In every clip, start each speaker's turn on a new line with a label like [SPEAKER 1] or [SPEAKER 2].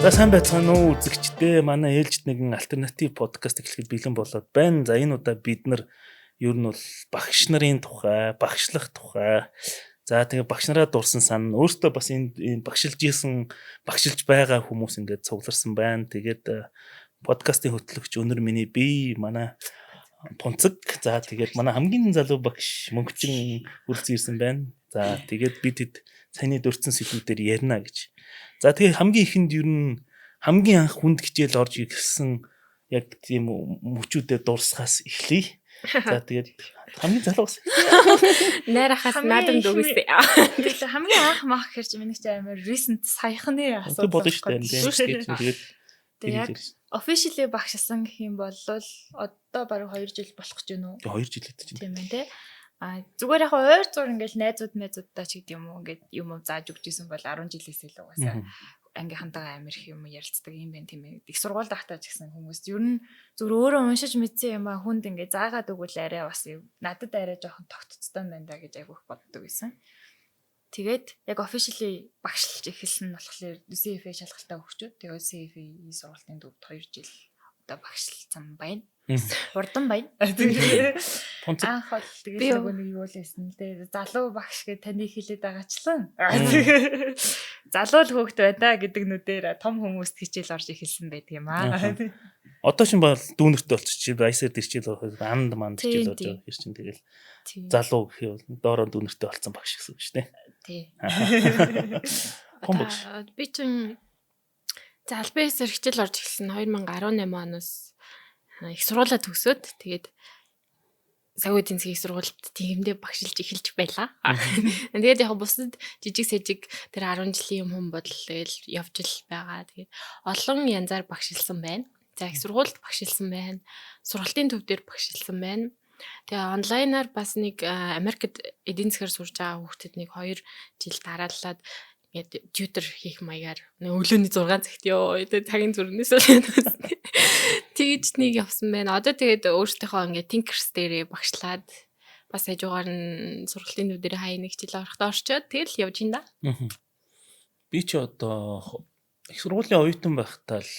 [SPEAKER 1] За, сайн байцгаана уу, үзэгчдээ. Манай ээлжид нэгэн альтернатив подкаст эхлэхэд бэлэн болоод байна. За, энэ удаа бид нар ер нь бол багш нарын тухай, багшлах тухай. За, тэгээ багш нараа дурсан сан өөртөө бас энэ багшилж исэн, багшилж байгаа хүмүүс ингээд цугларсан байна. Тэгээд подкастын хөтлөгч өнөр миний бие манай Пунцэг. За, тэгээд манай хамгийн залуу багш Мөнгөчин хүрэлцэн ирсэн байна. За, тэгээд бид хэд саяны дурдсан сэдвүүдээр ярина гэж. За, тэгээ хамгийн ихэнд ер нь хамгийн анх хүнд хичээл орж ирсэн яг тийм мөчүүдэд дурсахаас эхлэе. За, тэгээд хамгийн залуу бас.
[SPEAKER 2] Найрахаас наадам дүгээс.
[SPEAKER 3] Тэгээд хамгийн анх мах хэрч миний чи амар recent саяхны
[SPEAKER 1] асуудал болно шүү дээ. Тэгээд
[SPEAKER 3] тэгээд яг officially багшилсан гэх юм бол одоо бараг 2 жил болох гэж байна уу?
[SPEAKER 1] 2 жил гэдэг чинь.
[SPEAKER 3] Тийм ээ, тий. А зүгээр яг ойр зур ингээл найзууд найзуудтай ч гэдэг юм уу, ингээд юм уу зааж өгч исэн бол 10 жилээс илүү угаасаа ангийнхантайгаа амар их юм ярилцдаг юм байна, тийм ээ. Их сургуульд байхдаа ч гэсэн хүмүүс ер нь зүгээр өөрөө уншиж мэдсэн юм а хүнд ингээд заагаад өгвөл арай бас надад арай жоохон тогтцтой байна да гэж айгүйх боддог байсан. Тэгээд яг officially багшилж эхэлсэн нь болохоор CFA шалгалтаа өгчөөд, тэгээд CFA сургалтын төвд 2 жил одоо багшилсан байна. Хурдан байна. Анх бол тэгээд нөгөө нэг юу л байсан л дээ. Залуу багш гэж таны хэлээд байгаачлан. Залуу л хөөхт байна гэдэг нүдээр том хүмүүст хичээл орж эхэлсэн байдаг юм аа.
[SPEAKER 1] Одоо чинь бол дүүнертэй болчих чи баясаар дэр хичээл орох анд манд хичээл орж байгаа хэр чинь тэгэл залуу гэх юм бол доороо дүүнертэй болсон багш гэсэн үг шүү дээ.
[SPEAKER 3] Тий.
[SPEAKER 1] Том багш.
[SPEAKER 2] Би чинь за албан ёсоор хичээл орж эхэлсэн 2018 оноос их сургуулаа төгсөөд, тэгээд санхүү эдийн засгийн сургуульд тиймдээ багшилж эхэлж байлаа. Тэгээд яг бусад жижиг сэжиг тэр 10 жилийн юм хүн бодол тэгэл явж л байгаа. Тэгээд олон янзаар багшилсан байна. За, их сургуульд багшилсан байна. Сургалтын төв дээр багшилсан байна. Тэгээ онлайнаар бас нэг Америкт эдийн засгаар сурж байгаа хүүхдэд нэг 2 жил дарааллаад ингээд tutor хийх маягаар нэг өглөөний 6 цагт ёо тэгээ цагийн зүрнээс л тэгж нэг явсан байна. Одоо тэгээд өөртөөхөө ингээд Thinkers дээрээ багшлаад, бас хажуугаар нь сургалтын төв дээр хаяа нэг жил орохдоо орчоод тэгэл явж ин да.
[SPEAKER 1] Би чи одоо их сургуулийн оюутан байхдаа л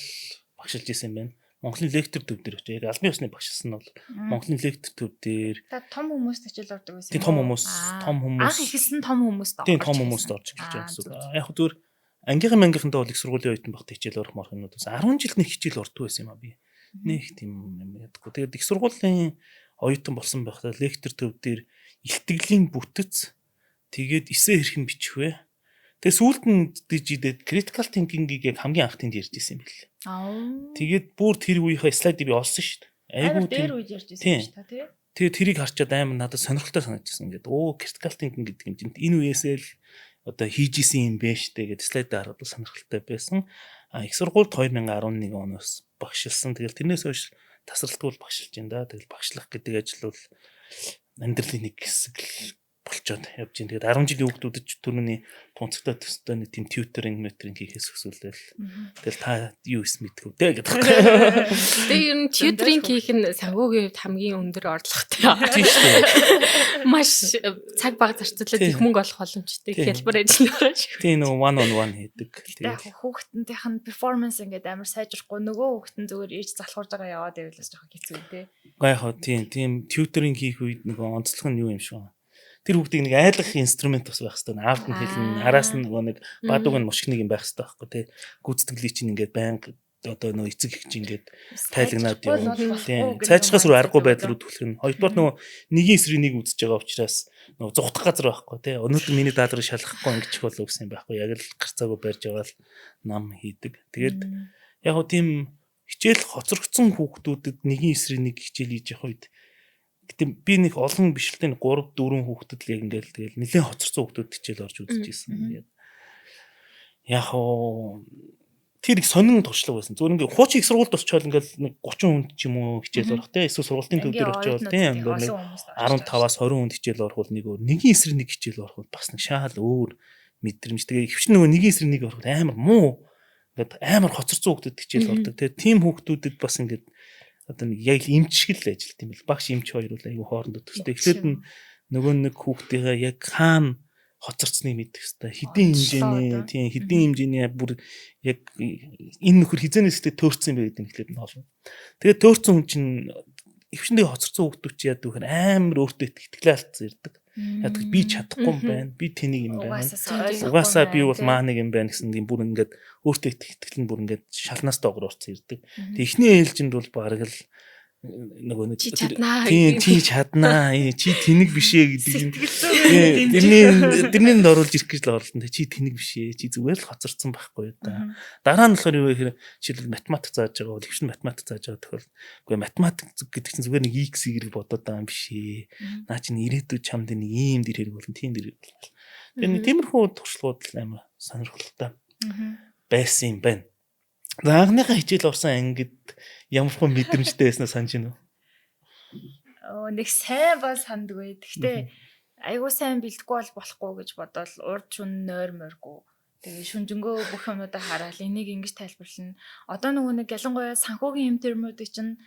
[SPEAKER 1] багшилж исэн юм байна. Монголын лектор төв дээр очиж яг албан ёсны багшилсан нь бол Монголын лектор төв дээр.
[SPEAKER 3] Та том хүмүүст хичээл ордог байсан.
[SPEAKER 1] Тийм, том хүмүүс, том хүмүүс.
[SPEAKER 3] Анх эхэлсэн том хүмүүст.
[SPEAKER 1] Тийм, том хүмүүст орж эхэлж байгаа гэсэн үг. Яг зүгээр ангийнхан мангийнхантай бол их сургуулийн оюутан байхдаа хичээл орох морох юмнууд байсан. 10 жил нэг хичээл ордгүй байсан юм а би. Нэг тийм юм ядаггүй. Тэгээд их сургуулийн оюутан болсон байхдаа лектор төв дээр илтгэлийн бүтэц, тэгээд эсээ хэрхэн бичих вэ? Тэгээ сүүлд нь дижидэд critical thinking-ийг яг хамгийн анх тэнд ярьж исэн юм бэл. Тэгээд бүр тэр үеийнхээ слайдыг би олсон шүү дээ.
[SPEAKER 3] Айгуу дээр үед ярьж исэн шүү дээ, тий.
[SPEAKER 1] Тэгээд тэрийг харчаад амар надад сонирхолтой санагдчихсан. Ингээд оо, critical thinking гэдэг юм чинь энэ үеэсээ л одоо хийж исэн юм бэ штэ гэдэг слайдаа хараад сонирхолтой байсан. А их сургуульд 2011 оноос багшилсан. Тэгэл тэрнээс хойш тасралтгүй багшилж байна да. Тэгэл багшлах гэдэг ажил бол амьдралын нэг хэсэг л болчоод явж байна. Тэгээд 10 жилийн хүүхдүүдэд түрүүний тунцагтай төстэй нэг тийм tutoring метринг хийхээс өсвөлэл. Тэгэл та юу ис мэдгүй дээ гэдэг.
[SPEAKER 2] Тэгээ ер нь tutoring хийх нь санхүүгийн хувьд хамгийн өндөр орлоготой.
[SPEAKER 1] Тийм шүү дээ.
[SPEAKER 2] Маш цаг бага зарцуулаад их мөнгө олох боломжтой хялбар ажил байгаа шүү.
[SPEAKER 1] Тийм, нөгөө one on one хийдэг.
[SPEAKER 3] Тэгээд хүүхдэнтийнх нь performance ингээд амар сайжрахгүй, нөгөө хүүхэд нь зүгээр ээж залхуурж байгаа яваад байвал бас жоохон хэцүү, тий.
[SPEAKER 1] Гэхдээ яг тийм tutoring хийх үед нөгөө онцлог нь юу юм шиг байна, тэр хүүхдийг нэг айлгах инструмент бас байх хэрэгтэй. Аавд нь хэлнэ, араас нь нөгөө нэг бадуг нь мушгиныг юм байх хэрэгтэй байхгүй, тий. Гүйцэтгэлийг чинь ингээд байнга одоо нөгөө эцэг их чинь ингээд тайлагнаад явна. Тийм. Сайжрахаас руу аргагүй байдал руу түлхэх нь. Хоёрдугаар, нөгөө нэгийн эсрэг нэг үзэж байгаа учраас нөгөө зугтах газар байхгүй, тий. Өнөөдөр миний даалгаврыг шалгахгүй ингэчих болов гэсэн юм байхгүй. Яг л гарцаагүй барьж байгаа л нам хийдэг. Тэгээд яг хөө тийм хичээл хоцрогдсон хүүхдүүдэд нэгийн эсрэг нэг хичээл хийж явах үед. Гэтэ би нэг олон биш л дээ, 3 4 хүүхдэд л яг ингээл тэгэл нэлээд хоцорсон хүүхдүүд хичээл орж үзэж ирсэн. Тэгээд яг хоо тэр их сонин туршлага байсан. Зүгээр ингээ хуучин их сургуульд очиод ингээл нэг 30 хүнд ч юм уу хичээл орох те, эсвэл сургуулийн төв дээр очиод, тийм, ингээ нэг 15-аас 20 хүнд хичээл орох бол нэг өөр, нэгийн эсрэг нэг хичээл орох бол бас нэг шаал өөр мэдрэмж. Тэгээ ихэвчлэн нөгөө нэгийн эсрэг нэг орох амар муу, ингээд амар хоцорсон хүүхдүүд хичээл ордог. Тэгээ тийм хүүхдүүдэд бас ингээд одоо нэг яг л эмч шиг л ажилт юм бэл. Багш эмч хоёр бол айгүй хоорондоо төстэй. Эхлээд нь нөгөө нэг хүүхдийнхээ яг хаана Хоцорцныг мэдэх хэвээр. Хэдийн хэмжээний, тийм, хэдийн хэмжээний бүр яг энэ нөхөр хизээнээс ихтэй төөрцөн юм бэ гэдэг нь эхлээд нь олно. Тэгээд төөрцөн хүн чинь өвчнөд хоцорсон хүүхдүүд чи яадаг вэ? Амар өөртөө итгэлээ алдсан ирдэг. Яадаг би чадахгүй юм байна. Би тэнийг юм байна. Угаасаа би бол маа нэг юм байна гэсэн юм бүр ингээд өөртөө итгэл нь бүр ингээд шалнаас доогор орсон ирдэг. Тэг эхний ээлжинд бол бараг л нөгөө нэг
[SPEAKER 2] чи чаднаа,
[SPEAKER 1] тийм, чи чаднаа, чи тэнэг биш ээ гэдэг юм. Тэрний оруулж ирэх гэж л оролдсон. Чи тэнэг биш ээ, чи зүгээр л хоцорсон байхгүй юу да. Дараа нь болохоор юу гэхээр жишээлбэл математик зааж байгаа бол хөвшин математик зааж байгаа тохиолдолд үгүй, математик гэдэг чинь зүгээр нэг x y бодоод байгаа юм биш ээ. Наа чинь ирээдүйд чамд нэг ийм дэр хэрэг болно, тийм дэр хэрэг болно. Тэгээ нэг тиймэрхүү туршлагууд л амар сонирхолтой байсан юм байна. За, анхныхаа хичээл орсон ангид ямар хүн мэдрэмжтэй байснаа санаж байна уу?
[SPEAKER 3] Оо, нэг сайн бол сандгүй. Гэхдээ айгуу сайн бэлдэхгүй бол болохгүй гэж бодоол урд шүн нойр моргүй. Тэгээ шүнжэнгөө бүх юмудаа хараал энийг ингэж тайлбарлана. Одоо нөгөө нэг ялангуяа санхүүгийн юм термүүдийг чинь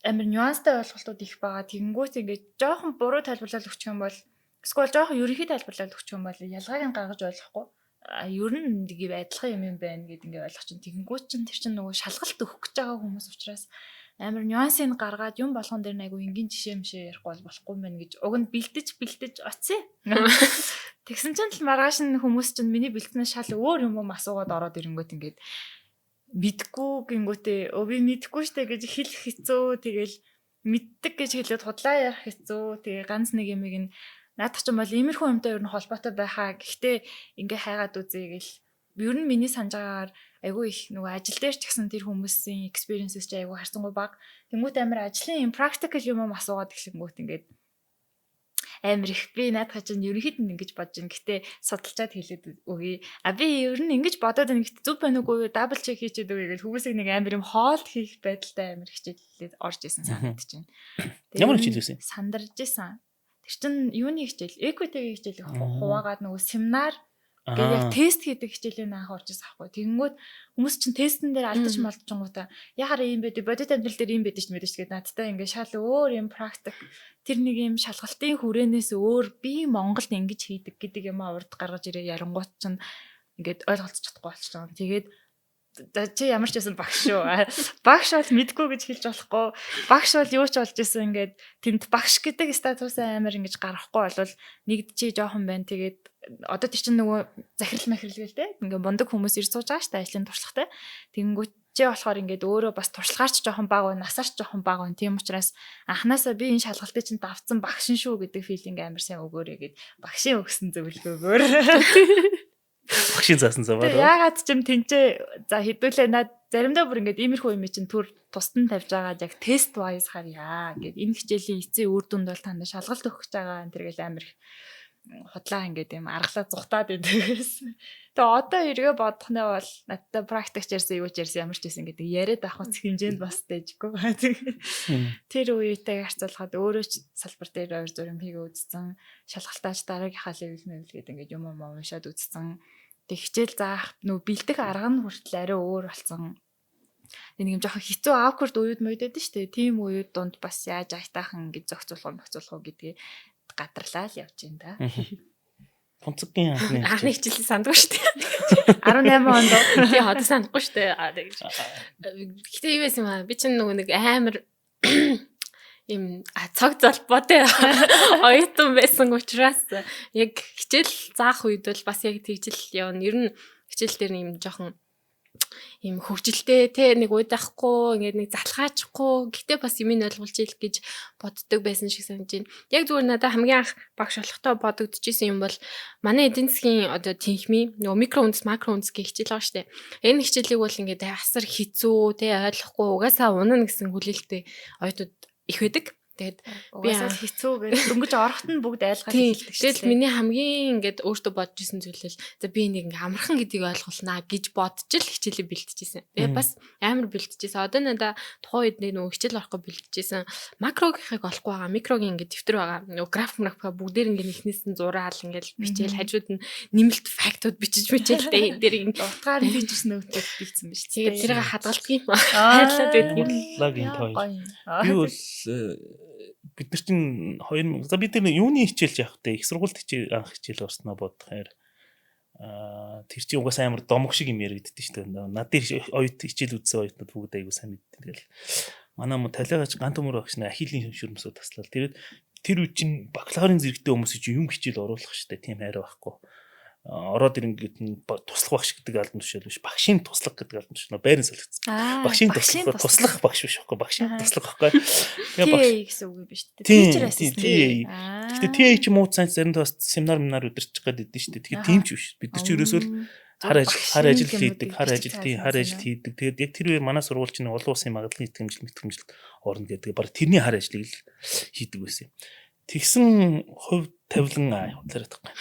[SPEAKER 3] амар нюанстай ойлголтууд их байгаа. Тэгэнгүүт ингээд жоохон буруу тайлбарлал өгчих юм бол эсвэл жоохон ерөнхий тайлбарлал өгчих юм бол ялгааг нь гаргаж ойлгохгүй. А ер нь нэг адилхан юм юм байна гэд ингээ ойлгох чинь, тэгэнгүүт чинь тэр чинь нөгөө шалгалт өгөх гэж байгаа хүмүүс учраас амар нюансыг гаргаад юм болгон дээр айгу энгийн жишээ мшээ ярихгүй бол болохгүй юм байна гэж уг нь бэлдэж бэлдэж оцсон. Тэгсэн чинь л маргааш нь хүмүүс чинь миний бэлдснээ шал өөр юм юм асуугаад ороод ирэнгүүт ингээд мэдгүй гингүүтээ өө би мэдгүй штэ гэж хэлэх хэцүү, тэгэл мэддэг гэж хэлээд худлаа ярих хэцүү. Тэгээ ганц нэг юмыг нь наадах чинь бол иймэрхүү юмтай ер нь холбоотой байхаа, гэхдээ ингээ хайгаад үзье гэл. Ер нь миний санаж байгаагаар айгүй их нөгөө ажил дээр ч гэсэн тэр хүмүүсийн experiences ч айгүй харьцангуй бага. Тэнгүүт амар ажлын юм practical юм юм асуугаад эхлэнгүүт ингээд амар их би наадах чинь ерөнхийд нь ингэж бодож байна. Гэтэ судалчаад хэлээд өгье. А би ер нь ингэж бодоод байна. Гэтэ зөв байна уугүй double check хийчихэд өгье гэл хүмүүсийг нэг амар юм хоолт хийх байдалтай амар хичээлээд орж исэн санагдаж байна.
[SPEAKER 1] Ямар хичээл байсан?
[SPEAKER 3] Сандарж исэн. Тэр чин юуны хичээл? Equity-гийн хичээл хуваагаад нөгөө семинар гээд яг тест хийдэг хичээлийн анх орж ирсэн аахгүй. Тэгэнгүүт хүмүүс чинь тестэн дээр алдаж малдчихгоотаа яхаараа ийм байдаг, бодит амьдрал дээр ийм байдаг ч мэдэж тэгээд надтай ингээ шал өөр юм практик тэр нэг юм шалгалтын хүрээнээс өөр би Монголд ингэж хийдэг гэдэг юм а урд гаргаж ирээ ярангуут чинь ингээд ойлголцож чадахгүй болчихж байгаа. Тэгээд за чи ямар ч байсан багш шүү. Багш бол мэдгүй гэж хэлж болохгүй. Багш бол юу ч болж исэн ингээд тэнд багш гэдэг статусаа амар ингэж гаргахгүй болвол нэг чи жоохон байна. Тэгээд одоо тэр чинь нөгөө захирал махирал гээл те. Ингээ мундаг хүмүүс ирж сууж байгаа шүү дээ ажлын туршлагатай. Тэгэнгүүт чи болохоор ингээд өөрөө бас туршлагаарч жоохон бага байна, насаарч жоохон бага байна. Тийм учраас анханасаа би энэ шалгалтыг чинь давцсан багшин шүү гэдэг feeling амар сайн өгөөрэй гэд багшийн өгсөн зөвлөгөөгөөр.
[SPEAKER 1] Багшийн заасан замаар.
[SPEAKER 3] Яагаад ч юм тэнцээ за хэдүүлээ над заримдаа бүр ингээд иймэрхүү юм чинь төр тусдан тавьж байгаа яг тест wise харъя гэд энэ хичээлийн эцсийн үр дүнд бол танд шалгалт өгөх гэж байгаа энэ төр гэл амар их худлаа ингээд юм аргалаа зүхтаад байдаг гэсэн. Тэгээ одоо эргээ бодох нь бол надтай практик ярьсан, юу ч ярьсан, ямар ч байсан гэдэг яриад авах хэмжээнд бас дэжгүй. Тэр үетэйг харьцуулахад өөрөө ч салбар дээр ойр зур юм хийгээ үзсэн. Шалгалтаач дараагийнхаа level мэвэл гэдэг ингээд юм юм уншаад үзсэн. Тэг хичээл заах нөө бэлдэх арга нь хүртэл арай өөр болсон. Тэг нэг юм жоохон хэцүү awkward үеуд мүйд байдаг шүү дээ. Тийм үеуд дунд бас яаж аятайхан ингэж зохицуулах юм гэдгийг гадарлаа л явж байна да.
[SPEAKER 1] Тунцгийн
[SPEAKER 2] анхны анхны хичээлээ сандгүй шүү дээ.
[SPEAKER 3] 18 онд.
[SPEAKER 2] Тий, одоо сандгүй шүү дээ. Гэтэ юу байсан юм аа? Би чинь нөгөө нэг амар им цог золбоотой оюутан байсан учраас яг хичээл заах үед бол бас яг тэгжил явна. Ер нь хичээл дээр юм жоохон юм хөгжилтэй те нэг уйдахгүй, ингээд нэг залхаачихгүй, гэтээ бас юмыг ойлгуулж ил гэж боддог байсан шиг санаж байна. Яг зүгээр надад хамгийн анх багш болохтой бодогдчихсэн юм бол манай эдийн засгийн одоо тэнхмийн нөгөө микро үндэс, макро үндэс гэх хичээл байгаа штэ. Энэ хичээлийг бол ингээд асар хэцүү те, ойлгохгүй, угаасаа унана гэсэн хүлээлттэй оюутнууд их байдаг. Тэгээд
[SPEAKER 3] би угаасаа хэцүү гэж дөнгөж орохт нь бүгд айлгаад
[SPEAKER 2] хэлдэг шүү. Тэгэл миний хамгийн ингээд өөртөө бодож исэн зүйл л за би нэг ингээ амархан гэдгийг ойлгуулнаа гэж бодож л хичээлээ бэлтжижсэн. Тэгээ бас амар бэлтжижсэн. Одоо надаа тухайн үед нэг нөгөө хичээл орохгүй бэлтжижсэн. Макрогийнхыг олохгүй байгаа. Микрогийн ингээд дэвтэр байгаа. Нөгөө граф граф бүгдээр ингээд эхнээс нь зураал ингээд бичээл хажууд нь нэмэлт фактууд бичиж бичээл тэ дээр
[SPEAKER 3] ингээд утгаар teachers note бэлдсэн биш.
[SPEAKER 2] Тэгээд тэрийг хадгалдаг юм. Хайрлаад
[SPEAKER 1] байдаг юм. Лагийн хоёр. Би бол Бид нар чинь 2000, за, бид нар юуны хичээлж явах вэ? Их сургуульд хичээл, анх хичээл орсноо бодохоор тэр чинь угаасаа амар домог шиг юм яригддээ шүү дээ. Над дээр оюут хичээл үзсэн оюутнууд бүгд аягүй сайн мэддэг. Тэгэл манай мо талигач гант төмөр багш нар ахилийн шүрмсүүд таслал. Тэгээд тэр үе чинь бакалаврын зэрэгтэй хүмүүс чинь юм хичээл оруулах шүү дээ. Тийм хайр байхгүй. Ороод ирэнгүүт нь туслах багш гэдэг албан тушаал биш. Багшийн туслах гэдэг албан тушаал. Байран солигдсон. Багшийн туслах, туслах багш биш байхгүй. Багшийн туслах байхгүй.
[SPEAKER 3] Тэгээ багш гэсэн үг юм биш үү? Teacher assistant.
[SPEAKER 1] TA. Гэхдээ TA чи муу цааш заримдаа бас семинар семинар удирчих гээд идэв шүү дээ. Тэгэхээр тийм ч биш. Бид нар чи ерөөсөө л хар ажил хийдэг, хар ажил, тий, хар ажил хийдэг. Тэгээд яг тэр үеэр манай сургууль чинь олон улсын магадлалын итгэмжлэл, мэтгэмжлэлд орно гэдэг. Бараг тэрний хар ажлыг л хийдэг байсан юм. Тэгсэн хувь тавилан худлаар байхгүй.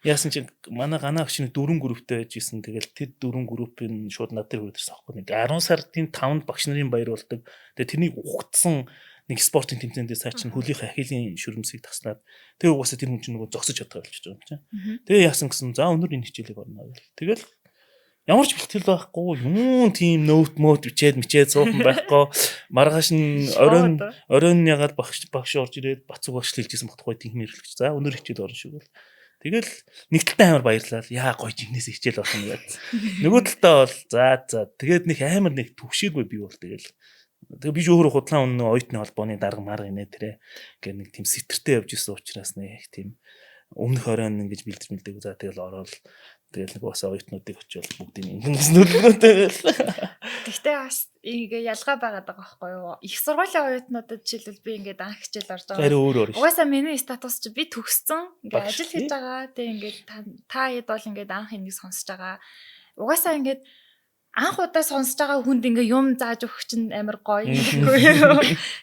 [SPEAKER 1] Яасан чинь манай ганаа агч нэг дөрвөн групптэй байж исэн. Тэгэл тэр дөрвөн группийн шууд над дээр хүрээд ирсэн аахгүй. Нэг 10 сарын 5-нд багш нарын баяр болдог. Тэгээ тэрнийг ухтсан нэг спортын тэмцээндээ цаа чинь хөлийнх ахилийн шүрмсийг таслаад, тэгээ угаасаа тэр хүн чинь нөгөө зогсож чадгаа болчихж байгаа юм чинь. Тэгээ яасан гэсэн, за, өнөр энэ хичээлийг орно гэл. Тэгэл ямар ч бэлтгэл байхгүй, юм тийм note мөт бичээд мичээд суухан байхгүй. Маргааш нь оройн оройн ягаад багш орж ирээд бацуг багш хэлжсэн багхгүй, тийм мэрлэгч. За, өнөр хичээл орно шүү гэл. Тэгэл нэг талдаа амар баярлал. Яа, гоё, жигнэс хичээл орно гэдэг. Нөгөө талдаа бол за тэгээд нэг амар нэг түгшээгүй би бол тэгэл. Тэгээ би ч өөрөө худлаа үнэ оюутны холбооны дарга марга инээ тэрэ гэх нэг тийм сэтэртэй явж исэн учраас нэг тийм өмнөх оройн ингэж бэлдэж мэлдэг. За, тэгэл ороод тэгэл нэг бас оюутнуудыг очивол бүгдийг ингэс нөлөөлтэй тэгэл.
[SPEAKER 3] Гэхдээ бас ингээ ялгаа байгаад байгаа байхгүй юу? Их сургуулийн оюутнуудад жишээлбэл би ингээд анх хичээл орж
[SPEAKER 1] байгаа. Арай өөр өөр.
[SPEAKER 3] Угаасаа миний статус чи би төгссөн. Ингээ ажил хийж байгаа. Тэгээ ингээд та хэд бол ингээд анх энийг сонсож байгаа. Угаасаа ингээд анх удаа сонсож байгаа хүнд ингээ юм зааж өгөх чинь амар гоё гэхгүй юу.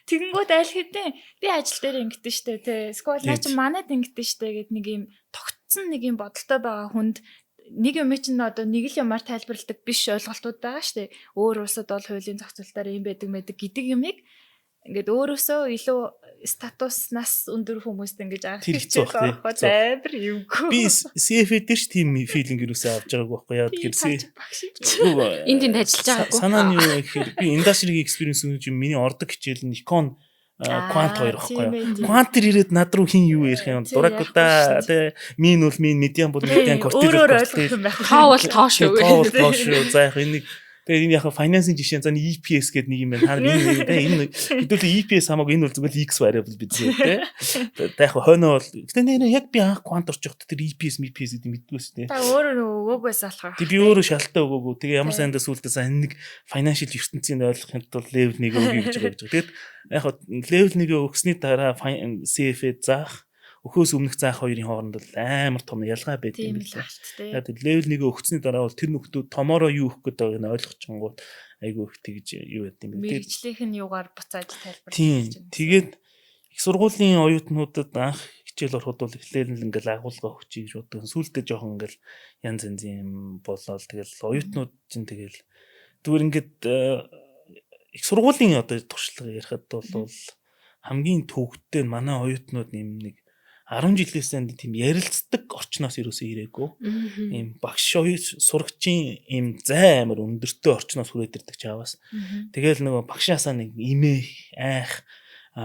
[SPEAKER 3] Тэгэнгүүт аль хэдийн би ажил дээр ингэдэж штэ тий. Эсвэл наа чи манайд ингэдэж штэ гэд нэг юм тогтсон нэг юм бодолтой байгаа хүнд нэг юм чинь одоо нэг л юмар тайлбарладаг биш ойлголтууд байгаа штэ. Өөр улсад бол хуулийн зохицолтоор юм байдаг мэдэг гэдэг юмыг ингээд өөрөөсөө илүү статуснаас өндөр хүмүүст ингэж анх
[SPEAKER 1] хичээл
[SPEAKER 3] орох амар юмгүй.
[SPEAKER 1] Би CFA дээр ч тийм feeling юусаа авч байгаагүй байхгүй яа тэгэхээр
[SPEAKER 2] энд тэнд ажиллаж байгаагүй.
[SPEAKER 1] Санаа нь юу гэхээр би industry experience гэж миний ордог хичээл нь econ quant хоёр байхгүй юу. Quant төр ирээд над руу хин юу ярих юм. Дураггүй тий. Mean бол mean, median бол median, quartile
[SPEAKER 3] бол quartile.
[SPEAKER 2] Тоо бол тоо шүү.
[SPEAKER 1] Тоо бол тоо шүү. За, яг энийг тэгээд энэ яг finance-ын жишээ, за, EPS гэдэг нэг юм байна. Та энэ тэ энэ хэдүүлээ EPS хамаагүй, энэ бол зүгээр X variable биз дээ тэ. Тэгээд яг хойноо бол гэтээ нэр яг би анх quant орж явахдаа тэр EPS EPS гэдэг мэддэггүй шүү дээ.
[SPEAKER 3] Та өөрөө өгөөгөөс болохоор.
[SPEAKER 1] Тэг би өөрөө шалтаа өгөөгүй. Тэгээ ямар сайндаа сүултээ сайн нэг financial ертөнцийг ойлгохын тулд level 1 өгье гэж байгаа гэж. Тэгээд яг level 1 өгсөний дараа CFA заах, өхөөс өмнөх заах хоёрын хооронд бол амар том ялгаа байд юм билээ. Яг level 1-өө өгсөний дараа бол тэр нөхдүүд томороо юу өгөх гээд байгааг нь ойлгочихонгууд айгүй их тэгж юу байд юм бэ.
[SPEAKER 3] Мэргэжлийнх нь юугаар буцааж тайлбарлаж
[SPEAKER 1] байна. Тэгээд их сургуулийн оюутнуудад анх хичээл ороход бол эхлээл нь ингээл агуулга өгчий гэж боддог. Сүүлдээ жоохон ингээл янз янзын юм болоод тэгэл оюутнууд чинь тэгэл зүгээр ингээд их сургуулийн одоо туршлага ярихад бол хамгийн төвөгтэй манай оюутнууд юм нэг 10 жилээс тийм ярилцдаг орчноос юусоо ирээгүй. Ийм багш сурагчийн ийм зай амар өндөртэй орчноос хүрээд ирдэг чаавас. Тэгэл нөгөө багшаасаа нэг имэх, айх,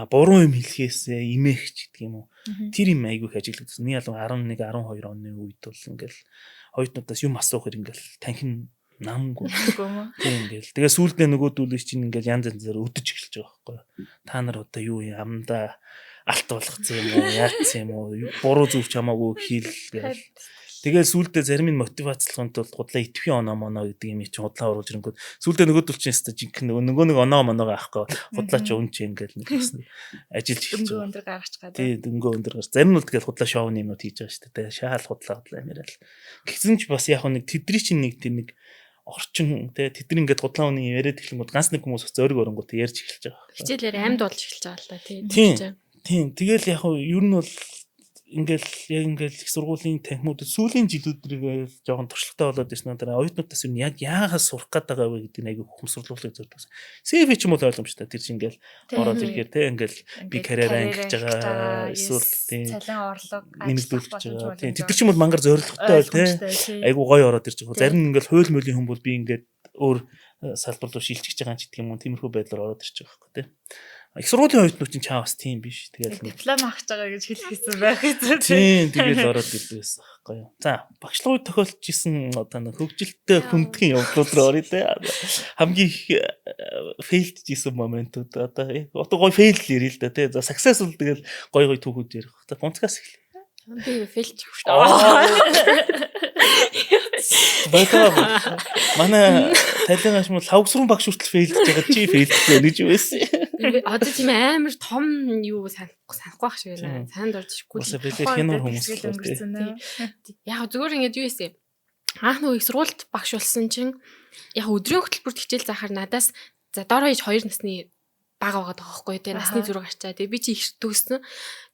[SPEAKER 1] буруу юм хэлхээсээ имэх ч гэдэг юм уу. Тэр юм айгүй их ажиглагдсан. Нэг ялан 11, 12 оны үед бол ингээл оюутнуудаас юм асуухэр ингээл танхим намгүй. Тийм, ингээл. Тэгээ сүүлдээ нөгөөдүүлээ чинь ингээл янз янзаар өдөж эхэлж байгаа байхгүй юу. Та нар одоо юу юм амдаа алт болгоцсон юм уу, яатсан юм уу, буруу зүг чамаагүй хэл гээл. Тэгээ сүүлдээ зарим нь мотивацлахын тулд худлаа итгэхийн оноо моноо гэдэг юм чинь худлаа оруулж ирэнгүүт сүүлдээ нөгөөдөл чинь өстө жинхэнэ нөгөө нэг оноо моноогоо авахгүй худлаа чи үн чи ингээл нэг бас ажиллаж эхэлж
[SPEAKER 3] байгаа. Дөнгөө өндөр гаргач гадаа.
[SPEAKER 1] Тий, дөнгөө өндөр гарч. Зарим нь бол тэгэл худлаа шоуны юмнууд хийж байгаа шүү дээ. Шаал худлаа худлаа юм яриад. Тэгсэн ч бас яг нэг тэдний чинь нэг тэр нэг орчин те, тэд нар ингээд худлаа үний яриад эхлэнгүүт ганц нэг хүмүүс бас зориг оронгууд ярьж эхэлж байгаа.
[SPEAKER 2] Хичээлээр амьд болж эхэлж байгаа л та тий.
[SPEAKER 1] Тийм. Тэгэл яг ер нь бол ингээл яг ингээл их сургуулийн танхимуудад сүүлийн жилүүд жоохон туршлагатай болоод ирсэн дараа оюутнуудаас юу яг яахаас сурах гээд байгаа вэ гэдэг нь айгүй ухамсарлуулахыг зордсон. CV ч юм уу ойлгомжтой. Тэр чинь ингээл ороод ирэхээр те ингээл би карьераа ангиж байгаа, эсвэл
[SPEAKER 3] тийм цалин орлого
[SPEAKER 1] нэмэгдүүлж байгаа. Тийм, тэд нар ч юм бол мангар зорилготой те айгүй гоё ороод ирж байгаа. Зарим нь ингээл хууль муулийн хүн бол би ингээд өөр салбар руу шилжиж байгаа ч гэдэг юм уу, тиймэрхүү байдлаар ороод ирж байгаа байхгүй те. Их сургуулийн оюутнууд чинь чаа бас тийм биш. Тэгэл
[SPEAKER 3] диплом авах гэж байгаа гэж хэлэх гэсэн байх хэвчээ.
[SPEAKER 1] Тийм, тэгэл ороод ирдэг байсан байхгүй юу. За, багшлах үед тохиолдож исэн одоо нэг хөгжилтэй хүндхэн явдлууд руу оръё те. Хамгийн их fail дж исэн moment ууд одоо одоо гоё fail ярил л да те. За, successful тэгэл гоё гоё түүхүүд ярих. За, гунцгаас эхлэе.
[SPEAKER 2] Би fail ч шүү дээ.
[SPEAKER 1] Байтаа. Манай талын гашмал лавгсрын багш хүртэл fail дж байгаа, чи fail дж гэж байсан.
[SPEAKER 2] Одоо тийм амар том юу санахгүй байх шиг байна. Санд орж ирэхгүй.
[SPEAKER 1] Бас бид хянар хүмүүс л
[SPEAKER 3] тий.
[SPEAKER 2] Яг зүгээр ингээд юу юм. Анх нөгөө их сургуульд багш болсон чинь яг өдрийн хөтөлбөрт хичээл заахаар надаас за дор хаяж 2 насны бага байгаад байгаа байхгүй тий, насны зүрэг гарчаа. Тэгээ би чи их төгссөн.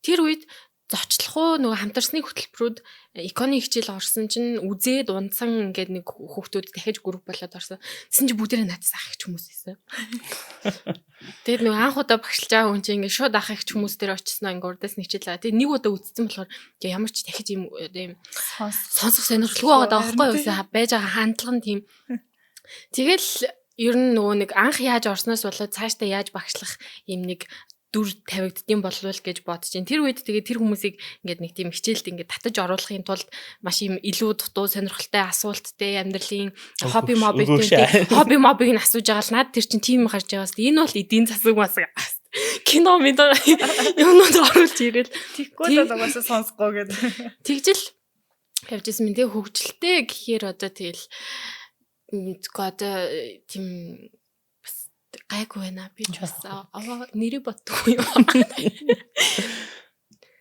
[SPEAKER 2] Тэр үед зочлох уу, нөгөө хамтарсны хөтөлбөрүүд иконы хичээл орсон чинь үзээд унтсан ингээд нэг хүүхдүүд дахиж групп болоод орсон. Тэсэн чинь бүгдээрээ надаас ах их хүмүүс байсан. Тэгээд нөгөө анх удаа багшилж байгаа хүн чинь ингээд шууд ах их хүмүүс дээр очисноо ингээд урдаас нь хичээл байгаа. Тэгээд нэг удаа үзсэн болохоор ямар ч дахиж юм юм сонсох сонирхолгүй байгаа байхгүй юу? Байж байгаа хандлага нь тийм. Тэгэл ер нь нөгөө нэг анх яаж орсноос болоод цаашдаа яаж багшлах юм нэг дүр тавигддсан болов уу гэж бодож чинь. Тэр үед тэгээд тэр хүмүүсийг ингээд нэг тийм хичээлд ингээд татаж оруулахын тулд маш юм илүү дутуу сонирхолтой асуулттай, амьдралын хобби мобитэй, хобби мобиг нь асууж байгаа л над тэр чинь тийм гарч байгаас энэ бол эдийн засаг масаг кино мэд юмнууд оруулж ирэл.
[SPEAKER 3] Тэггүй л угаасаа сонсохгүй гэдэг.
[SPEAKER 2] Тэгжил явж исэн минь. Тэгээ хөгжилтэй гэхээр одоо тэгэл мэдгүй, одоо тийм гайгүй байна. Би ч бас аваа нэрээ боддоггүй юм.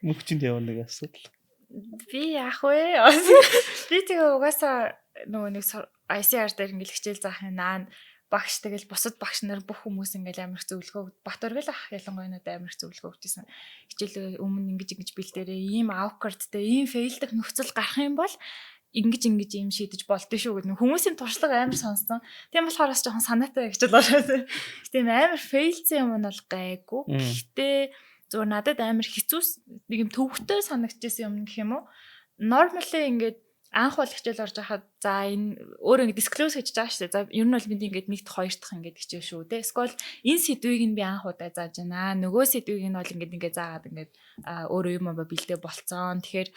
[SPEAKER 1] Мөхчөнд явна нэг асуудал.
[SPEAKER 3] Би яах вэ? Би тэгээ угаасаа нөгөө нэг ICR дээр ингээл хичээл заахын наан багш, тэгэл бусад багш нар бүх хүмүүс ингээл амар их зөвлөгөө, Батөргөл ах ялангуяа надад амар их зөвлөгөө өгчээсэн. Хичээл өмнө ингэж ингэж бэлдээрээ, ийм awkward тэй, ийм fail дэх нөхцөл гарах юм бол ингэж ингэж ийм шийдэж болдсон шүү гэдэг хүмүүсийн туршлага амар сонссон. Тийм болохоор бас жоохон санаатай хичээл ороод. Тийм амар fail дсэн юм нь бол гайгүй. Гэхдээ зүгээр надад амар хэцүү нэг юм төвөгтэй санагдчихсан юм гэх юм уу? Normally ингээд анх бол хичээл орж байхад за энэ өөрөө ингээд disclose хийж байгаа шүү дээ. За, ер нь бол миний ингээд нэгт хоёр дахь ингээд хичээл шүү дээ. Эсвэл энэ сэдвийг нь би анх удаа зааж байна. Нөгөө сэдвийг нь бол ингээд ингээд заагаад ингээд өөрөө юм аа бэлдээ болцсон. Тэгэхээр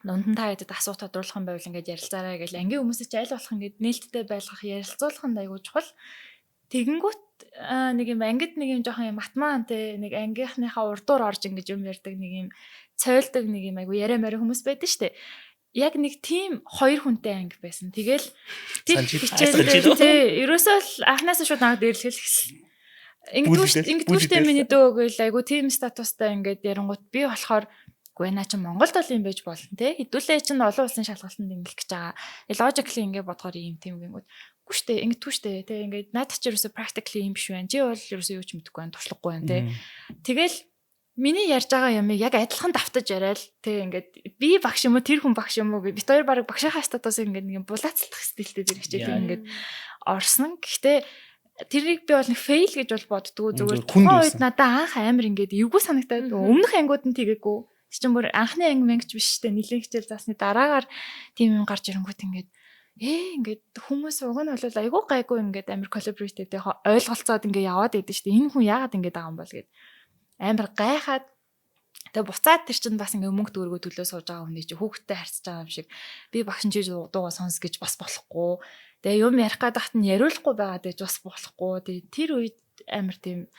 [SPEAKER 3] дунд нь та хэдэд асуух тодруулах юм байвал ингээд ярилцаарай гэл ангийн хүмүүсийг ч аль болох ингээд нээлттэй байлгах, ярилцуулах нь айгуу чухал. Тэгэнгүүт нэг юм ангид нэг юм жоохон юм матмаан те, нэг ангийнхныхаа урдуур орж ингэж юм ярьдаг, нэг юм цойлдог, нэг юм айгу яриа мари хүмүүс байдаг штэ. Яг нэг тийм хоёр хүнтэй анги байсан. Тэгэл тэр хичээл тий ерөөсөө л анхнаасаа шууд намайг дээрлэхэл гэсэн. Ингэдэггүй штэ, миний дөө гэл айгу тийм статустай ингээд ярангуут би болохоор үгүй, наа чи Монголд бол юм байж болно те. Хэдүүлээ чинь олон улсын шалгалтанд ингэх гэж байгаа. Logically ингэ бодохоор ийм тийм гингүүд. Үгүй штэ, ингэдэггүй штэ те. Ингээд надад чи ерөөсө practically юм биш байна. Чи бол ерөөсө юу ч мэдэхгүй байна, туршлагагүй байна те. Тэгэл миний ярьж байгаа юмыг яг адилхан давтаж яриад те, ингээд би багш юм уу, тэр хүн багш юм уу, бит хоёр баг багшийнхаа статусыг ингээд нэг юм булаацалдах стилтэй тэр хичээлийг ингээд орсон. Гэхдээ тэрийг би бол нэг fail гэж бол боддгоо, зүгээр тухайн үед надад анх амар ингээд эвгүй санагдаад, өмнөх ангиуд нь тэгээгүй. Тэр чинь бүр анхны анги мангич биш штэ, нэлийн хичээл заасны дараагаар тийм юм гарч ирэнгүүт ингээд ингээд хүмүүс уг нь бол айгүй гайгүй ингээд амар collaborative ойлголцоод ингээд яваад идэв штэ. Энэ хүн яагаад ингээд байгаа юм бол гэд амар гайхаад. Тэгээ буцаад тэр чинь бас ингээ мөнгө төгрөгөө төлөө сууж байгаа хүний чи хүүхэдтэй харьцаж байгаа юм шиг би багш нь чи дуугаа сонс гэж бас болохгүй. Тэгээ юм ярих гээд тахт нь яриулахгүй байгаа гэж бас болохгүй. Тэгээ тэр үед амар тийм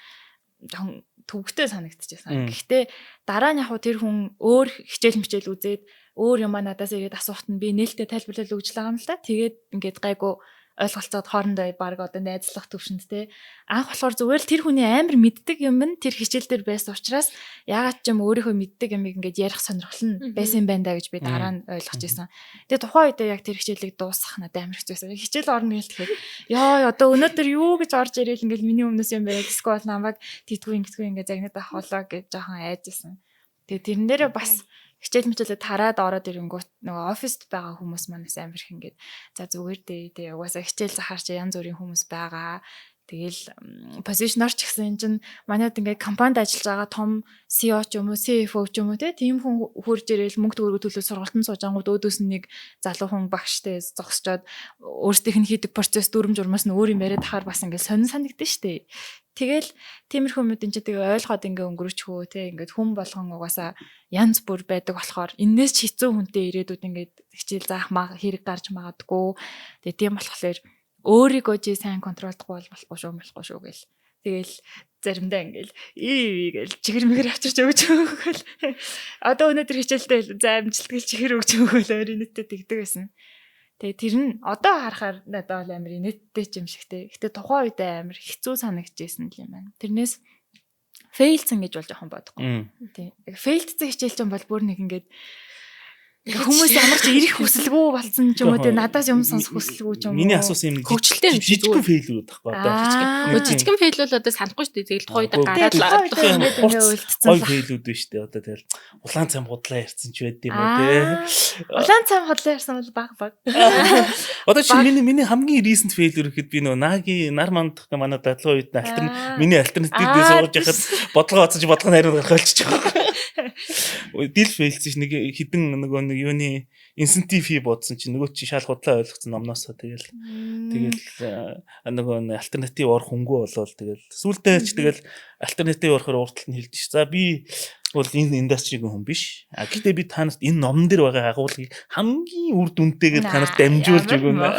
[SPEAKER 3] жоохон төвөгтэй санагдчихсан. Гэхдээ дараа нь яг тэр хүн өөр хичээл мчээл үзээд өөр юм надаас ирээд асуухт нь би нээлттэй тайлбарлал өгч байгаа юм л да. Тэгээд ингээд гайгүй ойлголцоод хоорондоо баг одоо найзлах төвшөнд те. Анх болохоор зүгээр л тэр хүний амар мэддэг юм нь тэр хичээл дээр байсан учраас ягаад ч юм өөрийнхөө мэддэг юмыг ингээд ярих сонирхол нь байсан юм байна да гэж би дараа нь ойлгож ирсэн. Тэгээ тухайн үедээ яг тэр хичээлийг дуусгах надад амар хэцүү байсан. Хичээл орно гэл тэгэхээр ёо, одоо өнөөдөр юу гэж орж ирээл ингээд миний өмнөөс юм яриад эсвэл намайг тийдгүй ингэдэггүй ингээд загнаад авах болоо гэж жоохон айж исэн. Тэгээ тэрэн дээрээ бас хичээл мичээлээ тараад ороод ирэнгүүт нөгөө оффист байгаа хүмүүс манаас амар их ингээд за зүгээр дээ, тэгээ угаасаа хичээл захаар чи янз бүрийн хүмүүс байгаа. Тэгэл position оор ч гэсэн энэ чинь манайд ингээд компанид ажиллаж байгаа том CEO ч юм уу, CFO ч юм уу, тийм хүн хурж ирээл мөнгө төгрөгөө төлөө сургалтанд сууж ангууд өөдөөс нь нэг залуу хүн багштай зогсчоод өөрсдийнх нь хийдэг процесс, дүрм журмаас нь өөр юм яриад тахаар бас ингээд сонин санагдсан шүү дээ. Тэгэл тиймэрхүү юмуд энэ чинь тэгээ ойлгоод ингээ өнгөрөчхөө те, ингээд хүн болгон угаасаа янз бүр байдаг болохоор энээс ч хэцүү хүнтэй ирээдүйд ингээд хичээл заах хэрэг гарч магадгүй. Тэгээ тийм болохоор өөрийгөө чи сайн control дохгүй бол болохгүй шүү, болохгүй шүү гэл. Тэгэл заримдаа ингээл ий гэл чихэр мэгэр авчирч өгч өгөөл. Одоо өнөөдөр хичээлдээ за амжилт гэл чихэр өгч өгөөл өөр инээдтэй тэгдэг байсан. Тэгээ тэр нь одоо харахаар надад бол амар инээдтэй ч юм шигтэй. Гэтэ тухайн үед амар хэцүү санагдчихсэн л юм байна. Тэрнээс fail цэн гэж бол жоохон бодохгүй. Тийм. Fail дсэн хичээл чинь бол бүр нэг ингээд хүмүүс ямар ч ирэх хүсэлгүй болсон ч юм уу, те, надаас юм сонсох хүсэлгүй ч юм уу.
[SPEAKER 1] Миний асуусан юм
[SPEAKER 2] хөгжилтэй
[SPEAKER 1] юм жижигхэн fail үүд байхгүй
[SPEAKER 2] одоо. Жижигхэн fail бол одоо санахгүй шүү дээ. Тэгэл тухайн үед гараад
[SPEAKER 1] л гой fail үүд биш үү одоо, тэгэл улаан цам худлаа ярьсан ч байд юм уу, те.
[SPEAKER 3] Улаан цам худлаа ярьсан бол баг баг.
[SPEAKER 1] Одоо чи миний хамгийн recent failure гэхэд би нөгөө Наги нар мандах манай дадлага үед миний альтернатив дээр сууж яхад бодлогоо оцож, бодлого хариуд гарах болчих жоох. Deal fail сэн нэг хідэн нөгөө нэг юуны incentive fee бодсон чинь нөгөө чинь шал худлаа ойлгоцсон номноосоо, тэгэл нөгөө альтернатив орох хөнгөө болол, тэгэл сүултээ ч тэгэл альтернатив орохоор урталт нь хэлдэг ш. За, би бол энэ industry гийн хүн биш. А гэхдээ би та нарт энэ номон дээр байгаа агуулгыг хамгийн үр дүнтэйгээр та нарт дамжуулж өгнө.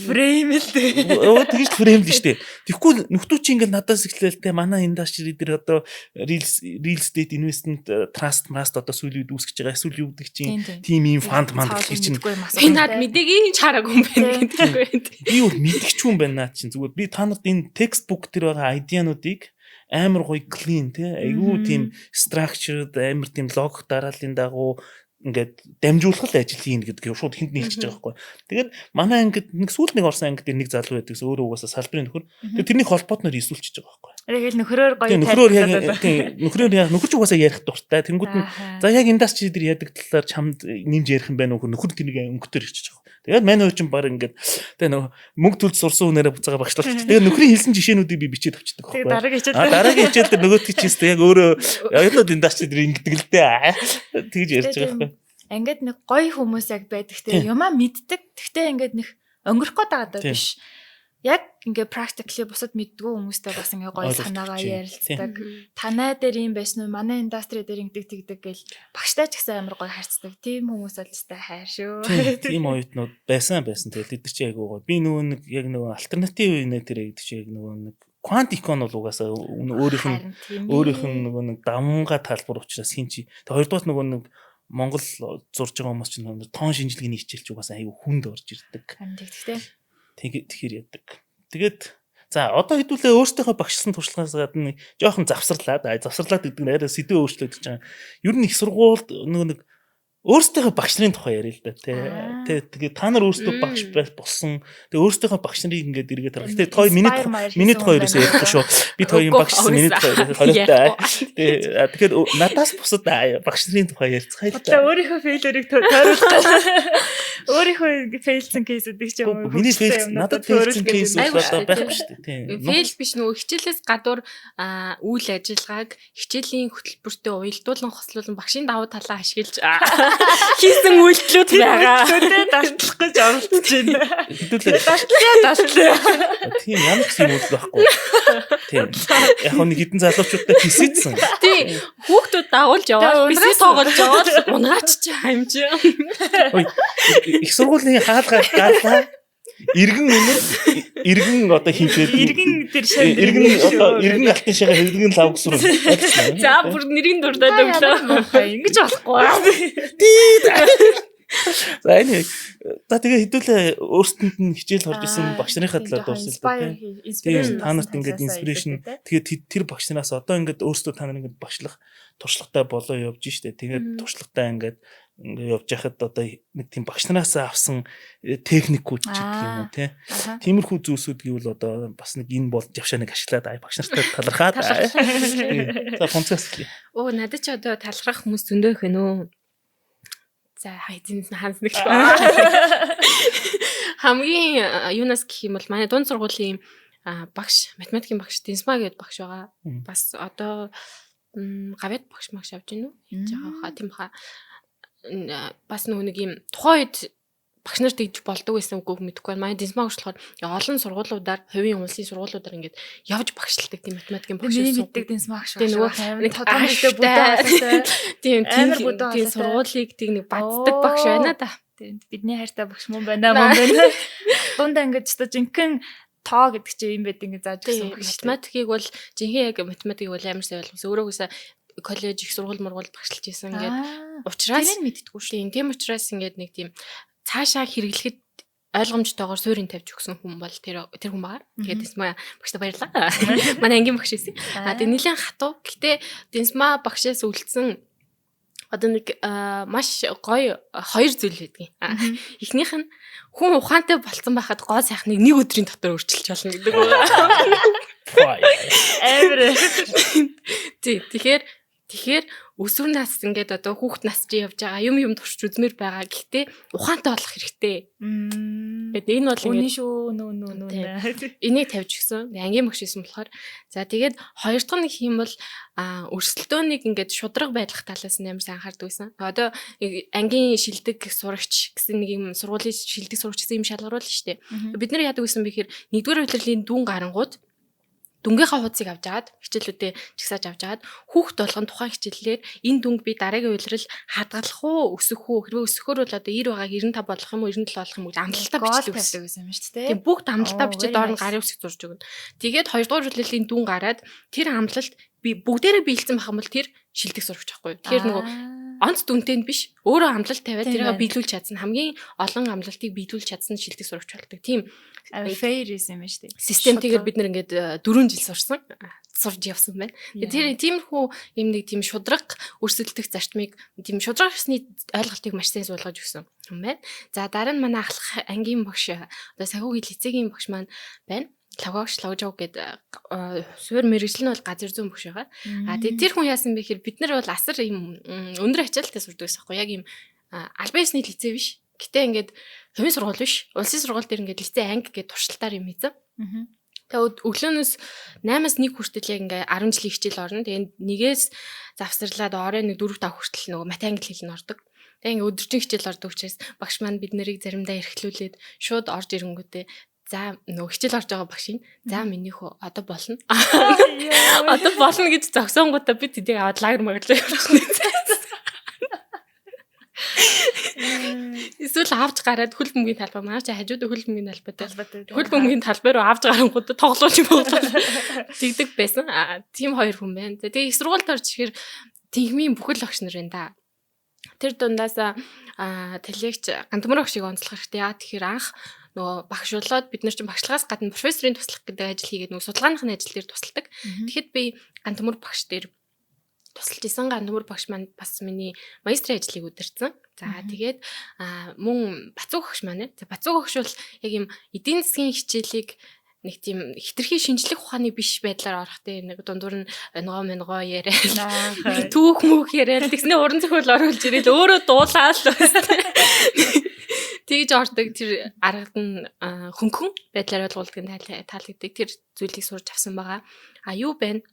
[SPEAKER 3] Frame л дээ.
[SPEAKER 1] Өө, тэгж frame л шүү дээ. Тэгэхгүй нөхдүүд чи ингээл надаас эхлээл те, манай industry дээр одоо real estate investment trust must одоо сүүлийн үед үүсгэж байгаа. Эсвэл юу гэдэг чинь тийм ийм fund манд гэхэр чинь
[SPEAKER 2] би над мэдээгийн ч хараагүй юм байна гэдэггүй.
[SPEAKER 1] Би бол мэдгч юм байна наа чинь. Зүгээр би та нарт энэ textbook дээр байгаа idea нуудыг амар гоё clean те, айгүй тийм structured, амар тийм логик дарааллын дагуу ингээд дамжуулах л ажил хийнэ гэдгийг шууд хүнд нийлчихэж байгаа байхгүй. Тэгээд манай ангид нэг сүүл нэг орсон анги дээр нэг залуу байдаг. Өөрөө угаасаа салбарын нөхөр. Тэгээд тэрний холбоотноор эсүүлчихэж байгаа байхгүй.
[SPEAKER 3] Тэгэл нөхрөөр гоё.
[SPEAKER 1] Нөхрөөр яг, тийм, нөхрөөр яг, нөхөр ч угаасаа ярих дуртай. Тэнгүүд нь за яг industry дээр яадаг талаар чамд нэмж ярих юм байна уу? Нөхөр тэрнийг өнгөтөр ирчихэж байгаа. Тэгээд мань хоёр чинь баг ингээд тэгээ нөгөө мөнгө төлж сурсан хүнээрээ буцаага багшлуулчих. Тэгээ нөхрийн хэлсэн жишээнүүдийг би бичээд авчдаг
[SPEAKER 3] байхгүй. Тэгээ дараагийн хичээл.
[SPEAKER 1] А, дараагийн хичээл дээр нөгөөтг чинь яг өөрөө яг л industry дээр ингэдэг л дээ. Тэгж ярьж байгаа байхгүй.
[SPEAKER 3] Ингээд нэг гоё хүмүүс яг байдаг те, юмаа мэддэг. Тэгтээ ингээд нэг өнгөрөх гээд байгаа даа биш. Яг ингээ practically бусад мэддгүү хүмүүстэй бас ингээ гоё санаагаа ярилцдаг. Танай дээр юм байсан уу? Манай industry дээр ингэдэг тэгдэг гэл багштай ч гэсэн амар гоё харьцдаг. Тийм хүмүүс бол өстой хайр шүү.
[SPEAKER 1] Тийм оюутнууд байсан байсан. Тэгэл тэд нар чи айгуу гоё. Би нөгөө нэг яг нөгөө альтернатив нэ тэр гэдэг чи яг нөгөө нэг quant econ бол угаасаа өөрийнх нь нөгөө нэг давмгаа талбар учраас хин чи. Тэгээ хоёрдугаар нөгөө нэг Монгол зурж байгаа хүмүүс чинь тоон шинжилгээний хичээл чи угаасаа айгүй хүнд орж ирдэг.
[SPEAKER 3] Харин тэгтээ.
[SPEAKER 1] Тэгэхээр яадаг. Тэгээд за, одоо хэдүүлээ өөрсдийнхөө багшсан туршлагаас гадна жоохон завсарлаад, завсарлаад гэдэг нь арай сэдв өөрчлөөд гэж байгаа. Ер нь их сургуульд нөгөө нэг өөрсдийнхөө багш нарын тухай яриа л да, тий. Тэ, тэгээд та нар өөрсдөө багш болсон. Тэгээ өөрсдийнхөө багш нарыг ингээд эргээд харах. Гэтэ той миний тухай ерөөсөө ярихгүй шүү. Би хоёрын багш, миний тухай хориотой. Тэгээ тэгэхээр надаас бусад багш нарын тухай ярьцгаая л
[SPEAKER 3] да. Одоо өөрийнхөө failure ыг тойруулах. Өөрийнхөө fail сэн case үүдийг ч юм
[SPEAKER 1] уу. Миний fail, надад fail сэн case бол одоо байхгүй шүү дээ.
[SPEAKER 2] Тийм. Fail биш, нөгөө хичээлээс гадуур үйл ажиллагааг хичээлийн хөтөлбөртөө уялдуулан хослуулан багшийн давуу талаа ашиглаж хийсэн үйлдэлүүд байгаа.
[SPEAKER 3] Төлөө дартлах гэж оролдож байна.
[SPEAKER 1] Хэдүүлээ.
[SPEAKER 3] Дартлаа, дартлаа.
[SPEAKER 1] Тийм, ямар ч юм үйлдэл байхгүй. Тийм. Яг нэг хідэн залуучуудтай писэдсэн.
[SPEAKER 2] Тийм. Хүүхдүүд дагуулж яваад, PC тоглож яваад унгаач юм чи.
[SPEAKER 1] Ой, их сургуулийн хаалгаа гарлаа. Иргэн үнэр, иргэн одоо хинчээд
[SPEAKER 3] иргэн тэр шан
[SPEAKER 1] иргэн одоо иргэн алтын шагаа, иргэн лав гэсүр.
[SPEAKER 2] За, бүр нэрийн дурдаад өглөө.
[SPEAKER 3] Ингэж болохгүй.
[SPEAKER 1] За, энэ за, тэгээ хэдүүлээ өөрсдөнд нь хичээл орж исэн багш нарынхаа талаар дуурсан л да, тийм. Та нарт ингээд inspiration, тэгээд тэр багш нараас одоо ингээд өөрсдөө та нар ингээд багшлах туршлагатай болоо явж штэ. Тэгээд туршлагатай ингээд ингээд явж байхад одоо нэг тийм багш нараас авсан техникүүд ч гэдэг юм уу, тий. Тиймэрхүү зүйлсүүд гэвэл одоо бас нэг энэ бол явшаа нэг ашиглаад ай багш нартай талархаад. За, функцаас эхлэе.
[SPEAKER 2] Оо, надад ч одоо талархах хүмүүс зөндөө их байна өө. За, хайзын ханс нэг л. Хамгийн юунаас гэх юм бол манай дунд сургуулийн Багш, математикийн багш Динсма гэдэг багш байгаа. Бас одоо гавьяат багш магш авч гинүү хийж байгаа хаа, тийм хаа. Бас нөгөө нэг юм тухайн үед багш нар тэгж болдог байсан үгүй мэдэхгүй байна. Манай Динсма багш болохоор олон сургуулиудаар, хувийн улсын сургуулиудаар ингээд явж багшилдаг тийм математикийн багш
[SPEAKER 3] байсан. Миний мэддэг Динсма багш.
[SPEAKER 2] Тийм, нөгөө
[SPEAKER 3] нэг тодорхой бүдүүн
[SPEAKER 2] тийм тийм сургуулийг тийм нэг баддаг багш байна да.
[SPEAKER 3] Тийм, бидний хайртай багш мөн байна мөн байна. Дундаа ингээд ч жинхэнэ тоо гэдэг чинь юм байд ингээд зааж
[SPEAKER 2] өгсөн багш. Математикийг бол жинхэнэ яг математикийг бол амар сайн ойлгосон. Өөрөөхөөсөө коллеж, их сургууль мургуул багшилж исэн ингээд учраас
[SPEAKER 3] тэр нь мэддэггүй
[SPEAKER 2] шүү. Тийм учраас ингээд нэг тийм цаашаа хэрэглэхэд ойлгомжтойгоор суурин тавьж өгсөн хүн бол тэр хүн байгаа. Тэгээд Динсма багштай баярлалаа. Манай ангийн багш байсан. А тэгээд нэлийн хатуу. Гэтэ Динсма багшаас үлдсэн одоо нэг маш гоё хоёр зүйл байдгийн. Эхнийх нь хүн ухаантай болцсон байхад гоо сайхныг нэг өдрийн дотор өөрчилж болно гэдэг.
[SPEAKER 3] Амар.
[SPEAKER 2] Тий, тэгэхээр өсвөр нас ингээд одоо хүүхэд нас чи явж байгаа юм турш үзмээр байгаа. Гэхдээ ухаантай болох хэрэгтэй. Тэгээд энэ бол
[SPEAKER 3] ингээд шүү нөө нөө нөө.
[SPEAKER 2] Энийг тавьж өгсөн. Ангийн багш исэн болохоор за тэгээд хоёр дахь нэг юм бол өрсөлдөөнийг ингээд шудраг байдлах талаас нь амар сайн анхаардаг байсан. Одоо ангийн шилдэг сурагч гэсэн нэг юм сургуулийн шилдэг сурагч гэсэн юм шалгаруулна шүү дээ. Бид нар яадаг гэсэн бэ гэхээр нэгдүгээр улирлын дүүн гарангууд дүнгийнхаа хуудсыг авч агаад хичээлүүдээ жагсааж авч агаад хүүхд болгон тухайн хичээлээр энэ дүнг би дараагийн улирал хадгалах уу, өсөх үү, хэрвээ өсөхөр бол одоо 90 байгааг 95 болох юм уу, 97 болох юм уу гэж амлалтаа
[SPEAKER 3] бичдэг байсан юм шүү дээ.
[SPEAKER 2] Тийм, бүгд амлалтаа бичээд доор нь гарын үсэг зурж өгнө. Тэгээд хоёрдугаар улирлын дүн гараад тэр амлалт би бүгдээрээ биелсэн байх юм бол тэр шилдэг сурагч байхгүй юу. Тэгэхээр нөгөө онц дүнтэй нь биш, өөрөө амлалт тавиад тэрийг биелүүлж чадсан, хамгийн олон амлалтыг биелүүлж чадсан шилдэг сурагч болдог. Тийм
[SPEAKER 3] fair юм шүү дээ.
[SPEAKER 2] Системтэйгээр бид нар ингээд 4 жил сурж явсан байна. Тэр тиймэрхүү юм нэг тийм шудраг өрсөлдөх зарчмыг, тийм шудраг ёсны ойлголтыг маш сайн суулгаж өгсөн юм байна. За дараа нь манай ахлах ангийн багш, одоо санхүүгийн лицейгийн багш маань байна. Логогч логжог гэдэг суур мэрэгжил нь бол газар зүүн багш байгаа. А тэгээ тэр хүн яасан бэ гэхээр бид нар бол асар юм өндөр ачаалттай сурдаг байсан байхгүй яг юм албан ёсны лицей биш. Гэтэ ингээд хувийн сургууль биш. Улсын сургууль дээр ингээд лицей анги гэдэг туршилтаар юм хийсэн. Тэгээ өглөөнөөс 8-аас 1 хүртэл яг ингээ 10 жилийн хичээл орно. Тэгээ нэгээс завсарлаад орой нэг 4 5 хүртэл нөгөө мат англи хэл нь ордог. Тэгээ ингээ өдөржин хичээл ордог учраас багш маань бид нарыг заримдаа эрхлүүлээд шууд орж ирэнгүүтээ за нөгөө хичээл орж байгаа багш нь за миний хөө одоо болно. Одоо болно гэж зогсонгуудаа би тэдийг аваад лагер маглаа явчихна. Эсвэл авч гараад хөл бөмбөгийн талбай маа чи хажууд хөл бөмбөгийн талбайтай. Хөл бөмбөгийн талбай руу авч гарангуудаа тоглуулж моглоо тэгдэг байсан. Тийм хоёр хүн байна. Тэгээ их сургуульд орж ирэхээр тэнхмийн бүхэл багш нар байна да. Тэр дундаас талигч Гантмөр багшийг онцлох хэрэгтэй. Яа тэгэхээр анх нөгөө багш болоод бид нар чинь багшлагаас гадна профессорын туслах гэдэг ажил хийгээд нөгөө судалгааныхны ажил дээр тусалдаг. Тэгэхэд би Гантмөр багш дээр тусалж исэн. Гантмөр багш маань бас миний магистрийн ажлыг удирдсан. За тэгээд мөн Бацууг багш маань. За Бацууг багш бол яг юм эдийн засгийн хичээлийг нэг тийм хитрхи шинжлэх ухааны биш байдлаар орох те нэг дундуур нь ногоо мөнгөө яриад түүх мөх яриад тэгснээ уран зохиол оруулж ирэл өөрөө дуулаад л тэгж ордог. Тэр аргад нь хөнгөн байдлаар ойлгуулдаг нь таалагддаг. Тэр зүйлийг сурч авсан байгаа. А юу байна?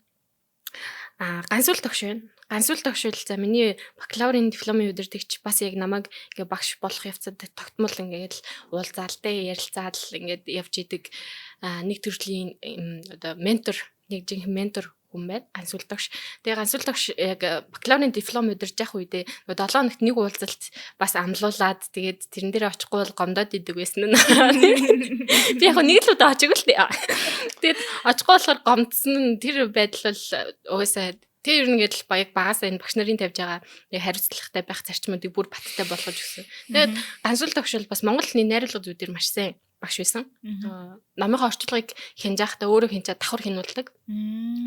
[SPEAKER 2] Гансүл тогш байна. Гансүл тогш бол за миний бакалаврын дипломын удирдагч бас яг намайг ингээ багш болох явцад тогтмол ингээд уулзаал те ярилцаал ингээд явж идэг нэг төрлийн одоо ментор, нэг жинхэнэ ментор хүн байна. Гансүл тогш. Тэгээ гансүл тогш яг бакалаврын диплом удирж явах үедээ 7 хоногт нэг уулзалт бас амлуулад тэгээд тэрэн дээр очихгүй бол гомдоод идэг байсан нь. Би яг нэг л удаа очиаг л дээ. Тэгээд очихгүй болохоор гомдсон нь тэр байдал бол угаасаа тэр ер нь ингээд л баяг багасаа энэ багш нарын тавьж байгаа яг хариуцлагатай байх зарчмуудыг бүр баттай болгож өгсөн. Тэгээд гансүл тогш бол бас монгол хэлний найруулга зүйдэр маш сайн багш байсан. Номынхоо орчуулгыг хянжаахтаа өөрөө хянчаад давхар хянуулдаг.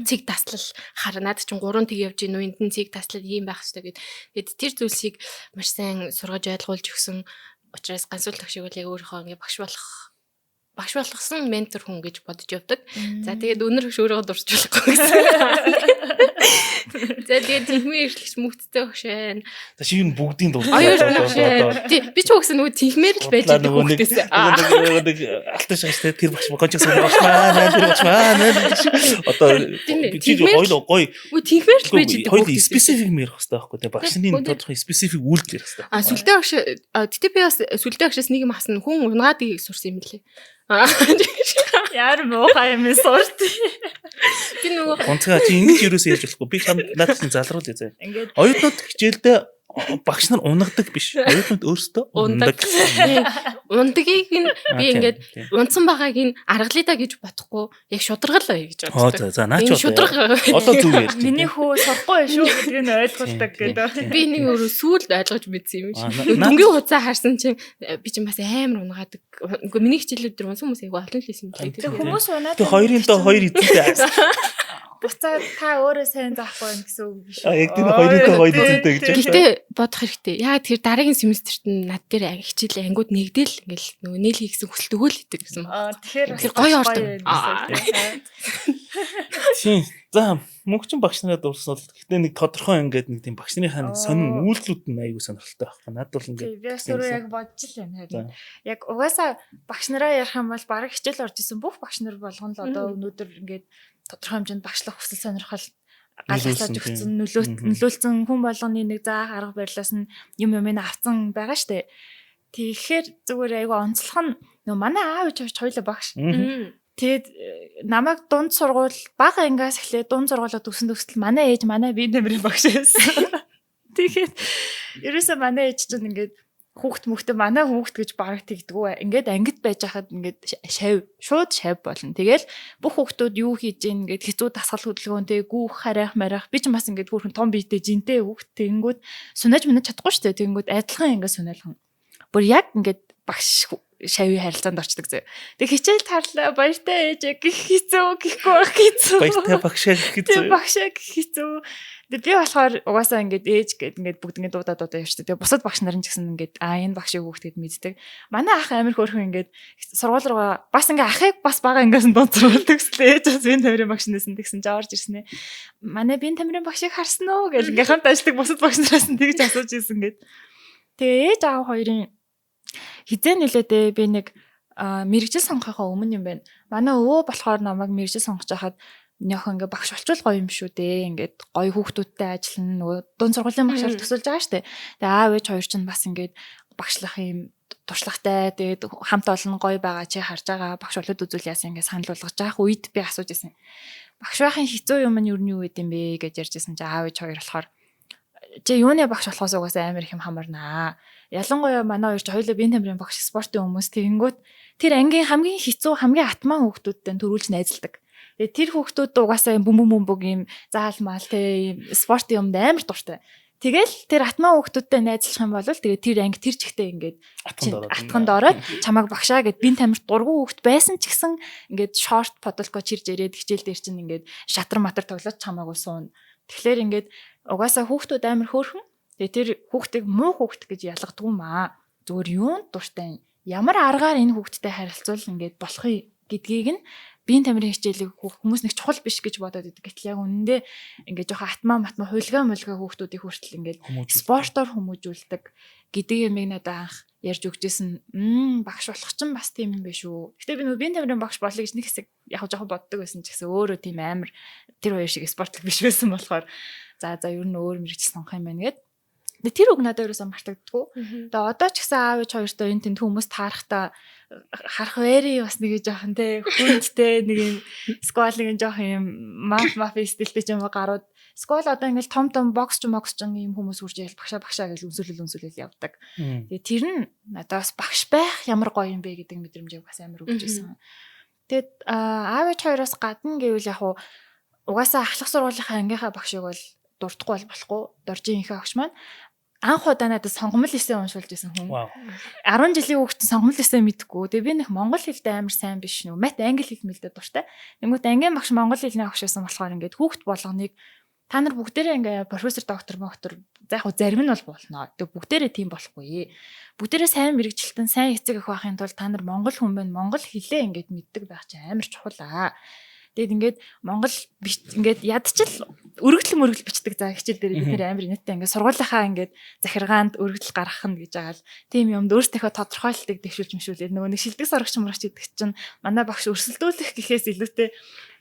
[SPEAKER 2] Цэг таслал хар наад чинь 3 тэг явж гин үү, энд нь цэг таслал ийм байх хэрэгтэй гэд. Тэгээд тэр зүйлсийг маш сайн сургаж ойлгуулж өгсөн учраас гансүл тогшиг бол яг өөрийнхөө ингээ багш болох Багш болгосон ментор хүн гэж бодож явдаг. За, тэгээд өнөр хөш өөрийгөө дурсаж болохгүй гэсэн. За, тэгээд тэнхмийн эрхлэгч мөхттэй багш байна.
[SPEAKER 1] За, чи юу бүгдийн дурдлаа.
[SPEAKER 2] Оюун багш байна. Тий, би ч үгсэн нөгөө тэнхмээр л байж
[SPEAKER 1] Худлаа
[SPEAKER 2] байгаа
[SPEAKER 1] нөгөө нэг
[SPEAKER 2] хүүхдээс.
[SPEAKER 1] нөгөө нэг алтан шаш те, тэр багш гончиг сан багш маань, тэр багш маань. Одоо
[SPEAKER 2] Тийм ээ,
[SPEAKER 1] чи
[SPEAKER 2] тэнхмээр
[SPEAKER 1] хоёул гоё
[SPEAKER 2] Үгүй, тэнхмээр л байж байгаа
[SPEAKER 1] хоёул
[SPEAKER 2] хүүхдээс.
[SPEAKER 1] Specific юм ярих хэрэгтэй байхгүй те, багш нарын
[SPEAKER 2] Тий.
[SPEAKER 1] тодорхой specific үйлдэл ярих хэрэгтэй.
[SPEAKER 2] А, сүлдээ багш, гэтээ би бас сүлдээ багшаас нэг юм асна, хүн унгаадаг сурсан юм лээ.
[SPEAKER 3] Яар муухай юм сурт.
[SPEAKER 2] Би нөгөө
[SPEAKER 1] Гонцгой, чи ингэж юусоо ярьж болохгүй. Би чамд надад чинь залруулъя заа.
[SPEAKER 3] Ингээд
[SPEAKER 1] Оюутнууд хичээлдээ багш нар унагадаг биш. Оюутнууд өөрсдөө
[SPEAKER 2] Унадаг.
[SPEAKER 1] унадаг.
[SPEAKER 2] Ундгийг нь би ингээд
[SPEAKER 1] Тийм.
[SPEAKER 2] унтсан байгааг нь аргалаа да гэж бодохгүй, яг шударгал бай гэж
[SPEAKER 1] Хоо
[SPEAKER 2] боддог.
[SPEAKER 1] за за, наа чи
[SPEAKER 2] Энэ шударга
[SPEAKER 1] одоо зүг ярьж байна.
[SPEAKER 3] Миний хүү сурахгүй шүү гэдгийг нь ойлгуулдаг гэдэг.
[SPEAKER 2] Би нэг өөрөө сүүлд ойлгож мэдсэн юм
[SPEAKER 1] Аа,
[SPEAKER 2] шиг. Дүнгийн хуцаа харсан чинь би чинь бас амар унгаадаг. Үгүй, миний хичээлүүд төр унсан хүмүүс айгүй олон л байсан юм лээ.
[SPEAKER 3] Тэг хүмүүс унаад
[SPEAKER 1] Тэг хоёрын доо хоёр эзэнтэй.
[SPEAKER 3] Буцаа та өөрөө сайн заахгүй юм гэсэн үг биш.
[SPEAKER 1] А, яг тийм, хоёрын доо хоёр эзэнтэй гэж.
[SPEAKER 2] Гэхдээ бодох хэрэгтэй. Яа, тэр дараагийн семестрт нь над дээр хичээл ангиуд нэгдэл ингээл нөгөө нийлхий гэсэн хүсэлт өгөөл идэг гэсэн юм.
[SPEAKER 3] Аа, тэгэхээр бас
[SPEAKER 2] Тэр гоё ордог.
[SPEAKER 3] байна гэсэн үг,
[SPEAKER 1] Тийм. За, мөнгөчин багш нараа дурсвал гэхдээ нэг тодорхой ингээд нэг тийм багш нарынхаа нэг сонин үйлдэлүүд нь айгүй сонирхолтой байхгүй. Надад бол ингээд
[SPEAKER 3] тийм. Би бас өөрөө яг бодож л байна харин.
[SPEAKER 1] За.
[SPEAKER 3] Яг угаасаа багш нараа ярих юм бол бараг хичээл орж исэн бүх багш нар болгоно л одоо өнөөдөр ингээд тодорхой хэмжээнд багшлах хүсэл сонирхол гал хасааж
[SPEAKER 1] Нөлөөлсөн,
[SPEAKER 3] өгсөн, нөлөөт нөлөөлсөн хүн болгоны нэг заах арга барилаас нь юм юм авцсан байгаа штэ. Тэгэхээр зүгээр айгүй онцлох нь нөө манай аав ээж хоёр хоёулаа багш. Тэгээд намайг дунд сургууль бага ангиас эхлээд дунд сургуулиуд төгсөн төгсөл манай ээж манай бие тамирын багш байсан. Тэгэхээр ерөөсөө манай ээж чинь ингээд хүүхд мөхтө манай хүүхд гэж бараг тэгдэггүй. Ингээд ангид байж хахад ингээд шав шууд шав болно. Тэгэл бүх хүүхдүүд юу хийж гин ингээд хэцүү дасгал хөдөлгөөнтэй гүүх харайх марих, би ч бас ингээд хүүхэн том биетэй жинтэй хүүхд, тэгэнгүүт сунааж минь чадахгүй шүү дээ. Тэгэнгүүт адилхан ингээд сунаалхан. Бүр яг ингээд багш шавийн харилцаанд орчдөг зөө. Тэг хичээл тарлаа, баяртай ээж гэх хэцүү, гэхгүй байх хэцүү.
[SPEAKER 1] Баяртай багшаа гэх
[SPEAKER 3] Тэг
[SPEAKER 1] хэцүү.
[SPEAKER 3] багшаа гэх хэцүү. Тэг би болохоор угаасаа ингээд ээж гэд ингээд бүгд ингээд дуудаа дуудаа явчихдаг. Тэг бусад багш нар нь ч гэсэн ингээд аа, энэ багшийн хүүхд гэд мэддэг. Манай ах амар хөөрхөн ингээд сургууль руугаа бас ингээд ахыг бас бага ингээс нь дунд сургууль төгслөө. Ээж бас бие тамирын багш нэсэн тэгсэн чи орж ирсэн ээ. Манай бие тамирын багшийг харсан уу гэл ингээд хамт ажилладаг бусад багш нараас нь тэгж асууж ирсэн гэд. Тэгээ ээж аав хоёрын хизээ нилээдээ би нэг мэргэжил сонгохынхоо өмнө юм байна. Манай өвөө болохоор намайг мэргэжил сонгож байхад нөхөн ингээ багш болчвол гоё юм шүү дээ. Ингээд гоё хүүхдүүдтэй ажиллана. Нөгөө дунд сургуулийн багшаар төсөөлж байгаа шүү дээ. Тэгээ аав ээж хоёр чинь бас ингээд багшлах юм туршлагатай. Тэгээд хамт олон гоё байгаа чи харж байгаа, багш болоод үзүүл яасан ингээ санал болгож байгаа үед би асууж исэн. Багш байхын хэцүү юм нь юу нь юу гэдэм бэ гэж ярьж исэн чи аав ээж хоёр болохоор чи юуны багш болохоос угаасаа амар их юм хамарнаа. Ялангуяа манай хоёр чи хоёулаа биеийн тамирын багш, спортын хүмүүс, тэгэнгүүт тэр ангийн хамгийн хэцүү, хамгийн атман хүүхдүүдтэй төрүүлж найзалдаг. Тэгээ тэр хүүхдүүд угаасаа юм бөмбөг бөмбөг юм заал маал те, юм спортын юмд амар дуртай. Тэгэл тэр атман хүүхдүүдтэй найзлах юм бол тэгээ тэр анги тэр чигтээ ингээд
[SPEAKER 1] Атганд ороод.
[SPEAKER 3] атганд ороод чамайг багшаа гэд бие тамирт дургу хүүхд байсан ч гэсэн ингээд шорт подолко чирж ирээд хичээл дээр чинь ингээд шатар матар тоглож чамаагүй суун. Тэгэхээр ингээд угаасаа хүүхдүүд амар хөөрхөн. Тэгээ тэр хүүхдийг муу хүүхд гэж ялгадаг юм аа. Зүгээр юунд дуртай, ямар аргаар энэ хүүхдтэй харилцвал ингээд болох гэдгийг нь биеийн тамирын хичээлийг хүмүүс нэг чухал биш гэж бодоод идэг. Гэтэл яг үнэндээ ингээд жоохон атмаа матмаа хулгай мулгай хүүхдүүдийг хүртэл ингээд спортоор хүмүүжүүлдэг гэдэг юмыг надад анх ярьж өгчээсэн. Багш болох чинь бас тийм юм биш үү. Гэтэ би нөгөө биеийн тамирын багш болъё гэж нэг хэсэг яг жоохон боддог байсан ч гэсэн өөрөө тийм амар тэр хоёр шиг спортлог биш байсан болохоор за за, ер нь өөр мэргэжил сонгох юм байна гэд. Тэгээ тэр үг надад ерөөсөө мартагддаггүй. Тэгээ одоо ч гэсэн аав ээж хоёртой энэ тэнд хүмүүс таарахтаа харах вэри бас нэг жоохон те хүндтэй нэг юм сквал нэг жоохон юм маф маф стилтэй ч юм уу гарууд сквал одоо ингээл том том бокс ч мокс ч юм хүмүүс үрж ял багшаа багшаа гэж үнсүүлэл үнсүүлэл явдаг. Тэгээ тэр нь надад бас багш байх ямар гоё юм бэ гэдэг мэдрэмжийг бас амар өгч ирсэн. Тэгээд аав ээж хоёроос гадна гэвэл яг уу угаасаа ахлах сургуулийнхаа ангийнхаа багшийг бол дурдахгүй бол болохгүй. Доржийн ихэ багш маань анх удаа надад сонгомол эсээ уншуулж исэн хүн. 10 жилийн хүүхэд сонгомол эсээ мэдгүй. Тэгээ би нэг монгол хэлтэй амар сайн биш нүү. Мат англи хэл мэлдэ дуртай. Тэнгүүт ангийн багш монгол хэлний багш байсан болохоор ингээд хүүхэд болгоныг Та нар бүгдээрээ ингээ профессор, доктор, моктор за яг зарим нь бол болно. Тэгээ бүгдээрээ тийм болохгүй. Бүгдээрээ сайн мэргэжилтэн, сайн эцэг эх байхын тулд та нар монгол хүн байна, монгол хэлээ ингээд мэддэг байх чинь амар чухал аа. Тэгээд ингээд монгол ингээд ядчил өргөдөл мөргөл бичдэг за хичээл дээр бид нэр амар инээдтэй ингээд сургуулийнхаа ингээд захиргаанд өргөдөл гаргах нь гэж байгаа л тийм юмд өөрсдийнхөө тодорхойлолтыг дэвшүүлж мшүүлээд нөгөө нэг шилдэг сурагч мурагч гэдэг чинь манай багш өрсөлдүүлэх гэхээс илүүтэй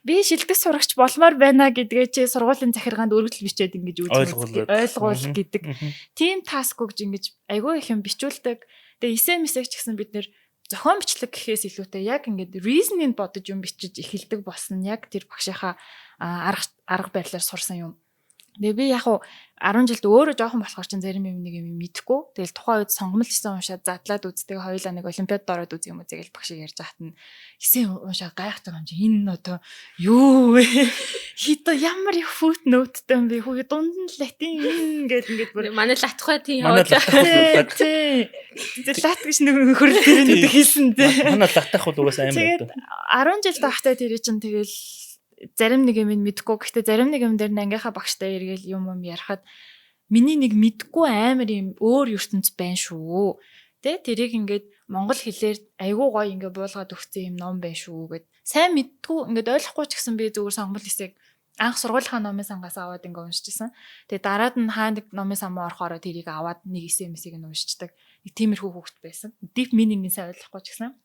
[SPEAKER 3] би шилдэг сурагч болмоор байна гэдгээ чи сургуулийн захиргаанд өргөдөл бичээд ингэж үзмэд ойлгуул гэдэг тийм task өгж ингэж айгүй их юм бичүүлдэг. Тэгээ эсэ мэсэг ч гэсэн бид нэр зохион бичлэг гэхээс илүүтэй яг ингээд reasoning бодож юм бичиж эхэлдэг болсон яг тэр багшийнхаа арга барилаар сурсан юм. Тэгээ би яг уу 10 жилд өөрөө жоохон болохоор чинь зарим юм нэг юм мэдэхгүй. Тэгэл тухайн үед сонгомол гэсэн уншаад задлаад үздэг, хоёулаа нэг олимпиадад ороод үзье юм уу тэгэл багшийг ярьж байхад нь эсээ уншаад гайхаж байгаа юм чи энэ нь одоо юу вэ? Хит ямар их footnote тэй юм бэ? Хүү дунд нь латин ингээд ингээд бүр
[SPEAKER 2] манай латхай тийм
[SPEAKER 1] яваад.
[SPEAKER 3] Тий. Лат гэж нэг хөрөл дээр нэг хэлсэн тий.
[SPEAKER 1] Манай латах бол угаасаа амар.
[SPEAKER 3] Тэгээд 10 жил байхдаа тэр чинь тэгэл зарим нэг юм мэдэхгүй. Гэхдээ зарим нэг юм дээр ангийнхаа багштай эргээл юм юм ярихад миний нэг мэдэхгүй амар юм өөр ертөнц байна шүү. Тэ тэрийг ингээд монгол хэлээр айгүй гоё ингээд буулгаад өгсөн юм ном байна шүү гэд. Сайн мэддэггүй ингээд ойлгохгүй ч гэсэн би зүгээр сонгомол эсийг анх сургуулийнхаа номын сангаас аваад ингээд уншижсэн. Тэгээ дараад нь хаа нэг номын сан руу орохороо тэрийг аваад нэг эсээ мэсийг нь уншичдаг. Нэг тиймэрхүү хүүхэд байсан. Deep meaning-ийг сайн ойлгохгүй ч гэсэн.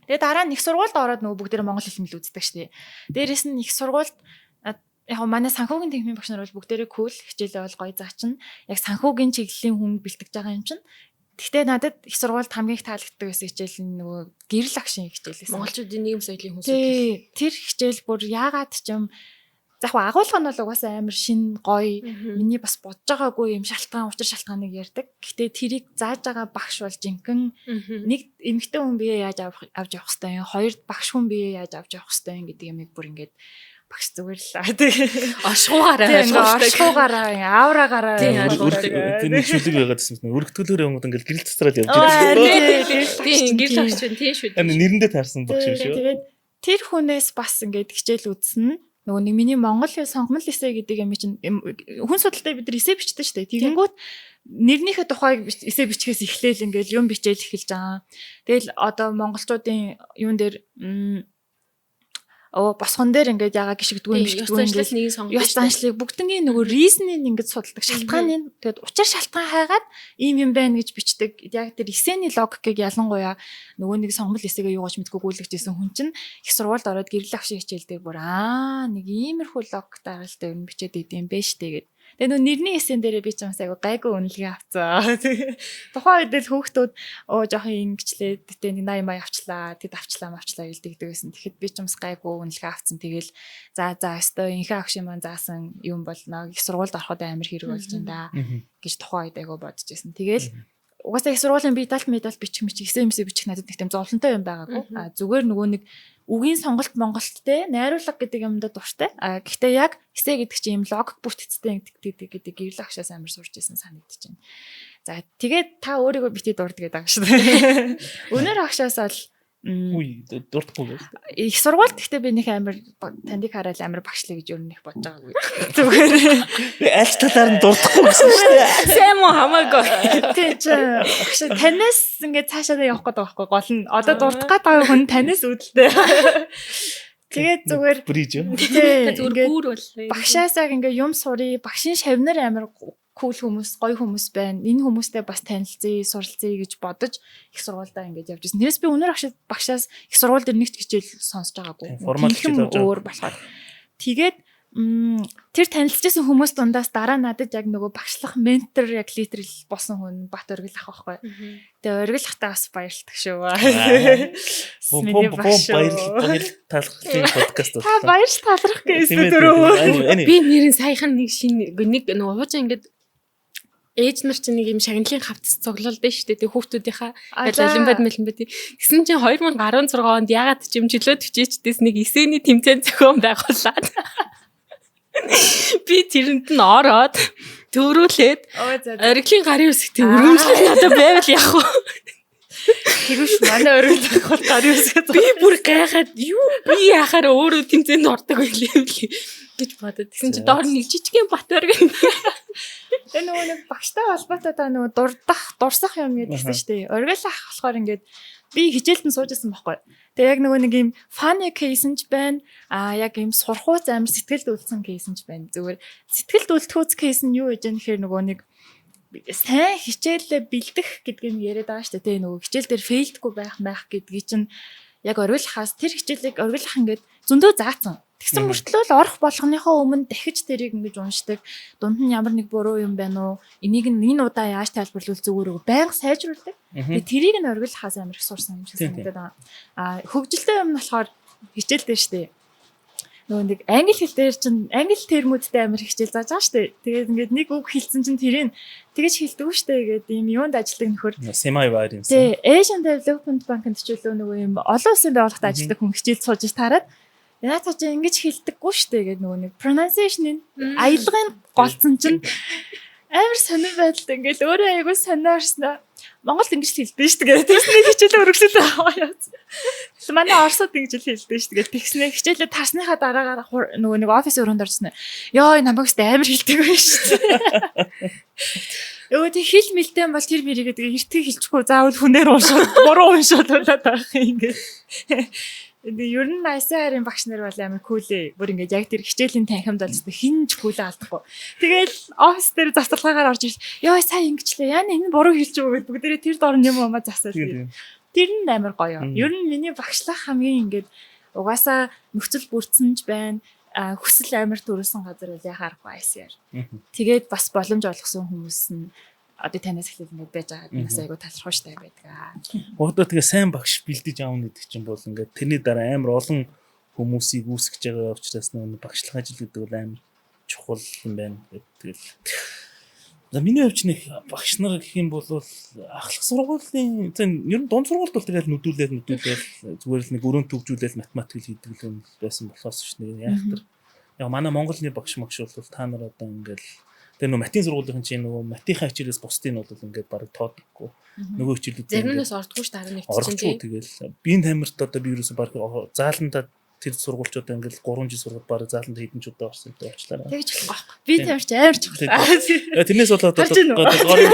[SPEAKER 3] Тэгээ дараа нь их сургуульд ороод нөгөө бүгдээрээ монгол хэл мэл үздэг шүү дээ. Дээрээс нь их сургуульд яг манай санхүүгийн техникийн багш нар бол бүгдээрээ cool хичээлээ бол гоё заачин. Яг санхүүгийн чиглэлийн хүн бэлтгэж байгаа юм чинь. Гэхдээ надад их сургуульд хамгийн их таалагддаг байсан хичээл нь нөгөө гэрэл агшин хичээл байсан.
[SPEAKER 2] Монголчуудын нийгэм соёлын хүн судлал.
[SPEAKER 3] Тэр хичээл бүр яагаад ч юм за яг агуулга нь бол угаасаа амар шин гоё. Миний бас бодож байгаагүй юм шалтгаан, учир шалтгааныг ярьдаг. Гэхдээ тэрийг зааж байгаа багш бол жинхэнэ нэг эмэгтэй хүн бие яаж авч явах хэвтэй юм, хоёр багш хүн бие яаж авч явах хэвтэй юм гэдэг юмыг бүр ингээд багш зүгээр л
[SPEAKER 2] оршихугаараа
[SPEAKER 3] оршихугаараа аураагаараа
[SPEAKER 1] тэр нэг шүлэг байгаад байсан юм. Өргөтгөлөөр явангууд ингээд гэрэл цацраад явж
[SPEAKER 2] байсан. Тийм гэрэл багш чинь тийм шүү.
[SPEAKER 1] Нэрэндээ таарсан багш юм шүү.
[SPEAKER 3] Тэгээд тэр хүнээс бас ингээд хичээл үзнэ. Нөгөө нэг миний монгол хэл сонгомол эсэ гэдэг юм чинь хүн судалтай бид нар эсэ бичдэг шүү дээ. Тэгэнгүүт нэрнийхээ тухайг эсэ бичгээс эхлээл ингээл юм бичээл эхэлж байгаа. Тэгэл одоо монголчуудын юун дээр босгон дээр ингээд ягаа гიშгдэггүй юм
[SPEAKER 2] бишгдэггүй ингээд нэг сонгодог.
[SPEAKER 3] Ёс заншлыг бүгднгийн нөгөө reason-ийг ингээд судалдаг шалтгааныг тэгээд учир шалтгаан хайгаад ийм юм байна гэж бичдэг. Яг тэр эсэний логикийг ялангуяа нөгөө нэг сонгомол эсэгээ юугаач мэдгүй гүйлгэж исэн хүн чинь их сургуульд ороод гэрэл агшин хичээл дээр бүр нэг иймэрхүү логик дараалтай юм бичээд идэм бэ штэ гэд. Тэгээ нөгөө нэрний эсэн дээрээ би ч юм айгу гайгүй үнэлгээ авцаа. Тухайн үед л хүүхдүүд жоохон ингэчлээ гэтээ нэг 80 мая авчлаа, тэд авчлаа мавчлаа гэлдэг байсан. Тэгэхэд би ч юм гайгүй үнэлгээ авцсан. Тэгэл за өстой инхээ агш юм заасан юм болно. Их сургуульд ороход амар хэрэг болж байна да гэж тухайн үед айгу бодож байсан. Тэгэл угаасаа их сургуулийн би далт медаль бичих мчих эсэ юмсээ бичих надад нэг тийм зовлонтой юм байгаагүй. А зүгээр нөгөө нэг үгийн сонголт Монголттэй найруулга гэдэг юмдад дуртай. А гэхдээ яг эсэ гэдэг чинь юм логик бүтцтэй гэдэг гэрэл агшаас амар сурч исэн санагдаж байна. За тэгээд та өөрийгөө бити дурд гэдэг байгаа шүү дээ. Өнөр агшаас бол
[SPEAKER 1] Үгүй дурдахгүй байж.
[SPEAKER 3] Их сургуульд гэхдээ би нэг амар тандыг хараад амар багшлаа гэж ер нь их бодож байгаагүй. Зүгээр.
[SPEAKER 1] Би аль талаар нь дурдахгүй гэсэн шүү дээ.
[SPEAKER 2] Сайн муу хамаагүй.
[SPEAKER 3] Тий чи багш танаас ингээд цаашаа явах гэдэг байхгүй гол нь одоо дурдах гээд байгаа хүн танаас үүдэлтэй. Тэгээд зүгээр
[SPEAKER 1] бриж юу?
[SPEAKER 3] Тий
[SPEAKER 2] зүгээр гүүр бол.
[SPEAKER 3] Багшаасаа ингээд юм сурыг багшийн шавнар амар кул хүмүүс, гоё хүмүүс байна. Энэ хүмүүстэй бас танилцъя, суралцъя гэж бодож их сургуульдаа ингээд явж ирсэн. Тэрээс би өнөр багшаас их сургууль дээр нэг ч хичээл сонсож байгаагүй.
[SPEAKER 1] Формал хичээл авч
[SPEAKER 3] өөр болохоор. Тэгээд тэр танилцчихсан хүмүүс дундаас дараа надад яг нөгөө багшлах ментор яг литерал болсон хүн Бат Өргөл ах байхгүй. Тэгээ Өргөл ахтаа бас баярлдаг шүү.
[SPEAKER 1] Миний баярлал талархлын подкаст
[SPEAKER 3] боллоо. Та баярлал талархах гэсэн дөрөв.
[SPEAKER 2] Би нэрийн саяхан нэг шинэ нэг нөгөө уужаа ингээд ээж нар чинь нэг юм шагналын хавтас цуглуулдаг шүү дээ. Тэг хүүхдүүдийнхаа олимпиад мэлмэд. Тэгсэн чинь 2016 онд ягаад ч юм чөлөө төвчээчдээс нэг эсэний тэмцээн зохион байгуулад би тэрэнд нь ороод төрүүлээд оргилын гарын үсгтийн өргөмжлөл надад байвал яах вэ?
[SPEAKER 3] Тэгвш манай оргил бол гарын үсгээ
[SPEAKER 2] би бүр гайхаад юу би яхаар өөрөө тэмцээнд ордог байлээ юм лээ. гэж бодод. Тэгсэн чи доор нэг жижигхэн бат барь гэн.
[SPEAKER 3] Тэгээ нөгөө нэг багштай холбоотой та нөгөө дурдах, дурсах юм гэдгийгсэн шүү дээ. Оргил ах болохоор ингээд би хичээлд нь сууж исэн байхгүй. Тэгээ яг нөгөө нэг юм funny case нь ч байна. Аа яг юм сурхууц амар сэтгэлд үлдсэн case нь ч байна. Зүгээр сэтгэлд үлдэхүүц case нь юу гэж юм гэхээр нөгөө нэг сайн хичээлээ бэлдэх гэдгийг нь яриад байгаа шүү дээ. Тэгээ нөгөө хичээл дээр fail дгүй байх байх гэдгийг чинь яг оргилхаас тэр хичээлийг оргилах ингээд зөндөө заацсан. Тэгсэн мөртлөө л орох болгоныхоо өмнө дахиж тэрийг ингэж уншдаг. Дунд нь ямар нэг буруу юм байна уу? Энийг нь энэ удаа яаж тайлбарлавал зүгээр үү? Байнга сайжруулдаг. Тэгээ тэрийг нь оргилхаас амар их сурсан юм шиг санагдаад байгаа. А хөгжилтэй юм нь болохоор хичээл дээр шүү дээ. Нөгөө нэг англи хэл дээр чинь англи термүүдтэй амар хичээл зааж байгаа шүү дээ. Тэгээд ингээд нэг үг хэлсэн чинь тэрийг тэгэж хэлдэггүй шүү дээ гэдэг ийм юунд ажилладаг нөхөр.
[SPEAKER 1] Semi wire юмсан.
[SPEAKER 3] Тий, Asian Development Bank-д ч үлээ нөгөө ийм олон улсын байгууллагад ажилладаг хүн хичээл сууж иж тараад яа чи ингэж хэлдэггүй шүү дээ гэдэг нөгөө нэг pronunciation-ын аялгын голцсон чинь амар сонин байдалд ингээл өөрөө айгуу сониорсноо Монголд ингэж л хэлдэж шүү дээ. Тэгснээ хичээлээ өргөжлөлөө аваа яа. Манай Оросод ингэж л хэлдэж шүү дээ. Тэгснээ хичээлээ тарсныхаа дараагаар нөгөө нэг офис өрөөнд орчихно. Йоо намайг өстө амар хэлдэг байх шүү дээ. Өө тэг хэл мэлтэн бол тэр мэрийгээ тэгээ эртгийг хэлчихгүй заавал хүнээр уншаад буруу уншаад болоод байх юм ингээд. Тэгээ ер нь ICR-ын багш нар бол амар cool ээ. Бүр ингээд яг тэр хичээлийн танхимд бол хин ч cool ээ алдахгүй. Тэгэл офис дээр завсарлагаагаар орж ирэл ёо сая ингэчлээ. Яа энэ буруу хэлж байгаа гэд бүгдээрээ тэр дор нь юм амаа засаал. Тэр нь амар гоё. Ер нь миний багшлах хамгийн ингээд угаасаа нөхцөл бүрдсэн ч байна. Хүсэл амар төрүүлсэн газар бол яхаа аргагүй ICR. Тэгээд бас боломж олгосон хүмүүс нь одоо танаас эхлээд ингээд байж байгаа нас айгу талархуу штэ байдаг аа.
[SPEAKER 1] Одоо тэгээ сайн багш бэлдэж аавна гэдэг чинь бол ингээд тэрний дараа амар олон хүмүүсийг үүсгэж байгаа учраас нөгөө багшлах ажил гэдэг бол амар чухал юм байна гэдэг. Тэгэл за миний хувьд нэг багш нар гэх юм бол ахлах сургуулийн за ер нь дунд сургуульд бол тэгэл нүдүүлээл зүгээр л нэг өрөөнд төгжүүлээл математик хийдэг л юм байсан болохоос ш нэг яах тэр яг манай Монголны багш магш бол та нар одоо ингээл тэр нөгөө матийн сургуулийн чинь нөгөө матийнхаа хичээлээс бусдыг нь бол ингээд бараг тоодоггүй. Нөгөө хичээлүүд
[SPEAKER 2] зарим нь бас ордгоо ш 11
[SPEAKER 1] чинь тэгэл биеийн тамирт одоо би ерөөсө бараг зааландаа тэр сургуульчуудаа ингээл 3 жил сургаад бараг зааландаа хэдэн ч удаа орсон гэдэг очлаа.
[SPEAKER 3] Тэгж болохгүй байхгүй. Биеийн тамирч амар чухал.
[SPEAKER 1] Тэрнээс болоод одоо горын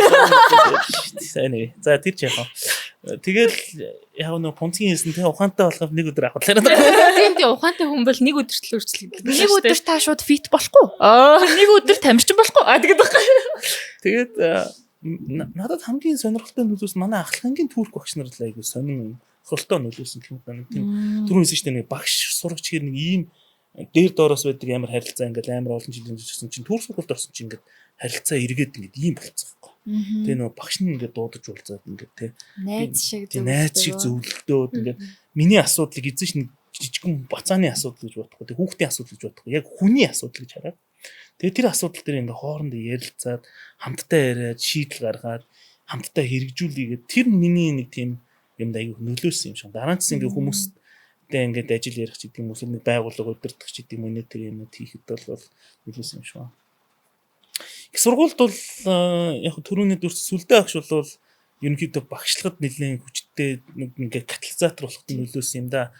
[SPEAKER 1] сайн нэг. За тэр ч яхаа. Тэгэл яг нөө пунцгийн хэлсэн те ухаантай болоход нэг өдөр авах.
[SPEAKER 2] Тийм тийм ухаантай хүн бол нэг өдөрт л өөрчлөгдөв.
[SPEAKER 3] Нэг өдөр та шууд фит болохгүй. Аа нэг өдөр тамирчин болохгүй. Аа тэгээд байхгүй.
[SPEAKER 1] Тэгээд надад хамгийн сонирхолтой нөлөөс манай ахлах ангийн турк багш нар л айгу сонин холтой нөлөөсөн гэх юм да. Нэг тийм түрүүн хэлсэн шүү дээ нэг багш сурагч хэр нэг ийм дээр доороос байдаг амар харилцаа ингээл амар олон жилийн жирсэн чинь турк сургуульд орсон чинь ингээд харилцаа эргээд ингээд ийм болцсон байхгүй. Тэгээ нөгөө багш нь ингээд дуудаж уулзаад ингээд те
[SPEAKER 3] найз шиг
[SPEAKER 1] зөвлөлдөө найз шиг зөвлөлдөөд ингээд миний асуудлыг эзэн ш нэг жижигхэн бацааны асуудал гэж бодохгүй тэг хүүхдийн асуудал гэж бодохгүй яг хүний асуудал гэж хараад тэгээ тэр асуудал дээр ингээд хоорондоо ярилцаад хамтдаа яриад шийдэл гаргаад хамтдаа хэрэгжүүлээгээд тэр миний нэг тийм юмд аягүй нөлөөлсөн юм шиг. Дараа нь ч ингээд хүмүүстэй ингээд ажил ярих ч гэдэг юм уу нэг байгууллага удирдах ч гэдэг юм уу нэг тэр юмуд хийхэд бол нөлөөлсөн юм шиг байна. Их сургуульд бол яг түрүүний дүрс сүлдээ агш бол ерөнхийдөө багшлахад нэлээд хүчтэй нэг ингээд катализатор болоход нөлөөлсөн юм да.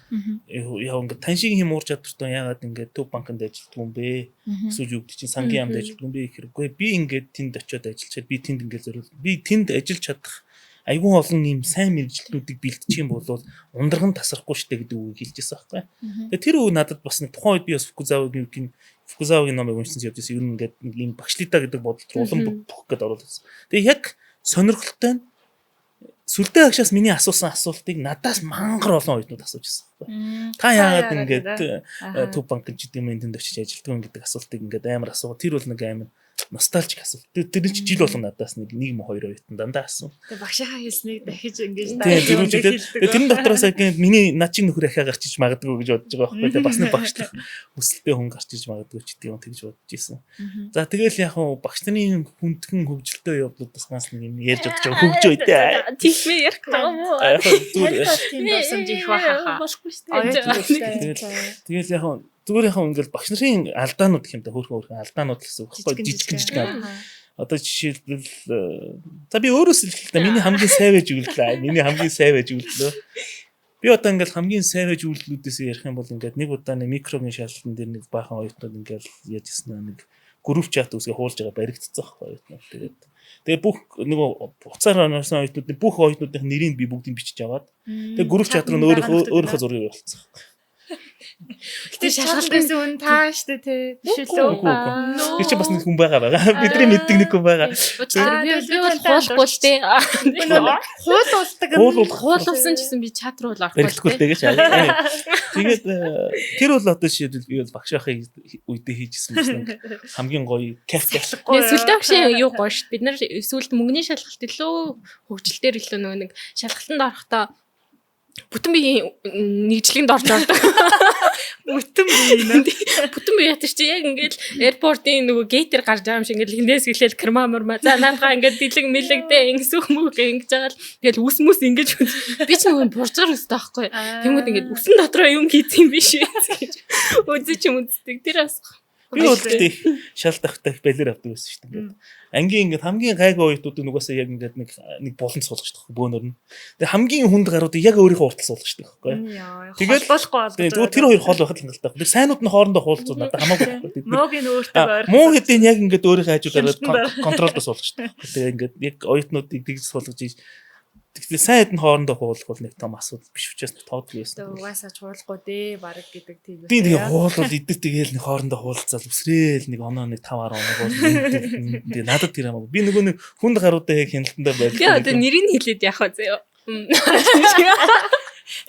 [SPEAKER 1] Яг ингээд тань шиг юм уур чадвартай яагаад ингээд төв банкнд ажилладаг юм бэ? Эсвэл юу гэдэг чинь сангийн яамд ажилладаг юм бэ гэхээр үгүй би ингээд тэнд очиод ажиллачаад би тэнд ингээд зориул би тэнд ажиллаж чадах айгүй олон ийм сайн мэргэжилтнүүдийг бэлтчих юм бол ундраг нь тасрахгүй штэ гэдэг үгийг хэлж байсан байхгүй. Тэгээ тэр үг надад бас нэг тухайн үед би бас Фукузавагийн Фукузавагийн номыг уншсан явж байсан. Ер нь ингээд нэг ийм багшлита гэдэг бодол төр улам бүх гэдээ оруулсан. Тэгээ яг сонирхолтой нь сүлдээ агшаас миний асуусан асуултыг надаас мангар олон оюутнууд асууж ирсэн байхгүй. Та яагаад ингээд төв банк ч гэдэг юм энд очиж ажилладаг юм гэдэг асуултыг ингээд амар асуу. Тэр бол нэг амар ностальжик асуулт. Тэр чинь жил болгон надаас нэг нэг м хоёр оюутан дандаа асуу.
[SPEAKER 3] Тэгээ багшийнхаа хэлснийг дахиж ингэж
[SPEAKER 1] тэр үжилээд тэрэн дотроос яг миний над чинь нөхөр ахаа гарч иж магадгүй гэж бодож байгаа байхгүй. Тэгээ бас нэг багшлах хүсэлтэй хүн гарч иж магадгүй ч гэдэг юм тэгж бодож исэн. За тэгэл яг хуу багш нарын хүндхэн хөгжилтэй явдлууд бас ганц нэг юм ярьж бодож байгаа хөгжөө дээ.
[SPEAKER 2] Тийм ярих юм уу?
[SPEAKER 1] Зүгээр
[SPEAKER 3] тийм дурсамж их бахаа.
[SPEAKER 2] Болохгүй шүү дээ.
[SPEAKER 1] Тэгэл яг хуу зүгээр яг ингээл багш нарын алдаанууд гэх юм да хөөрхөн хөөрхөн алдаанууд л гэсэн үг байхгүй жижигхэн жижигхэн одоо жишээлбэл за би өөрөөс л хэлээ да миний хамгийн savage үйлдэл миний хамгийн savage үйлдэл. Би одоо ингээл хамгийн savage үйлдэлүүдээс ярих юм бол ингээд нэг удаа нэг микрогийн шалгалтын дээр нэг баахан оюутнууд ингээл яаж ирсэн нэг group chat үүсгээ хуулж байгаа баригдцсан байхгүй оюутнууд. Тэгээд бүх нөгөө буцаар орсон оюутнуудын бүх оюутнуудын нэрийг би бүгдийг бичиж аваад тэгээд group chat руу өөрийнхөө өөрийнхөө зургийг оруулсан.
[SPEAKER 3] Гэтэ шалгалтын үн та штэ тий. Биш
[SPEAKER 1] Үгүй,
[SPEAKER 3] лөө.
[SPEAKER 1] үгүй. Тэр чинь бас нэг хүн байгаа байгаа. Бидний мэддэг нэг хүн байгаа.
[SPEAKER 2] Уучлаарай, би бол хуулахгүй л дээ.
[SPEAKER 3] Хуулуулдаг.
[SPEAKER 1] Хуулуулах.
[SPEAKER 2] Хуулуулсан ч гэсэн би чат руу л орохгүй
[SPEAKER 1] Баригдахгүй
[SPEAKER 2] л
[SPEAKER 1] л гэж. Тэгээд тэр бол одоо жишээлбэл би бол багш байхын үедээ хийжсэн бас нэг хамгийн гоё кайф кайф.
[SPEAKER 2] дээ. Сүлдээ багшийн юу гоё шүү. Бид нар сүлд мөнгөний шалгалт илүү хөгжилтээр илүү нөгөө нэг шалгалтанд орохдоо бүтэн биеийн нэгжлэгэнд орж ордог.
[SPEAKER 3] Бүтэн бие нэ.
[SPEAKER 2] Бүтэн бие ятар чи яг ингээл аirport-ийн нөгөө gate-ээр гарч байгаа юм шиг ингээл хинээс гэлээл керма мөрма. За наадгаа ингээд дилэг мэлэгдээ ингэсөх мөг ингэж байгаа л тэгэл үс мүс ингэж би ч нөгөө буржгаар өстэй байхгүй. Тэнгүүд ингээд үсэн дотроо юм хийц юм биш үү гэж үзэж юм үздэг. Тэр бас
[SPEAKER 1] Би бол гэхдээ их шал давтай балер авдаг байсан шүү дээ. Ингээд ангийн ингээд хамгийн гайгүй оюутнуудыг нугасаа яг ингээд нэг нэг буланд суулгачдаг бөөнөр нь. Тэгээ хамгийн хүнд гаруудыг яг өөрийнхөө уртал суулгачдаг байхгүй.
[SPEAKER 3] Тэгэл болохгүй болгож.
[SPEAKER 1] Тэгээ зүгээр тэр хоёр хол байхад л хангалттай. Тэр сайнууд нь хоорондоо хуулцууд надад хамаагүй байхгүй. Тэд нар
[SPEAKER 3] Мууг нь өөртөө ойр.
[SPEAKER 1] Муу хэдийн яг ингээд өөрийнхөө хажуудаар контролдоо суулгачдаг. Тэгээ ингээд яг оюутнуудыг тэгж суулгаж ийж. Тэгэхээр сайн хэд нь хоорондоо хуулах бол нэг том асуудал биш учраас нэг тоодгүй байсан.
[SPEAKER 3] Угаасаа чуулахгүй дээ баг гэдэг тийм.
[SPEAKER 1] Би тэгээ хуулвал идэх тэгээл нэг хоорондоо хуулцаал үсрээл нэг оноо нэг 5 10 оноо бол тэгээ надад тэр хамаагүй. Би нөгөө нэг хүнд гаруудаа яг хяналтандаа
[SPEAKER 2] Би
[SPEAKER 1] байлаа.
[SPEAKER 2] одоо нэрийг хэлээд явах вэ заяа.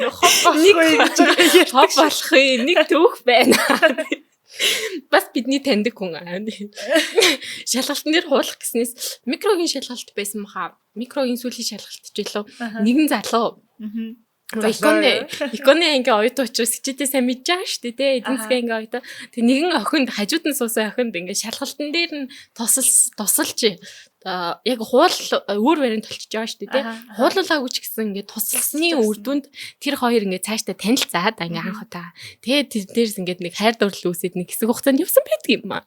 [SPEAKER 3] Хоп болохгүй гэж байгаа юм.
[SPEAKER 2] Хоп болох юм. Нэг түүх байна. Бас бидний таньдаг хүн аа. Шалгалтын дээр хуулах гэснээс микрогийн шалгалт байсан баха. Микрогийн сүүлийн шалгалт ч илүү нэгэн залуу. Иконы иконы анги оюутан учраас хичээдээ сайн мэдж байгаа шүү дээ, тэ эдийн засгийн анги оюутан. Тэг нэгэн охинд хажууд нь суусан охинд ингээ шалгалтын дээр нь тусалж яг хуул өөр вариант болчихж байгаа шүү дээ, тэ. Хуулуулаагүй ч гэсэн ингээ тусалсны үр дүнд тэр хоёр ингээ цаашдаа танилцаад ингээ анх удаа. Тэгээд тэр дээрс ингээ нэг хайр дурлал үүсээд нэг хэсэг хугацаанд явсан байдаг юм аа.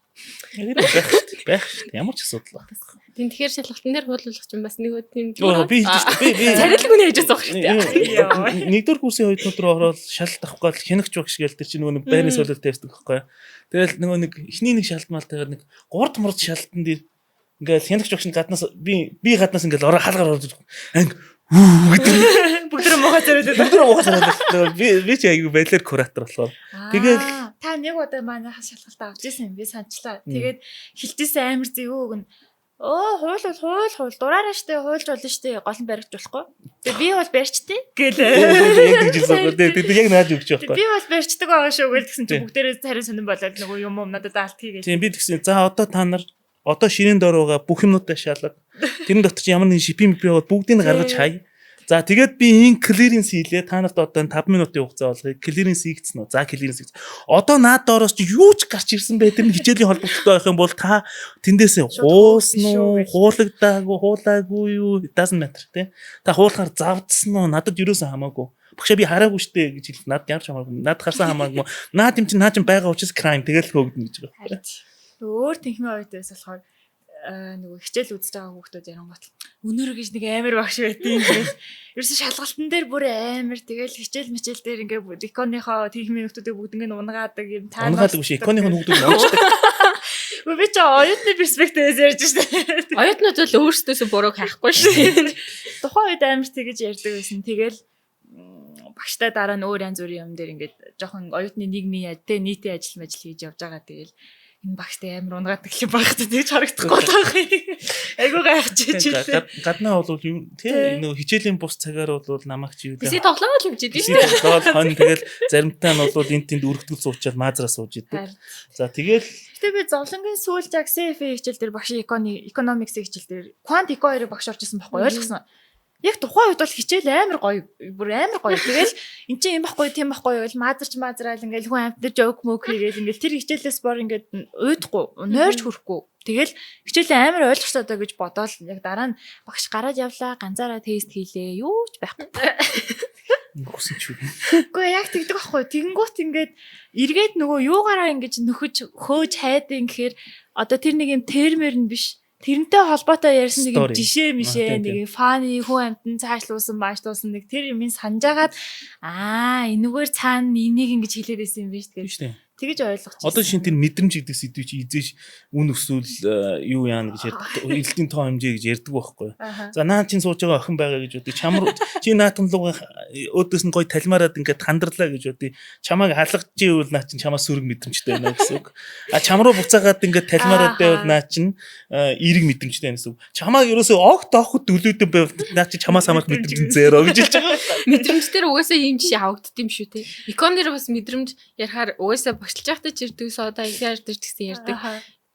[SPEAKER 1] Байх шүү дээ. Байх шүү дээ. Ямар ч асуудал байх.
[SPEAKER 2] Тийм тэгэхээр шалгалтын дээр хуулуулах чинь бас нэг тийм
[SPEAKER 1] Би хэлж шүү дээ. Би
[SPEAKER 2] царилэг үний хажуу суух хэрэгтэй.
[SPEAKER 1] Нэгдүгээр курсын оюутнууд руу ороод шалалт авах гал хянагч багш гээл тэр чинь нөгөө нэг байрны солиол тавьдаг байхгүй. Тэгэл нөгөө нэг эхний нэг шалт мал тавиад нэг 3 мурд шалтан дээр ингээл хянагч багш нь гаднаас би гаднаас ингээл ороо хаалгаар орж анги үү гэдэг.
[SPEAKER 3] Бүгд рүү муухай царайлаад.
[SPEAKER 1] Бүгд рүү муухай царайлаад. Би чи аягүй балер куратор болохоор. Тэгэл
[SPEAKER 3] та нэг удаа манай шалгалт авч ирсэн юм би санчлаа. Тэгээд хилтэйсэн амар зэвүү өгнө. Өө хууль бол хууль хууль дураараа штэ хуульж болно штэ гол нь баригч болохгүй. Тэгээ би бол барьчтیں۔ Гэлээ.
[SPEAKER 1] Яг тэгж хэлсэн. Тэгээ яг нааж өгч байхгүй.
[SPEAKER 3] Би бол барьчдаг байгаа шүү гэл тэгсэн чинь бүгдээрээ царай сонирн болоод нөгөө юм юм надад даалт хийгээл.
[SPEAKER 1] Тийм би тэгсэн. За одоо та нар одоо ширээн дор байгаа бүх юмнуудаа шалга. Тэрэн дотор чи ямар нэгэн шипи мипи бол бүгдийг нь гаргаж хай. За тэгээд би энэ clearance хийлээ. Та нарт одоо 5 минутын хугацаа олгоё. Clearance хийгдсэн үү? За clearance хийгдсэн. Одоо наад доороос чи юу ч гарч ирсэн бэ? Тэр нь хичээлийн холбогдолтой байх юм бол та тэндээсээ хуусан уу? Хуулагдаагүй, хуулаагүй юу? It doesn't matter тий. Та хуулахаар завдсан уу? Надад юусоо хамаагүй. Багшаа би хараагүй штэ гэж хэлэх. Над ямар ч хамаагүй. Над харсан хамаагүй. Наад юм чинь наа чин байгаа учраас crime тэгэл хөөгдөн гэж байгаа.
[SPEAKER 3] Өөр тэнхмээ оюут байсан болохоор нөгөө хичээл үзэж байгаа хүүхдүүд ярангуут өнөр гэж нэг амар багш байдیں۔ Ингээл ерөөсө шалгалтан дээр бүр амар тэгэл хичээл мичээл дээр ингээ иконыхоо тэнхмийн хүүхдүүдийг бүгд ингээ унгаадаг юм
[SPEAKER 1] та унгаадаг биш иконыхоо хүүхдүүд унждаг.
[SPEAKER 3] Би ч оюутны перспективээс ярьж штэ.
[SPEAKER 2] Оюутнууд бол өөрсдөөсөө бурууг хайхгүй шүү.
[SPEAKER 3] Тухайн үед амар тэгэж ярьдаг байсан. Тэгэл багштай дараа нь өөр янз бүрийн юм дээр ингээд жоохон оюутны нийгмийн тэ нийтийн ажил мажил хийж явж байгаа. Тэгэл энэ багштай амар унгаадаг юм байх та тэгж харагдахгүй байх юм. Айгуу гайхаж чилээ.
[SPEAKER 1] Гаднаа бол юм тий нөгөө хичээлийн бус цагаар бол намайг чи юу
[SPEAKER 2] Бисээ тоглоом л хэмжээд шүү дээ.
[SPEAKER 1] Тоглоом хон тэгэл заримтаа нь бол энэ тэнд өргөтгөл суучаад маазраа сууж идэг. За тэгэл
[SPEAKER 3] Гэтэ би зовлонгийн сүүл яг CFA хичээл дээр багш economics хичээл дээр quant eco хоёрыг багш орж исэн байхгүй ойлгосон. Яг тухайн үед бол хичээл амар гоё. Бүр амар гоё. Тэгэл эн чинь юм байхгүй, тийм байхгүй гэл маазарч маазраал ингээл хүн амт дээр жоок мөк хийгээл ингээл тэр хичээлээс бор ингээд уйдахгүй, нойрч хүрэхгүй. Тэгэл хичээлээ амар ойлгочлоо доо гэж бодоол яг дараа нь багш гараад явлаа, ганцаараа тест хийлээ. Юу ч байхгүй.
[SPEAKER 1] Хүсэн ч юу.
[SPEAKER 3] Үгүй яг тэгдэг байхгүй. Тэгэнгүүт ингээд эргээд нөгөө юугаараа ингэж нөхөж хөөж хайдیں гэхээр одоо тэр нэг юм термэр нь биш. Тэрнтэй холбоотой ярьсан нэг юм
[SPEAKER 1] Story.
[SPEAKER 3] жишээ мишээ
[SPEAKER 1] тийм,
[SPEAKER 3] нэг юм funny хүн амьтан цаашлуулсан маашлуулсан нэг тэр юмыг санджаагаад энэгээр цаана энийг ингэж хэлээд байсан юм биш
[SPEAKER 1] Тийм
[SPEAKER 3] тэгээд
[SPEAKER 1] шүү дээ.
[SPEAKER 3] тэгэж ойлгочих.
[SPEAKER 1] Одоо шинэ тэр мэдрэмж гэдэг сэдвийг чи эзэж үн өсвөл юу яана гэж ярьдаг. Эрэлтийн тоо хэмжээ гэж ярьдаг байхгүй. За наа чин сууж байгаа охин байгаа гэж бодъё. Чам руу чи наатан лугаа өөдөөс нь гой талмаарад ингээд хандрлаа гэж бодъё. Чамайг алгаж ивэл наа чин чамаас сөрөг мэдрэмжтэй байна гэсэн үг. А чам руу буцаагаад ингээд талмаарад байвал наа чин эерэг мэдрэмжтэй байна гэсэн үг. Чамайг ерөөсөө огт оохот өлөөдөн байвал наа чин чамаас хамаарх мэдрэмж зеро гэж хэлж байгаа.
[SPEAKER 2] Мэдрэмж дээр угаасаа ийм жишээ авагдд юм шүү те. Икон дээр бас мэдрэмж ярихаар угаасаа багшлж байхдаа ч ирдэг, содаа ихээр дээр ч гэсэн ярьдаг.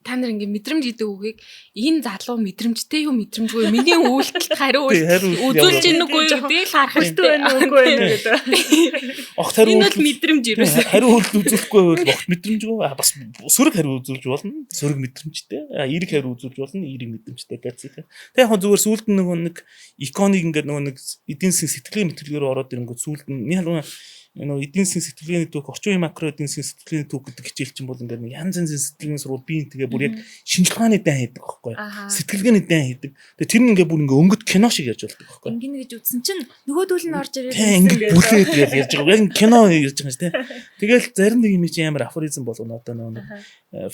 [SPEAKER 2] Та нар ингээ мэдрэмж гэдэг үгийг энэ залуу мэдрэмжтэй юу мэдрэмжгүй миний үйлдэлд хариу
[SPEAKER 1] Тий, хариу
[SPEAKER 2] үйлдэл
[SPEAKER 1] үйлдэл
[SPEAKER 2] үзүүлж ийн үгүй юу гэдгийг л харах
[SPEAKER 3] Хэрэгтэй
[SPEAKER 2] хэрэгтэй
[SPEAKER 3] байна уу үгүй байна уу гэдэг.
[SPEAKER 1] Огт хариу
[SPEAKER 2] Энэ бол
[SPEAKER 1] үйлдэл
[SPEAKER 2] мэдрэмж ерөөсөө.
[SPEAKER 1] хариу үйлдэл үзүүлэхгүй байвал огт мэдрэмжгүй. А бас сөрөг хариу үзүүлж болно. Сөрөг мэдрэмжтэй. А эерэг хариу үзүүлж болно. Эерэг мэдрэмжтэй that's it. Тэг яг хөө зүгээр сүүлд нь нөгөө нэг иконыг ингээд нөгөө нэг эдийн засгийн сэтгэлгээ мэтлэгээр ороод ирэнгүүт сүүлд нь миний нөгөө эдийн засгийн сэтгэлгээний түүх, орчин үеийн макро эдийн засгийн сэтгэлгээний түүх гэдэг хичээл чинь бол ингээд нэг янз янзын сэтгэлгээний сурвал би энэ тэгээ бүр яг шинжилгээ ухааны дан хийдэг байхгүй. Сэтгэлгээний дан хийдэг. Тэгээ тэр нь ингээд бүр ингээд өнгөт кино шиг ярьж болдог байхгүй.
[SPEAKER 3] Ингэнэ гэж үзсэн чинь нөгөөдөл нь орж ирээд
[SPEAKER 1] Тийм ингээд бүлээд гэж ярьж байгаа. Яг кино ярьж байгаа юм шүү дээ. Тэгэл зарим нэг юм чи амар афоризм болгоно одоо нөгөө нэг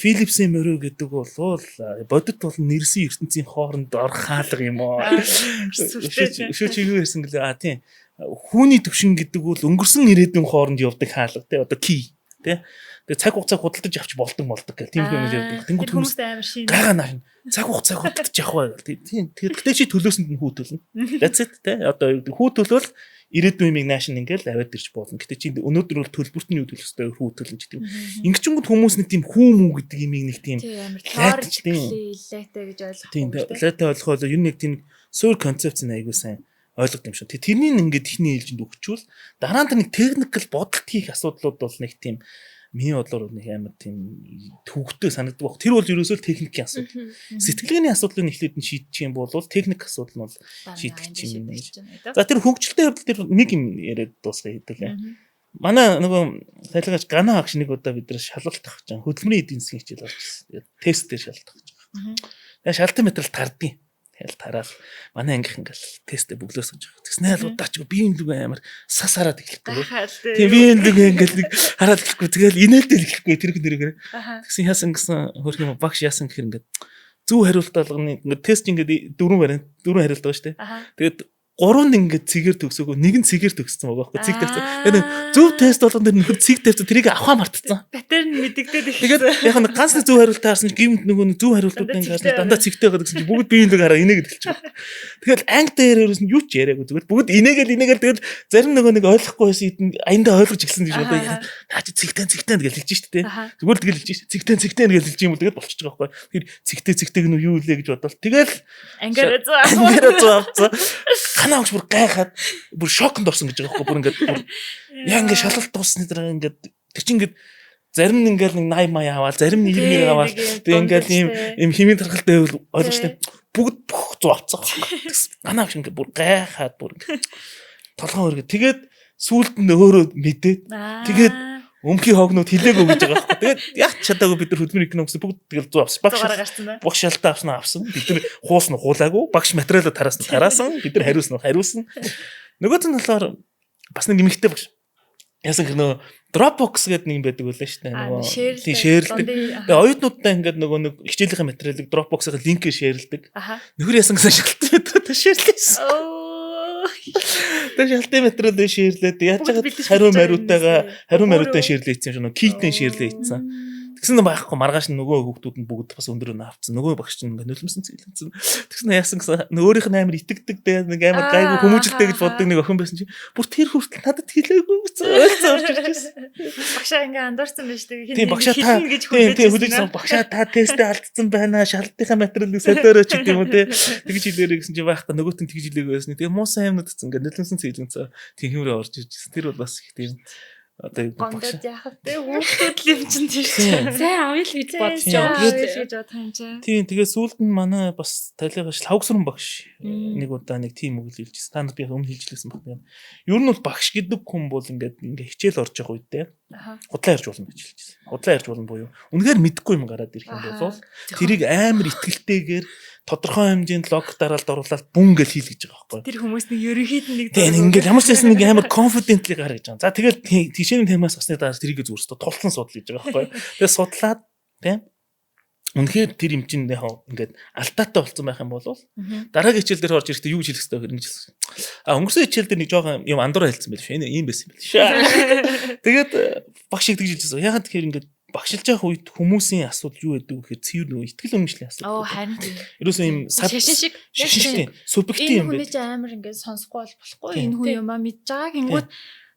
[SPEAKER 1] Филипсийн мөрөө гэдэг бол бодит болон нэрсийн ертөнцийн хооронд орох хаалга юм уу. Өшөө чи юу ярьсан гэлээ. А тийм. Хүүний төвшин гэдэг бол өнгөрсөн ирээдүйн хооронд явдаг хаалга тий одоо key тий. Тэгээ цаг хугацаа худалдаж авч болдог молдог гэх тийм юм ярьдаг. Тэнгүүд хүмүүс
[SPEAKER 3] амар шин.
[SPEAKER 1] Гайгаа нааш. Цаг хугацаа худалдаж авах бай гэл. Тийм. Тэгэхээр чи төлөөсөнд нь хүү төлнө. That's it тий. Одоо хүү төлөөл ирээдүйн юмыг нааш нь ингээл аваад ирж болно. Гэтэ чи өнөөдөр бол төлбөрт нь юу төлөх ёстой хүү төлнө гэдэг юм. Ингэчингүүд хүмүүс нэг тийм хүү мүү гэдэг юмыг нэг тийм
[SPEAKER 3] амар логикли лайтай гэж ойлгох.
[SPEAKER 1] Тийм лайтай ойлгохоо ер нь нэг тийм суур концепц нь айгуу сайн ойлгох юм шиг. Тэрний ингээд ихний ээлжинд өгчүүл дараа нь тэр нэг техникэл бодолт хийх асуудлууд бол нэг тийм миний бодлоор нэг амар тийм төвөгтэй санагддаг баг. Тэр бол ерөөсөө техникийн асуудал. Сэтгэлгээний асуудлыг эхлээд нь шийдчих юм бол техник асуудал нь бол шийдэх юм байна. За тэр хөгжилтэй явдал тэр нэг юм яриад дуусгая хэдүүлээ. Манай нөгөө талигаач Гана агш нэг удаа бид нар шалгалт авах гэж хөдөлмөрийн эдийн засгийн хичээл орж ирсэн. Тэгээд тест дээр шалгалт авах гэж байгаа. Тэгээд шалтын материал тардیں۔ Тэгэл тараал манай ангийнх ингээл тестээ бөглөөс гэж байгаа. Тэгснэ л удаач би энэ лүг амар сас хараад эхлэхгүй. Тийм би энэ лүг ингээл нэг хараад эхлэхгүй. Тэгэл инээлдэл эхлэхгүй тэр хүн тэргээр. Тэгсэн яасан гэсэн хөрх юм багш яасан гэхэр ингээд зөв хариулт алганы ингээд тест ингээд дөрвөн вариант дөрвөн хариулт байгаа шүү дээ. Тэгээд гурав нь ингээд цэгээр төгсөөгөө нэг нь цэгээр төгссөн байгаа байхгүй цэг тавьсан. Тэгээд зөв тест болгон дээр нөхөр цэг тавьсан тэрийг авахаа мартцсан.
[SPEAKER 3] Паттерн мэдэгдээд их.
[SPEAKER 1] Тэгээд яг нэг ганц нэг зөв хариулт таарсан чинь гимт нөгөө нэг зөв хариултууд ингээд харсан дандаа цэгтэй байгаа гэсэн чинь бүгд биеийн лэг хараа инээгээд эхэлчих. Тэгэл анги дээр ерөөс нь юу ч яриаггүй зүгээр бүгд инээгээл инээгээл тэгэл зарим нөгөө нэг ойлгохгүй байсан хэдэн аяндаа ойлгож эхэлсэн гэж бодоо. Наа чи цэгтэн цэгтэн гэж хэлж штэ тэ. Зүгээр тэгэл хэлж штэ. Цэгтэн цэгтэн гэж хэлж юм бол тэгэл болчихж байгаа байхгүй. Тэгэхээр цэгтэй цэгтэйг нь юу үлээ гэж бодвол тэгэл
[SPEAKER 3] ангиараа зөө
[SPEAKER 1] ангиараа зөө авцсан. Ханаа өгч бүр гайхаад бүр шоконд орсон гэж байгаа байхгүй бүр ингээд бүр яа ингээд шалгалт дууссаны дараа ингээд тэр чинь ингээд зарим нь ингээд нэг 80 мая аваад зарим нь 90 мэр аваад тэг ингээд ийм ийм химийн тархалтай байвал ойлгож штэ бүгд бүх зүү авцсан байхгүй ханаа өгч ингээд бүр гайхаад бүр ингээд толгоо өргө тэгээд сүүлд нь өөрөө мэдээд тэгээд өмхий хогнууд хилээгүй гэж байгаа байхгүй. Тэгээд яг чадаагүй бид нар хөдөлмөр экономикс бүгд тэгэл зүү авсан. Багш багш шалтаа авсан авсан. Бид нар хуусан хуулаагүй. Багш материалаа тараасан тараасан. Бид нар хариусан хариусан. Нөгөөт нь болохоор бас нэг эмэгтэй багш. Яасан гэх нөө Dropbox гэдэг нэг юм байдаг үлээ шүү дээ. Нөгөө тийм шеэрлдэг. Тэгээ оюутнуудтай ингээд нөгөө нэг хичээлийнхээ материалыг Dropbox-ийн линкээр шеэрлдэг. Нөхөр яасан гэсэн шалтан материал шеэрлсэн. Тэр шалтын материалыг шеэрлээд яаж чагаад хариу мариутайгаа хариу мариутай шеэрлээ ийцсэн юм шиг китэн шеэрлээ ийцсэн. Тэгсэн нь байхгүй маргааш нь нөгөө хүүхдүүд нь бүгд бас өндөр өнө авцсан. Нөгөө багш чинь ингээ нулимсан цэглэнсэн. Тэгсэн яасан гэсэн өөрийнх нь амар итгэдэг дээ нэг амар гайгүй хүмүүжлтэй гэж боддог нэг охин байсан чинь бүр тэр хүртэл надад хэлээгүй гэсэн ойлцоо орж ирж байсан.
[SPEAKER 3] Багшаа ингээ андуурсан байж тээ.
[SPEAKER 1] Тийм багшаа та
[SPEAKER 3] гэж
[SPEAKER 1] тийм хүлээж багшаа та тестээ алдсан байна. Шалтынхаа материалыг солиорой ч гэдэг юм уу те. Тэгж хэлээрэй гэсэн чинь байхгүй нөгөөт нь тэгж хэлээгүй байсан. Тэгээ муусан юмнууд гэсэн ингээ нулимсан цэглэнсэн. Тийм хэмрээ орж ирж байсан. Тэр бол бас их тийм одоо юу
[SPEAKER 3] багш яах вэ? Хүүхдүүд л юм чинь тийм шүү.
[SPEAKER 2] Сайн авъя л гэж бодож
[SPEAKER 1] байгаа.
[SPEAKER 3] гэж бодох юм чинь.
[SPEAKER 1] Тийм тэгээ сүүлд нь манай бас талигааш лавгсран багш нэг удаа нэг тийм үг хэлжсэн. Та нар би өмнө хэлж лээсэн баг. Ер нь бол багш гэдэг хүн бол ингээд ингээ хичээл орж байгаа үедээ Худлаа ярьж болно гэж хэлчихсэн. Худлаа ярьж болно буюу үнэхээр мэдэхгүй юм гараад ирэх юм бол тэрийг амар итгэлтэйгээр тодорхой хэмжээнд лог дараалд оруулаад бүн гэл хийл гэж байгаа байхгүй.
[SPEAKER 3] Тэр хүмүүс нэг ерөнхийд нь нэг
[SPEAKER 1] Тийм ингээл ямар ч байсан нэг амар confidently гар гэж байгаа. За тэгэл тийшээний темаас гарсны дараа тэрийг зүрстэ тултан судал гэж байгаа байхгүй. Тэгээ судлаад тийм үнэхээр тэр юм чинь яг ингээд алдаатай болсон байх юм бол дараагийн хичээл дээр орж ирэхдээ юу гэж хэлэх ёстой вэ гэж хэлсэн. А өнгөрсөн хичээл дээр нэг жоохон юм андуураа хэлсэн байл шүү. Энэ ийм байсан юм байл шүү. Тэгээд багш шиг тэгж хэлжсэн. Яагаад тэгэхээр ингээд багшилж явах үед хүмүүсийн асуудал юу гэдэг вэ гэхээр цэвэр нөгөө итгэл үнэмшлийн асуудал.
[SPEAKER 3] Оо харин тийм.
[SPEAKER 1] Ерөөсөө юм
[SPEAKER 2] шашин шиг
[SPEAKER 1] шашин субъектив
[SPEAKER 3] Энэ
[SPEAKER 1] юм
[SPEAKER 3] хүний
[SPEAKER 1] байна.
[SPEAKER 3] чи амар ингээд сонсохгүй бол болохгүй.
[SPEAKER 1] Тийм.
[SPEAKER 3] Энэ хүн юм а мэдж байгаа гингүүд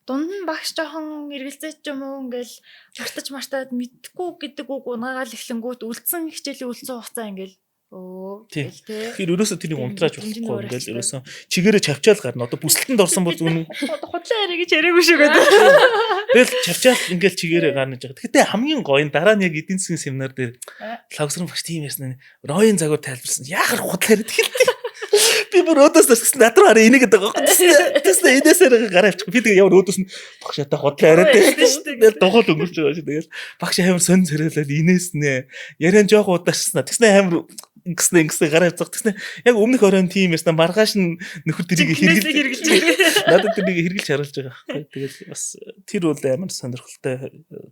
[SPEAKER 3] дунд нь багш жоохон эргэлзээч юм уу ингээл мартаж мартаад мэдхгүй гэдэг үг унгаагаал эхлэнгүүт үлдсэн хичээлийн үлдсэн хугацаа ингээл өө
[SPEAKER 1] Тийм.
[SPEAKER 3] гэл те.
[SPEAKER 1] Тэгэхээр ерөөсөө тэрийг
[SPEAKER 3] Тийм,
[SPEAKER 1] унтрааж
[SPEAKER 3] дэмжин
[SPEAKER 1] болохгүй
[SPEAKER 3] өөр
[SPEAKER 1] ингээл
[SPEAKER 3] ачтай.
[SPEAKER 1] ерөөсөө чигээрээ чавчаал гарна. Одоо бүслэлтэнд орсон бол үнэн
[SPEAKER 3] Худлаа яриа гэж яриаггүй шүү гэдэг.
[SPEAKER 1] Тэгэл чавчаал ингээл чигээрээ гарна гэж байгаа. Гэтэ хамгийн гоё нь дараа нь яг эдийн засгийн семинар дээр лавсран багш тийм ярьсан нь роён загвар тайлбарсан. Яхаар худлаа яриад хэлдэг. Би бүр өөдөөс төрсөн над руу хараа энийг гэдэг байгаа. Тэснэ энэсээр гараа авчих. Би тэгээ ямар өөдөөс нь багш ята худлаа яриад
[SPEAKER 3] Ярьсан шүү дээ.
[SPEAKER 1] Тэгэл дугуул өнгөрч байгаа шүү. Тэгэл багш амар сонь царайлал инээснэ. Яриан жоох удаашснаа. Тэгснэ амар ингэснэ ингэснэ гараа авчих. Тэгснэ яг өмнөх оройн тийм ярьсан маргааш нь нөхөр тэрийг
[SPEAKER 3] Тэрийг
[SPEAKER 1] хэрэгжилж
[SPEAKER 3] хэрэгжилж.
[SPEAKER 1] Надад тэрнийг хэрэгжилж харуулж байгаа байхгүй. Тэгэл бас тэр бол амар сонирхолтой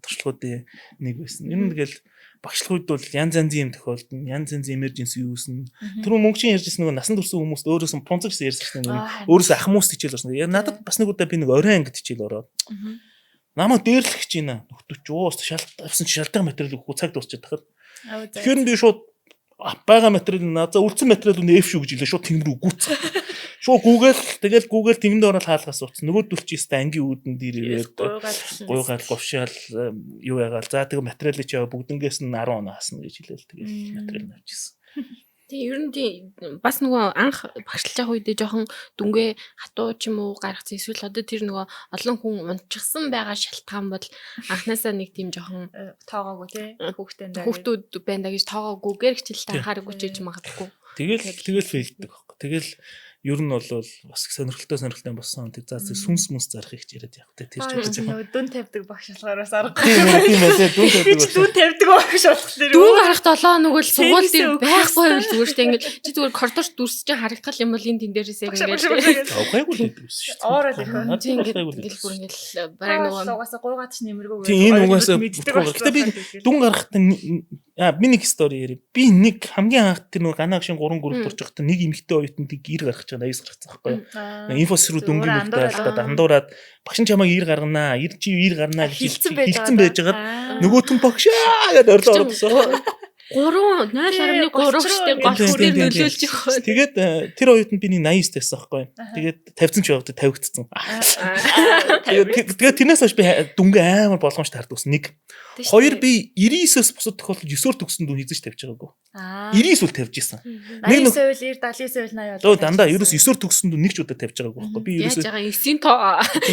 [SPEAKER 1] туршлагуудын нэг байсан. Ер нь тэгэл багшлах үед бол янз янзын юм тохиолдно. Янз янзын emergency үүснэ. Тэр мөнгөчин ярьжсэн нөгөө насан турш хүмүүст өөрөөс нь пунцаг гэсэн ярьсан нөгөө өөрөөс ах хүмүүст хичээл орсон. Яг надад бас нэг удаа би нэг орой ангид хичээл ороод намайг дээрлэх гэж байна. Нөхдөч уус шалт авсан чи шалтгаан материал өгөхгүй цаг дуусчих тахад. Тэгэхээр би шууд байгаа материал наа за үлдсэн материал үнэ F шүү гэж хэлээ шууд тэнгэр рүү гүцсэн. Шууд гүгээл тэгэл гүгээл тэнгэрд ороод хаалгаас утсан. Нөгөөдөл чи өстө ангийн үүдэн дээр ирээд гуйгаал говшаал юу ягаал за тэгээ материалыг чи яа бүгднгээс нь 10 оноо хасна гэж хэлээл тэгэл материал нь авчихсан.
[SPEAKER 2] Тийм ер нь тийм бас нөгөө анх багшлж явах үедээ жоохон дүнгээ хатуу ч юм уу гаргацсан эсвэл одоо тэр нөгөө олон хүн унтчихсан байгаа шалтгаан бол анханасаа нэг тийм жоохон
[SPEAKER 3] Тоогоогүй те хүүхдээ даа.
[SPEAKER 2] хүүхдүүд байна да гэж тоогоогүйгээр хичээлдээ
[SPEAKER 1] Тийм.
[SPEAKER 2] анхаараагүй ч гэж магадгүй.
[SPEAKER 1] Тэгэл тэгэл фейлдэг байхгүй. Тэгэл ер нь бол бас их сонирхолтой сонирхолтой болсон. Тэр за сүнс мүнс зарах их яриад явах те тэр ч
[SPEAKER 3] Тэр
[SPEAKER 1] жоохон
[SPEAKER 3] нөгөө дүн тавьдаг багш болохоор бас аргагүй.
[SPEAKER 1] тийм ээ, тийм ээ те, дүн
[SPEAKER 3] Би
[SPEAKER 1] тавьдаг
[SPEAKER 3] ч дүн тавьдаг багш болохоор.
[SPEAKER 2] Дүүн гарах 7 хоног бол сургууль дээр
[SPEAKER 3] Тэнийсээ
[SPEAKER 2] байхгүй
[SPEAKER 3] өгөх
[SPEAKER 2] байвал зүгээр шүү дээ. Ингээд чи зүгээр коридорт дүрсэж харагдах юм бол энэ тэн дээрээс яг
[SPEAKER 3] Багш багш
[SPEAKER 2] ингээд
[SPEAKER 3] багш гэж.
[SPEAKER 1] Гайгүй л гэдэг байсан шүү дээ.
[SPEAKER 3] Оорол ирэх.
[SPEAKER 1] Надад
[SPEAKER 2] чи ингээд
[SPEAKER 1] гайгүй л
[SPEAKER 2] ингээд
[SPEAKER 1] гэдэг
[SPEAKER 2] бүр
[SPEAKER 1] байсан.
[SPEAKER 2] ингээд бараг нөгөө
[SPEAKER 3] угаасаа гуйгаад ч нэмэргүй.
[SPEAKER 1] Тийм, энэ угаасаа
[SPEAKER 3] мэддэг
[SPEAKER 1] бүтггүй. Гэтэ би Дүн гарахт би нэг стори ярив. Би нэг хамгийн анх тэр нэг ганаа гшин 3 групп орж байхдаа нэг эмэгтэй оюутанд гэр гаргах гэж 89 гаргацсан байхгүй юу? Инфос руу дөнгөн
[SPEAKER 3] Зүгээр
[SPEAKER 1] мөрдөө алдаад
[SPEAKER 2] андуураад.
[SPEAKER 1] андуураад багш нь чамайг ир гарганаа, ир чи ир гарнаа гэж
[SPEAKER 3] Хилцэн байж
[SPEAKER 1] хилцэн байж байгаад нөгөөт нь багш аа гэдээ орлоо ороод ирсэн.
[SPEAKER 2] 3 0.3 штэ
[SPEAKER 3] Тийм,
[SPEAKER 2] гол
[SPEAKER 1] тийм,
[SPEAKER 2] хүрээр
[SPEAKER 1] тийм, тийм.
[SPEAKER 2] нөлөөлж явах.
[SPEAKER 1] Тэгээд тэр оюутанд би нэг 89 тавьсан байхгүй юу? Тэгээд тавьсан ч яваад тавигдсан. Тэгээд тэгээд тэрнээс хойш би дүнгээ амар болгоомжтой хардаг байсан. Нэг. Хоёр би 99-өөс бусад тохиолдолд 9-оор төгссөн дүн хийзэж тавьж байгаагүй. 99 үл тавьж исэн. Нэг
[SPEAKER 3] 89 90, 79 80
[SPEAKER 1] Зөө дандаа ерөөс 9-оор төгссөн дүн нэг ч удаа тавьж байгаагүй байхгүй. Би
[SPEAKER 2] Яаж
[SPEAKER 1] ерөөсөө
[SPEAKER 2] байгаа 9-ийн тоо.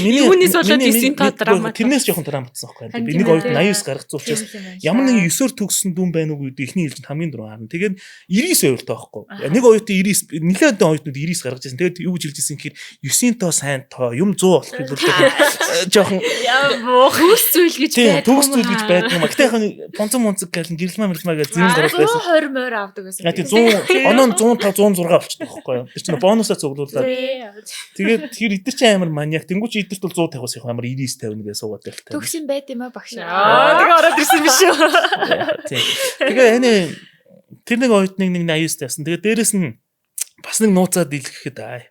[SPEAKER 1] миний
[SPEAKER 2] Юунаас болоод
[SPEAKER 1] миний-
[SPEAKER 2] 9-ийн тоо драма.
[SPEAKER 1] Тэрнээс жоохон драматсан байхгүй.
[SPEAKER 2] Харин
[SPEAKER 1] Би
[SPEAKER 2] тийм
[SPEAKER 1] нэг
[SPEAKER 2] ээ.
[SPEAKER 1] оюутан 89 гаргацсан учраас ямар нэгэн 9-оор төгссөн дүн байна уу гэдэг эхний ээлжинд хамгийн дөрөв харна. Тэгээд 99 байвал тоохгүй. Нэг оюутан 99 нэлээд хэдэн оюутнууд 99 гаргаж ирсэн. Тэгээд юу гэж хэлж ирсэн гэхээр 9-ийн тоо сайн тоо юм 100 болох хэлбэр жоохон
[SPEAKER 3] Яа муух.
[SPEAKER 2] Төгс зүйл гэж
[SPEAKER 1] тийм
[SPEAKER 2] байдаг.
[SPEAKER 1] төгс зүйл гэж байдаг юм. Гэтэ яг пунцан мунцаг гэл гэрэлмаа мэрэлмаа гэл зэн гараад байсан.
[SPEAKER 3] 120 морь авдаг байсан.
[SPEAKER 1] Яг тийм 100 оноо нь 105 106 болчихдог байхгүй юу. Тэр чинь бонусаа цуглуулад тэгээд тэр эдгээр чинь амар маниак. Тэнгүү чи эдгэрт бол 150-аас их амар 99 50 гэж суугаад байлтай.
[SPEAKER 3] Төгс юм байд юм а багш.
[SPEAKER 2] Аа.
[SPEAKER 3] Тэгээ ороод ирсэн биш үү?
[SPEAKER 1] Тийм. Тэгээ энэ тэр нэг оюутныг нэг 89 тавьсан. Тэгээ дээрэс нь бас нэг нууцаа дийлгэхэд аа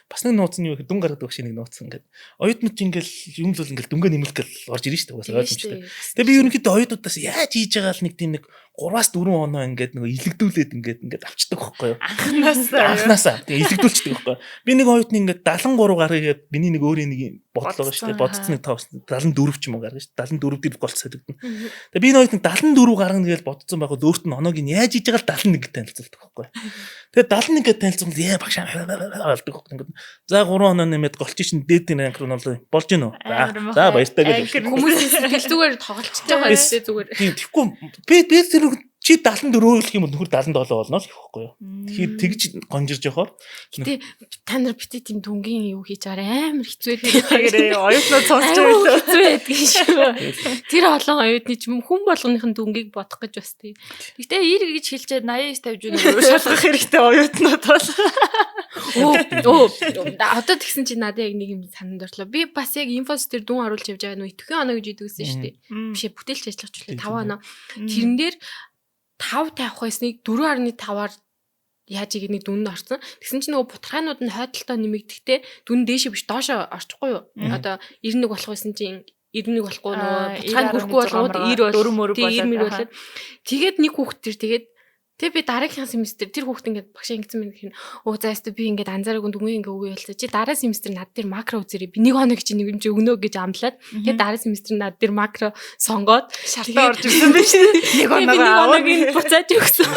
[SPEAKER 1] бас нэг нууц нь юу гэхэд дүн гаргадаг багш нэг нууц ингээд оюутнууд чинь ингээл юм л бол ингээл дүнгээ нэмэлт гэл орж ирнэ шүү дээ угаасаа ойлгомжтой. Тэгээ би ерөнхийдөө оюутнуудаас яаж хийж байгаа л нэг тийм нэг 3-аас 4 оноо ингээд нөгөө илэгдүүлээд ингээд ингээд авчдаг байхгүй юу?
[SPEAKER 3] Анхнаасаа.
[SPEAKER 1] Анхнаасаа тэгээ илэгдүүлчихдэг байхгүй юу? Би нэг оюутны ингээд 73 гаргая гэд миний нэг өөрийн нэг бодлоо байгаа шүү дээ.
[SPEAKER 3] Бодсон,
[SPEAKER 1] Бодцсон нэг тоо 74 ч юм уу гаргана шүү дээ. 74 дээр голц солигдно. Тэгээ би энэ оюутны 74 гаргана гэж бодцсон байх бол өөрт нь оноог нь яаж хийж байгаа л 71 гэж танилцуулдаг байхгүй юу? Тэгээ 71 гэж танилцуулбал яа багш болдог байхгүй юу? Ингээд за 3 оноо нэмээд голч чинь дээд ранк руу нь болж гинөө.
[SPEAKER 3] Амар
[SPEAKER 1] За
[SPEAKER 3] муухай.
[SPEAKER 1] баяртай гэж.
[SPEAKER 3] Анкер
[SPEAKER 2] Хүмүүсийн сэтгэл зүгээр тоглолцож байгаа юм шүү дээ зүгээр.
[SPEAKER 1] Тийм тэгэхгүй би тэр Тэр чи 74 өлөх юм бол нөхөр 77 болно л гэх байхгүй юу. Тэгэхээр тэгж гонжирж явахаар
[SPEAKER 2] Гэтэ та нар бити тийм дүнгийн юу хийж байгаа амар хэцүү байдаг.
[SPEAKER 3] Тэгэрээ оюутнууд сонсч
[SPEAKER 2] Амар
[SPEAKER 3] байлаа.
[SPEAKER 2] хэцүү байдаг шүү. Тэр олон оюутны ч юм хүн болгоных нь дүнгийг бодох гэж бас тийм.
[SPEAKER 3] Гэтэ 90 гэж хэлчихэд 89 50 нөгөө шалгах хэрэгтэй оюутнууд бол.
[SPEAKER 2] Өө одоо тэгсэн чинь надад яг нэг юм сананд орлоо. Би бас яг инфос дээр дүн оруулж явж байгаа нөө итгэхэн оноо гэж идэвсэн шүү дээ. Биш ээ, бүтээлч ажиллах чулуу 5 оноо. Тэрэн дээр 5 тавих байсныг 4.5-аар яаж ийг нэг дүнд орсон. Тэгсэн чинь нөгөө бутархаанууд нь хойдолтой нэмэгдэхдээ дүн дээшээ биш доошоо орчихгүй юу? Одоо 91 болох байсан чинь 91 болохгүй нөгөө бутархаанд хүрэхгүй болгоод 90 бол
[SPEAKER 3] 4 мөр
[SPEAKER 2] тий 90 мөр
[SPEAKER 3] болоод.
[SPEAKER 2] болоод тэгээд нэг хүүхэд төр тэгээд тэг би дараагийнхаа семестр тэр хүүхэд ингээд багшаа ингэсэн мэн гэх нь өө за ястаа би ингээд анзаараагүй дүнгийн ингээ үгүй ялцаа чи дараа семестр над дээр макро үзээрэй би нэг хоног чи нэг юм чи өгнө гэж амлаад тэгээд дараа семестр над дээр макро сонгоод
[SPEAKER 3] Шалтаа орж ирсэн биш. Нэг
[SPEAKER 2] тэгээд би
[SPEAKER 3] оноогоо
[SPEAKER 2] нэг
[SPEAKER 3] аваад
[SPEAKER 2] хоногийг буцааж өгсөн.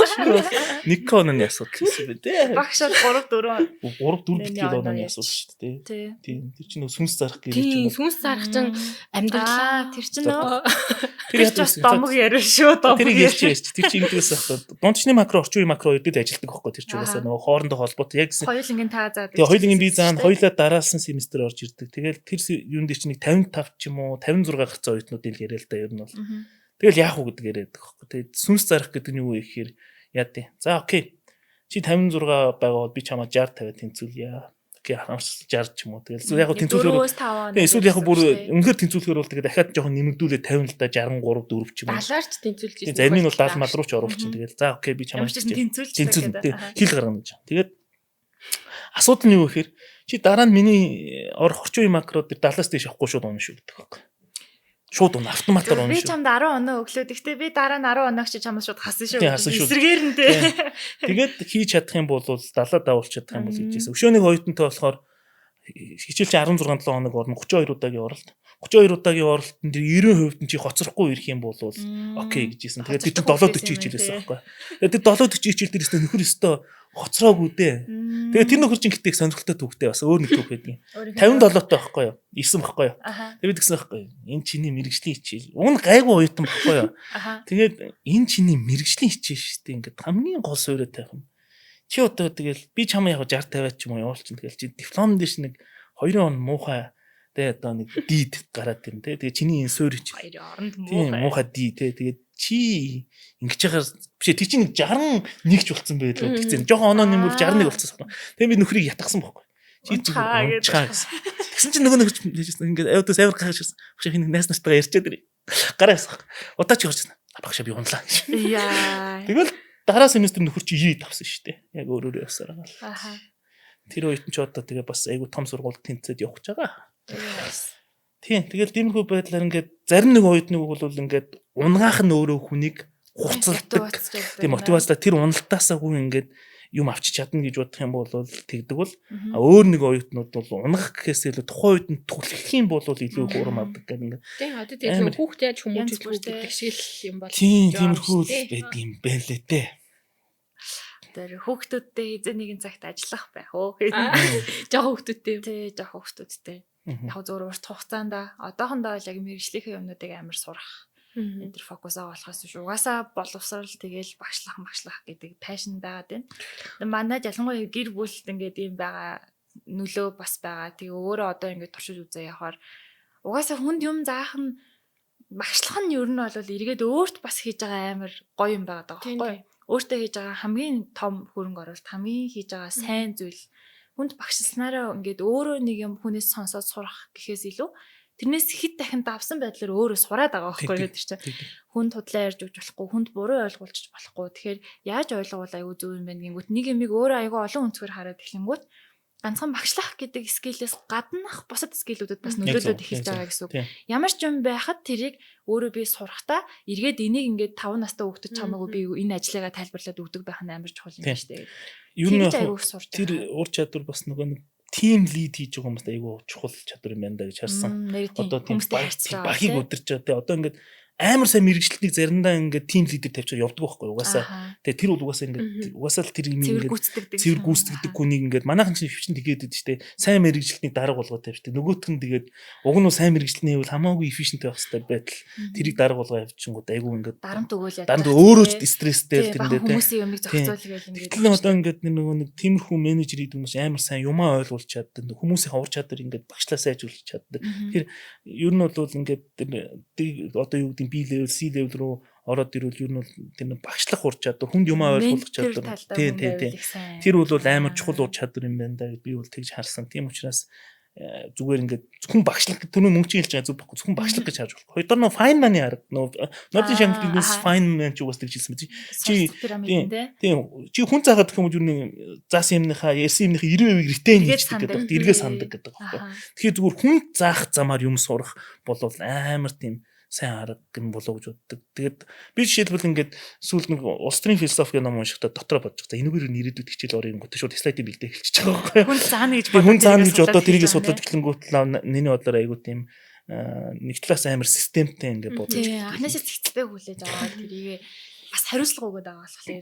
[SPEAKER 1] Нэг онооны асуудал байсан бэ те.
[SPEAKER 3] Багш бол 3 4
[SPEAKER 1] 3 4
[SPEAKER 3] Нэг
[SPEAKER 1] битгий онооны
[SPEAKER 3] онооны
[SPEAKER 1] асуудал шүү дээ.
[SPEAKER 3] тий.
[SPEAKER 1] Тийм. Тэр чинь нөгөө сүнс зарах гэрээ ч юм
[SPEAKER 2] Тийм
[SPEAKER 1] уу.
[SPEAKER 2] сүнс зарах чин амьдрал
[SPEAKER 3] Аа тэр чинь нөө
[SPEAKER 1] Тэр
[SPEAKER 3] тэр ч бас домог яриа шүү домог.
[SPEAKER 1] Тэрийг ярьж ярьж. Тэр чинь ингэдэгээс байхгүй. Дундчны макро, орчин үеийн макро хоёр дээр ажилтдаг байхгүй. Тэр чинь угаасаа нөгөө хоорондоо холбоотой яг гэсэн.
[SPEAKER 3] Хоёулангийн та заадаг.
[SPEAKER 1] Тэгээ хоёулангийн би заана хоёулаа дараалсан семестр орж ирдэг. Тэгэл тэр юун дээр чинь нэг 55 ч юм уу 56 гарцсан оюутнуудын л яриа л да ер нь бол. Тэгэл яах вэ гэдэг яриад байгаа байхгүй. Тэгээд сүнс зарах гэдэг нь юу вэ гэхээр яа тий. За окей. Чи 56 байгаа бол би чамаа 60 50 тэнцүүлье. Окей, хамс 60 ч юм уу. Тэгэл яг гоо тэнцвүүлэхээр тэгээ эсвэл яг бүр үнэхээр тэнцвүүлэхээр бол тэгээ дахиад жоохон нэмэгдүүлээ 50 л да 63 4 ч юм уу.
[SPEAKER 2] 70-аар ч тэнцүүлж
[SPEAKER 1] Тэгээ зарим нь бол 70 мал руу ч оруулчин. Тэгэл за окей би чамаа
[SPEAKER 3] Ямар ч гэсэн тэнцвүүлж
[SPEAKER 1] тэнцүүл тий хил гаргана гэж. Тэгээд асуудал нь юу гэхээр чи дараа нь миний орох орчин үеийн макро дээр 70-аас дээш авахгүй шууд унах шүү гэдэг байхгүй. Шууд унах, автоматар унах
[SPEAKER 3] Би
[SPEAKER 1] шүү.
[SPEAKER 3] чамд 10 оноо өглөө. Гэхдээ би дараа нь 10 оноог чи чамаас шууд хасан шүү.
[SPEAKER 1] Тий, хасан шүү.
[SPEAKER 3] Эсрэгээр нь тий.
[SPEAKER 1] Тэгээд хийж чадах юм бол 70 давуулж чадах юм бол гэж хэлсэн. Өшөө нэг оюутантай болохоор хичээл чи 16 7 хоног орно 32 удаагийн оролт. 32 удаагийн оролтын тэр 90% нь чи хоцрохгүй ирэх юм бол окей гэж хэлсэн. Тэгээд тэр чинь 7:40 хичээлсэн байхгүй. Тэгээд тэр 7:40 хичээл дээрээс нөхөр өстөө хоцроогүй дээ. Тэгээд тэр нөхөр чинь гэтээ их сонирхолтой түүхтэй бас өөр нэг түүх байдаг. 57-той байхгүй юу? 9 байхгүй юу? Тэгээд би тэгсэн байхгүй юу? Энэ чиний мэрэгжлийн хичээл. Уг нь гайгүй оюутан байхгүй юу? Тэгээд энэ чиний мэрэгжлийн хичээл шүү дээ. Ингээд хамгийн гол суурь тавих юм. Чи одоо тэгэл би чамаа яг 60 50 ч юм уу явуулчин тэгэл чи диплом дээр чи нэг 2 он муухай тэ одоо нэг дид гараад ирнэ тэ. Тэгээ чиний энэ суурь хичээл.
[SPEAKER 3] Хоёрын оронд
[SPEAKER 1] Тийм
[SPEAKER 3] муухай.
[SPEAKER 1] муухай ди тэ. Тэгээд чи ингэж яхаар биш ээ, тэр чинь нэг 61 ч болцсон байлоо тэгсэн. Жохон оноо нэмвэл 61 болцсон байхгүй. Тэгээ би нөхрийг ятгсан байхгүй. Чи
[SPEAKER 3] Унчхаа
[SPEAKER 1] зүгээр
[SPEAKER 3] гэдэг.
[SPEAKER 1] унчхаа гэсэн. Тэгсэн чинь нөгөө нөхөр чинь ингээд аюудаас амар гайхаж ирсэн. Багш хин нэг найз нартайгаа ярьчаад ирээ. Гараа ясах. Удаа чи орчихсон. Багш би унлаа гэж.
[SPEAKER 3] Яа.
[SPEAKER 1] Тэгэл дараа семестр нөхөр чи 90 тавсан шүү дээ. Яг өөрөөрөө явсаар байгаа л.
[SPEAKER 3] Аха.
[SPEAKER 1] Тэр оюутан ч одоо тэгээ бас айгүй том сургуульд тэнцээд явах гэж байгаа. Тийм. Тэгэл тиймэрхүү байдлаар ингээд зарим нэг оюутныг бол ингээд унгаах нь өөрөө хүнийг хуцалдаг. Тийм мотивацлаа тэр уналтаасаа хүн ингээд юм авчиж чадна гэж бодох юм бол тэгдэг бол а өөр нэг оюутнууд бол унгах гэхээс илүү тухайн үед нь түлхэх юм бол илүү их урам авдаг гэдэг ингээд
[SPEAKER 2] Тийм одоо тийм
[SPEAKER 1] Амар.
[SPEAKER 2] хүүхд яаж
[SPEAKER 3] Янз
[SPEAKER 2] хүмүүжүүлэх
[SPEAKER 3] бүр
[SPEAKER 2] үү
[SPEAKER 3] те.
[SPEAKER 2] гэдэг шиг л юм бол
[SPEAKER 1] тийм
[SPEAKER 2] жоо
[SPEAKER 1] тиймэрхүү
[SPEAKER 2] шүү дээ.
[SPEAKER 1] л байдаг юм байна лээ те.
[SPEAKER 3] Тэр хүүхдүүдтэй хэзээ нэгэн цагт ажиллах байх уу?
[SPEAKER 2] Аа. Жохоо хүүхдүүдтэй.
[SPEAKER 3] Тий, жоох хүүхдүүдтэй.
[SPEAKER 1] Мгм.
[SPEAKER 3] Яг зөвөр урт хугацаанд одоохондоо л яг мэрэгжлийнхээ юмнуудыг амар сурах. Энэ төр фокусаа болохоос биш. Угаасаа боловсрал тэгэл багшлах багшлах гэдэг passion байгаад байна. Манайд ялангуяа гэр бүлд ингээд ийм байгаа нөлөө бас байгаа. Тэгээ өөрөө одоо ингээд туршиж үзээ явахаар угаасаа хүнд юм заах нь багшлах нь ер нь бол эргээд өөрт бас хийж байгаа амар гоё юм байгаа даа
[SPEAKER 2] Тийм,
[SPEAKER 3] байхгүй юу? Өөртөө хийж байгаа хамгийн том хөрөнгө оруулалт, хамгийн хийж байгаа сайн зүйл хүнд багшилснараа ингээд өөрөө нэг юм хүнээс сонсоод сурах гэхээс илүү тэрнээс хэд дахин давсан байдлаар өөрөө сураад байгаа байхгүй юу тэр чинь
[SPEAKER 1] Тэг, тэг.
[SPEAKER 3] хүнд худлаа ярьж өгч болохгүй хүнд буруу ойлгуулчих болохгүй тэгэхээр яаж ойлгуул айгүй зөв юм бэ гингүүт нэг юмыг өөрөө айгүй олон өнцгөр хараад эхлэнгүүт ганцхан багшлах гэдэг скиллээс гаднах бусад скиллүүдэд бас
[SPEAKER 1] Яг
[SPEAKER 3] нөлөөлөд
[SPEAKER 1] зөв,
[SPEAKER 3] эхэлж
[SPEAKER 1] яг зөв.
[SPEAKER 3] байгаа гэсэн үг.
[SPEAKER 1] Тийм.
[SPEAKER 3] Ямар ч юм байхад тэрийг өөрөө би сурахтаа эргээд энийг ингээд 5 настай хүүхдэд чамаагүй би энэ ажлыгаа тайлбарлаад өгдөг байх нь амар чухал юм
[SPEAKER 1] Тийм.
[SPEAKER 3] байна шүү дээ.
[SPEAKER 1] Ер нь
[SPEAKER 3] Тэгж
[SPEAKER 1] яг
[SPEAKER 3] айгүй их сурч
[SPEAKER 1] тэр ур чадвар бас нөгөө нэг тим лид хийж байгаа хүмүүст айгүй чухал чадвар юм байна да гэж харсан.
[SPEAKER 3] Нэр тийм
[SPEAKER 1] Одоо тийм
[SPEAKER 3] хүмүүстэй харьцаж байгаа.
[SPEAKER 1] багийг
[SPEAKER 3] тий.
[SPEAKER 1] удирч байгаа. Тэ одоо ингээд Амар сайн мэргэжилтнийг заримдаа ингээд team leader тавьчихаар явдаг байхгүй угаасаа. Тэгээ тэр бол угаасаа ингээд угаасаа л тэр юм
[SPEAKER 3] ингээд
[SPEAKER 1] цэвэр гүйцэтгэдэг хүнийг ингээд манайхан чинь хөвчин тэгээд идэв штэ. Сайн мэргэжилтнийг дарга болгоод тавьчихдаг. Нөгөөх нь тэгээд уг нь сайн мэргэжилтний байвал хамаагүй efficient байх хэрэгтэй байтал тэрийг дарга болгоо явчихингууд айгүй ингээд
[SPEAKER 3] дарамт өгөөл яа.
[SPEAKER 1] Дарамт өөрөө ч стресстэй
[SPEAKER 3] тэрэндээ хүмүүсийн юмыг зохицуул гээл
[SPEAKER 1] ингээд. Тэгтэл одоо ингээд нөгөө нэг тиймэрхүү менежер гэдэг хүмүүс амар сайн юмаа ойлгуулж чаддаг. Хүмүүсийн ур чадвар ингээд багшлаа сайжруулж чаддаг. Тэгэхээр ер нь бол ингээд одоо юу гэдэг B level, C level руу ороод ирвэл ер нь бол тэр нэг багшлах ур чадвар, хүнд юмаа ойлгуулах чадвар. Тийм тийм тийм. Тэр бол амар чухал ур чадвар юм байна да гэж би бол тэгж харсан. Тийм учраас зүгээр ингээд зөвхөн багшлах түрүү мөнгө чи хэлж байгаа зүг байхгүй, зөвхөн багшлах гэж харж болохгүй. Хоёрдоор нөө Feynman-ы арга, нөө Нобелийн шагнал бизнес Feynman ч угаас тэгж хэлсэн мэт.
[SPEAKER 3] Чи
[SPEAKER 1] тийм чи хүн заагаад гэх юм уу, юу нэг заасан юмныхаа ярьсан юмныхаа 90% retain хийдэг гэдэг. Эргээ сандаг гэдэг байхгүй. Тэгэхээр зүгээр хүн заах замаар юм сурах бол амар тийм сайн арга юм болоо гэж боддог. Тэгээд би жишээлбэл ингээд сүүлд нэг улс төрийн философи ном уншихдаа дотроо бодож байгаа. Энэгээр нь ирээдүйд хичээл орё гингүүт шууд слайдыг бэлдээ эхэлчихэж байгаа байхгүй юу?
[SPEAKER 3] Хүн заана гэж
[SPEAKER 1] бодоод, хүн заана гэж бодоод тэрийгэ судлаад эхлэнгүүт миний бодлоор айгуу тийм нэг талаас амар системтэй ингээд бодож.
[SPEAKER 3] Тийм, анхнаасаа зэгцтэй хүлээж аваад тэрийгэ бас хариуцлага өгөөд байгаа болохоор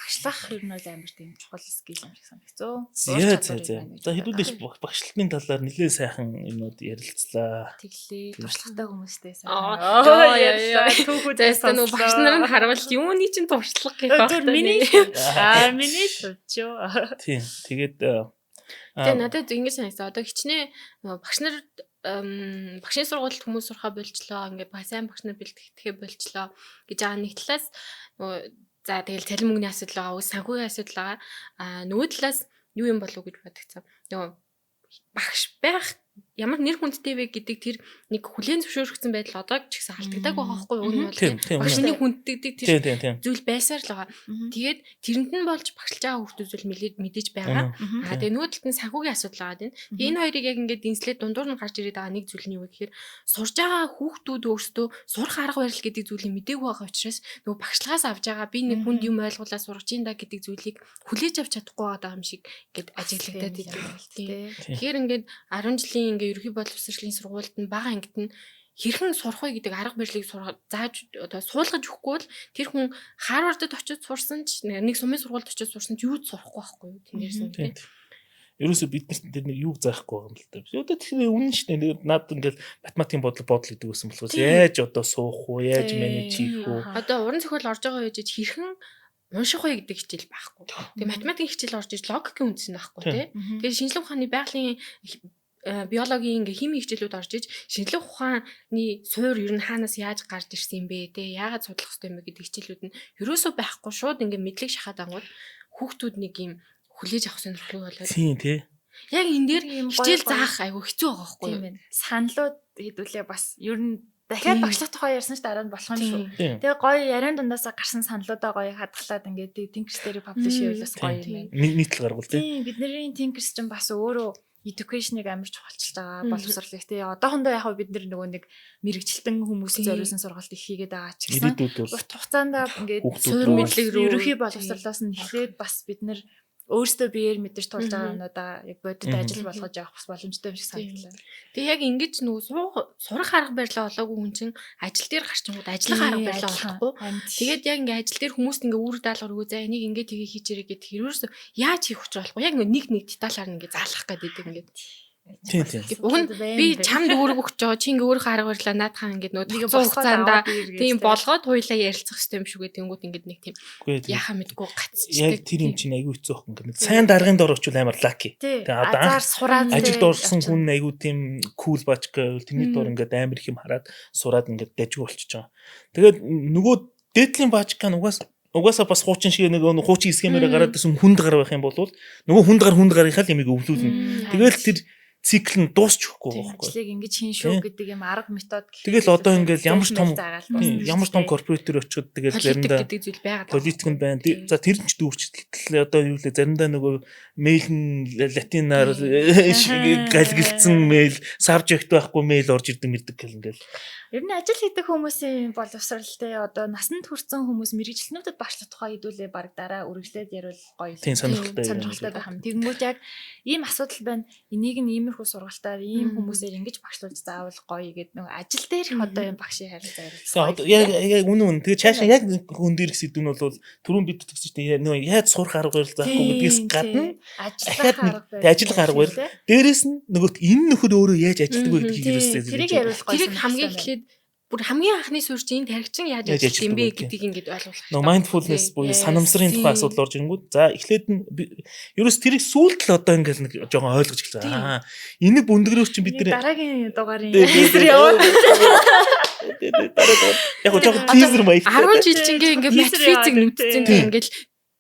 [SPEAKER 3] багшлах ер нь бол амар тийм чухал skill юм шиг санагцөө.
[SPEAKER 1] За за за. За, хэдүүлээш багшлалтын талаар нэлээд сайхан юмнууд ярилцлаа.
[SPEAKER 3] Тэглээ. Туршлагатай хүмүүстэй
[SPEAKER 2] сайхан. Аа,
[SPEAKER 3] түүхүүд
[SPEAKER 2] зайстай нөгөө багш нар нь харуул юуны чинь туршлага гэх
[SPEAKER 3] байх. Миний миний л шүү.
[SPEAKER 1] Тийм. Тэгээд
[SPEAKER 2] Тэгээ надад ингэж санагдсан. Одоо хичнээн багш нар багшийн сургуульд хүмүүс сурахаа болчлоо, ингээд сайн багш нар бэлтгэхээ болчлоо гэж байгаа нэг талаас нөгөө за тэгэл цалин мөнгөний асуудал байгаа, үс санхүүгийн асуудал байгаа. Аа, нөгөө талаас юу юм болов уу гэж бодогцсон. Нөгөө багш байх ямар нэр хүндтэй вэ гэдэг тэр нэг хүлээн зөвшөөрөгдсөн байдал одоо ч гэсэн алдагдааг байгаа байхгүй юу? Нь бол багшны хүнддэгдэг тэр зүйл байсаар л байгаа. Тэгээд тэрэнд нь болж багшлж байгаа хүмүүс зүйл мэдээж байгаа. Аа, тэгээ нөгөө талд нь санхүүгийн асуудал байгаа тийм. Тэгээ энэ хоёрыг яг ингээд дэнслээд дундуур нь гарч ирээд байгаа нэг зүйл нь юу вэ гэхээр сурж байгаа хүүхдүүд өөрсдөө сурах арга барил гэдэг зүйлийг мдээгүй байгаа учраас нөгөө багшлагаас авж байгаа би нэг хүнд юм ойлгуулаад сурч ин да гэдэг зүйлийг хүлээж авч чадахгүй байгаа юм шиг ингээд ажиглагдаад идэв. Тэгэхээр ингээд 10 жилийн ингээ ерөнхий боловсролын сургуульд нь бага ангид нь хэрхэн сурах вэ гэдэг арга барилыг зааж одоо суулгаж өгөхгүй бол тэр хүн Харвардд очиж сурсан ч, нэг сумын сургуульд очиж сурсан ч юу ч сурахгүй байхгүй юу тэрнээс нь тийм.
[SPEAKER 1] Ерөөсө бид нарт тэр нэг юуг заахгүй байгаа юм л та. Одоо тэр үнэн шүү дээ. Наад ингээл математикийн бодол бодол гэдэг байсан болохоос яаж одоо суух уу, яаж manage хийх үү?
[SPEAKER 2] Одоо уран зохиол орж байгаа үеж хэрхэн унших вэ гэдэг хичээл байхгүй. Тэгээ математикийн хичээл орж иж логикийн үндэс нь байхгүй тий. Тэгээ шинжлэх ухааны, байгалийн, биологийн ингээ химийн хичээлүүд орж иж шинжлэх ухааны суур ер нь хаанаас яаж гарч ирсэн юм бэ те, яагаад судлах хэрэгтэй юм бэ гэдэг хичээлүүд нь ерөөсөө байхгүй, шууд ингээ мэдлэг шахаад ангууд хүүхдүүд нэг юм хүлээж авах сонирхлыг болоод
[SPEAKER 1] тийм тий.
[SPEAKER 2] Яг энэ дээр хичээл заах айгүй хэцүү байгаа байхгүй
[SPEAKER 3] юу? Саналууд хэдүүлээ бас ер нь дахиад багшлах тухай ярьсан ч дараа нь болох юм шүү. Тэгээ гоё яриан дундаасаа гарсан саналуудаа гоё хадгалаад ингээд Thinkers дээр publish хийвэл бас гоё юм
[SPEAKER 1] байна. Нийтлэл гаргуул
[SPEAKER 3] тий. Бидний Thinkers чинь бас өөрөө education-ыг амар чухалчилж байгаа, боловсролыг тий. Одоохондоо яг бид нар нөгөө нэг мэрэгчлэн хүмүүст зориулсан сургалт их хийгээд байгаа ч гэсэн урт хугацаанд ингээд
[SPEAKER 2] суурь мэдлэг
[SPEAKER 3] рүү ерөнхий боловсролоос нь эхлээд бас бид нар өөрсдөө биеэр мэдэрч тулж байгаа юмнуудаа яг бодит ажил болгож явах бас боломжтой юм шиг санагдлаа.
[SPEAKER 2] Тэгээ яг ингэж нөгөө сурах арга барилаа олоогүй хүн чинь ажил дээр гарчингууд ажиллах арга барилаа олохгүй. Тэгээд яг ингээ ажил дээр хүмүүст ингээ үүрэг даалгавар өгөө, за энийг ингээ тгээ хийчээрэй гэдэг хэрвээс яаж хийх учир болохгүй. Яг ингээ нэг нэг деталаар ингээ заалах гэдэг ингээд.
[SPEAKER 1] Тийм тийм.
[SPEAKER 2] Уг нь би чамд үүрэг өгч байгаа. Чи ингээ өөрийнхөө арга барилаа наадхаа ингээ нөгөө хугацаанд тийм болгоод хуйлаа ярилцах хэрэгтэй юм шүү гэдэг тэнгууд ингээ нэг тийм яхаа мэдгүй гацчихдаг.
[SPEAKER 1] Яг тэр юм чинь айгүй хэцүү байхгүй ингээ. Сайн даргын дор очвол амар lucky.
[SPEAKER 3] Тэгээ одоо сураад
[SPEAKER 1] ажилд орсон хүн айгүй тийм cool бачка байвал тэрний дор ингээ амар их юм хараад сураад ингээ дажгүй болчихж байгаа. Тэгээд нөгөө дээдлийн бачка нь угаасаа бас хуучин шиг нэг хуучин схемээр гараад ирсэн хүнд гар байх юм бол нөгөө хүнд гар хүнд гарынхаа л ямиг өвлүүлнэ. Тэгэл тэр цикл нь дуусч өгөхгүй байхгүй.
[SPEAKER 3] Ажлыг ингэж хийн шүү гэдэг юм арга метод.
[SPEAKER 1] Тэгэл одоо ингээл ямар ч том корпоратор очиход тэгэл заримдаа
[SPEAKER 2] гэдэг зүйл байгаа.
[SPEAKER 1] Политик нь байна. За тэр нь ч дүүрчтэл одоо юу лээ заримдаа нөгөө мэйл нь латинаар галгалцсан мэйл, subject байхгүй мэйл орж ирдэг мэрдэг гэл ингээл.
[SPEAKER 3] Ер нь ажил хийдэг хүмүүсийн боловсрал те одоо насанд хүрсэн хүмүүс мэргэжилтнүүдэд багшлах тухай хэдүүлээ баг дараа үргэлжлээд ярил гоё.
[SPEAKER 1] Тийм сонирхолтой
[SPEAKER 3] байх юм. Тэгэнгүүт яг ийм асуудал байна. Энийг нь ийм иймэрхүү сургалтаар ийм хүмүүсээр ингэж багшлуулж заавал гоё гэдэг нөгөө ажил дээрх одоо юм багшийн харилцаа
[SPEAKER 1] ярилцлага. Одоо яг яг үнэн үнэн. Тэгээ цаашаа яг хүн дээрх сэдв нь бол түрүүн бид тэгсэн чинь нөгөө яаж сурах арга барил заахгүй гэдгээс гадна
[SPEAKER 3] ажиллах
[SPEAKER 1] арга барил. Ажиллах арга барил. Дээрээс нь нөгөөт энэ нөхөр өөрөө яаж ажилладаг вэ гэдгийг ерөөсөө
[SPEAKER 3] тэрийг яриулах
[SPEAKER 2] гоё. Тэрийг хамгийн эхлээд бүр хамгийн анхны суурь чинь энэ тархичин яаж ажиллах юм бэ гэдгийг ингээд ойлгох.
[SPEAKER 1] Нөгөө mindfulness буюу санамсрын тухай асуудал орж ирэнгүүт за эхлээд нь ерөөс тэрийг сүүлд л одоо ингээд нэг жоохон ойлгож эхэлсэн. Аа энэ бүндгэрөөс чинь бид
[SPEAKER 3] нар дараагийн дугаарын teaser яваад
[SPEAKER 1] яг жоохон teaser маяг.
[SPEAKER 2] 10 жил чингээ ингээд матфизик нүдсэн ингээд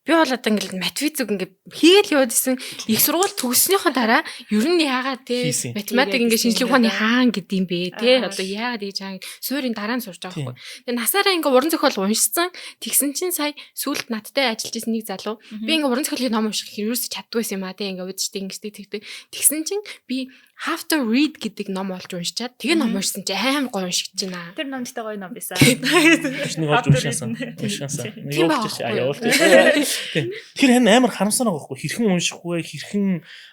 [SPEAKER 2] би бол одоо ингээд матфизик ингээд хийгээл яваад исэн их сургууль төгссөнийхөө дараа ер нь яагаад те математик ингээд шинжлэх ухааны хаан гэдэм бэ те одоо яагаад ийж хаан суурийн дараа нь сурж байгаа байхгүй. Тэгээ насаараа ингээд уран зохиол уншсан тэгсэн чинь сая сүүлд надтай ажиллаж исэн нэг залуу би ингээд уран зохиолын ном унших гэхээр ерөөсөж чаддгүй байсан юм а те ингээд уудчтэй ингэжтэй тэгдэг тэгсэн чинь би How to Read гэдэг ном олж уншичаад тэгээ ном уншсан чи амар гоё уншигдэж байна.
[SPEAKER 3] Тэр ном гэхдээ гоё ном байсан.
[SPEAKER 1] Нэг олж уншаасан. Уншаасан. Явуулчих явуулчих. Тэр харин амар харамсаар байгаа байхгүй хэрхэн унших вэ, хэрхэн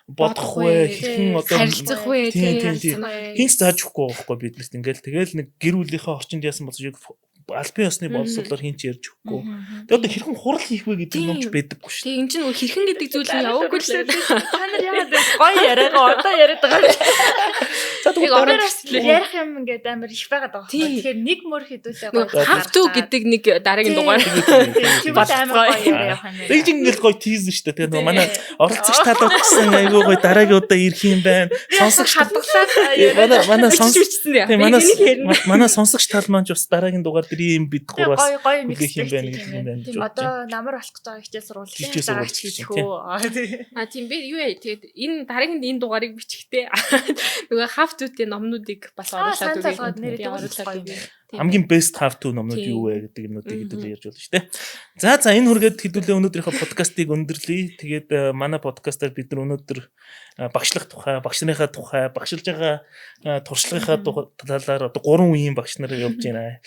[SPEAKER 1] бодох вэ, хэрхэн
[SPEAKER 2] одоо харилцах вэ
[SPEAKER 1] тийм. Хинч зааж өгөхгүй байгаа байхгүй биднэрт ингээл тэгэл нэг гэр бүлийнхээ орчинд яасан болж албан ёсны боловсролоор хин ч ярьж өгөхгүй. Тэгээ одоо хэрхэн хурал хийх вэ гэдэг номч байдаггүй шүү.
[SPEAKER 2] Тэгээ эн чинь хэрхэн гэдэг зүйл нь яваагүй л.
[SPEAKER 3] Та нар яагаад гоё яриагаа одоо яриад байгаа юм.
[SPEAKER 1] За тэгвэл
[SPEAKER 3] дараа ярих юм ингээд амар их байгаад байгаа. Тэгэхээр нэг мөр хэдүүлээ
[SPEAKER 2] гоё. How to гэдэг нэг дараагийн дугаар.
[SPEAKER 3] Тийм амар гоё яриа явах юм байна.
[SPEAKER 1] Тэгж ингээд гоё тийз шүү дээ. Тэгээ нөгөө манай оролцогч талууд гэсэн айгүй гоё дараагийн удаа ирэх юм байна.
[SPEAKER 3] Сонсогч хадгалаад
[SPEAKER 1] манай манай сонсогч тал маань ч бас дараагийн дугаар дээр ийм бид гураас
[SPEAKER 3] гоё гоё
[SPEAKER 1] хүлээх юм байна гэдэг юм байна гэж
[SPEAKER 3] бодож. Одоо намар болох гэж байгаа хичээл сургуулийн загаач хийх үү.
[SPEAKER 2] А тийм би юу яа тэгээд энэ дараагийн энэ дугаарыг бичихтэй нөгөө how to-тэй номнуудыг бас оруулаад
[SPEAKER 3] өгье. Оруулаад өгье.
[SPEAKER 1] Хамгийн best how to номнууд юу вэ гэдэг юмнуудыг хэдүүлээ ярьж болно шүү дээ. За за энэ хүргээд хэдүүлээ өнөөдрийнхөө подкастыг өндөрлөе. Тэгээд манай подкастаар бид нар өнөөдөр багшлах тухай, багш нарынхаа тухай, багшилж байгаа туршлагынхаа талаар одоо 3 үеийн багш нар явж байна.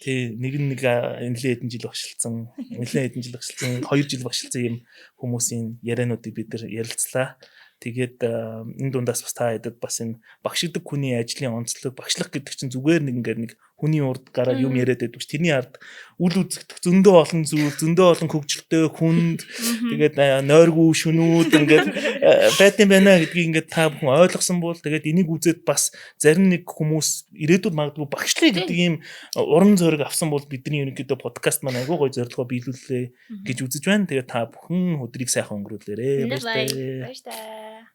[SPEAKER 1] Тий, нэг нь нэг нэлээд хэдэн жил багшилсан, нэлээд хэдэн жил багшилсан, 2 жил багшилсан юм хүмүүсийн яриануудыг бид нар ярилцлаа. Тэгээд энэ дундаас бас та хэдэд бас энэ багшигдаг хүний ажлын онцлог, багшлах гэдэг чинь зүгээр нэг ингээд нэг хүний урд гараад юм яриад байдаг ш. Тэрний ард үл үзэгдэх зөндөө олон зүйл, зөндөө олон хөгжилтэй хүнд тэгээд нойргүй шүнүүд ингээд байт юм байна гэдгийг ингээд та бүхэн ойлгосон бол тэгээд энийг үзээд бас зарим нэг хүмүүс ирээдүйд магадгүй багшлая гэдэг ийм урам зориг авсан бол бидний ерөнхийдөө подкаст маань айгүй гоё зорилгоо биелүүллээ гэж үзэж байна. Тэгээд та бүхэн өдрийг сайхан өнгөрүүлээрэй.
[SPEAKER 2] Баяртай.
[SPEAKER 3] Баяртай.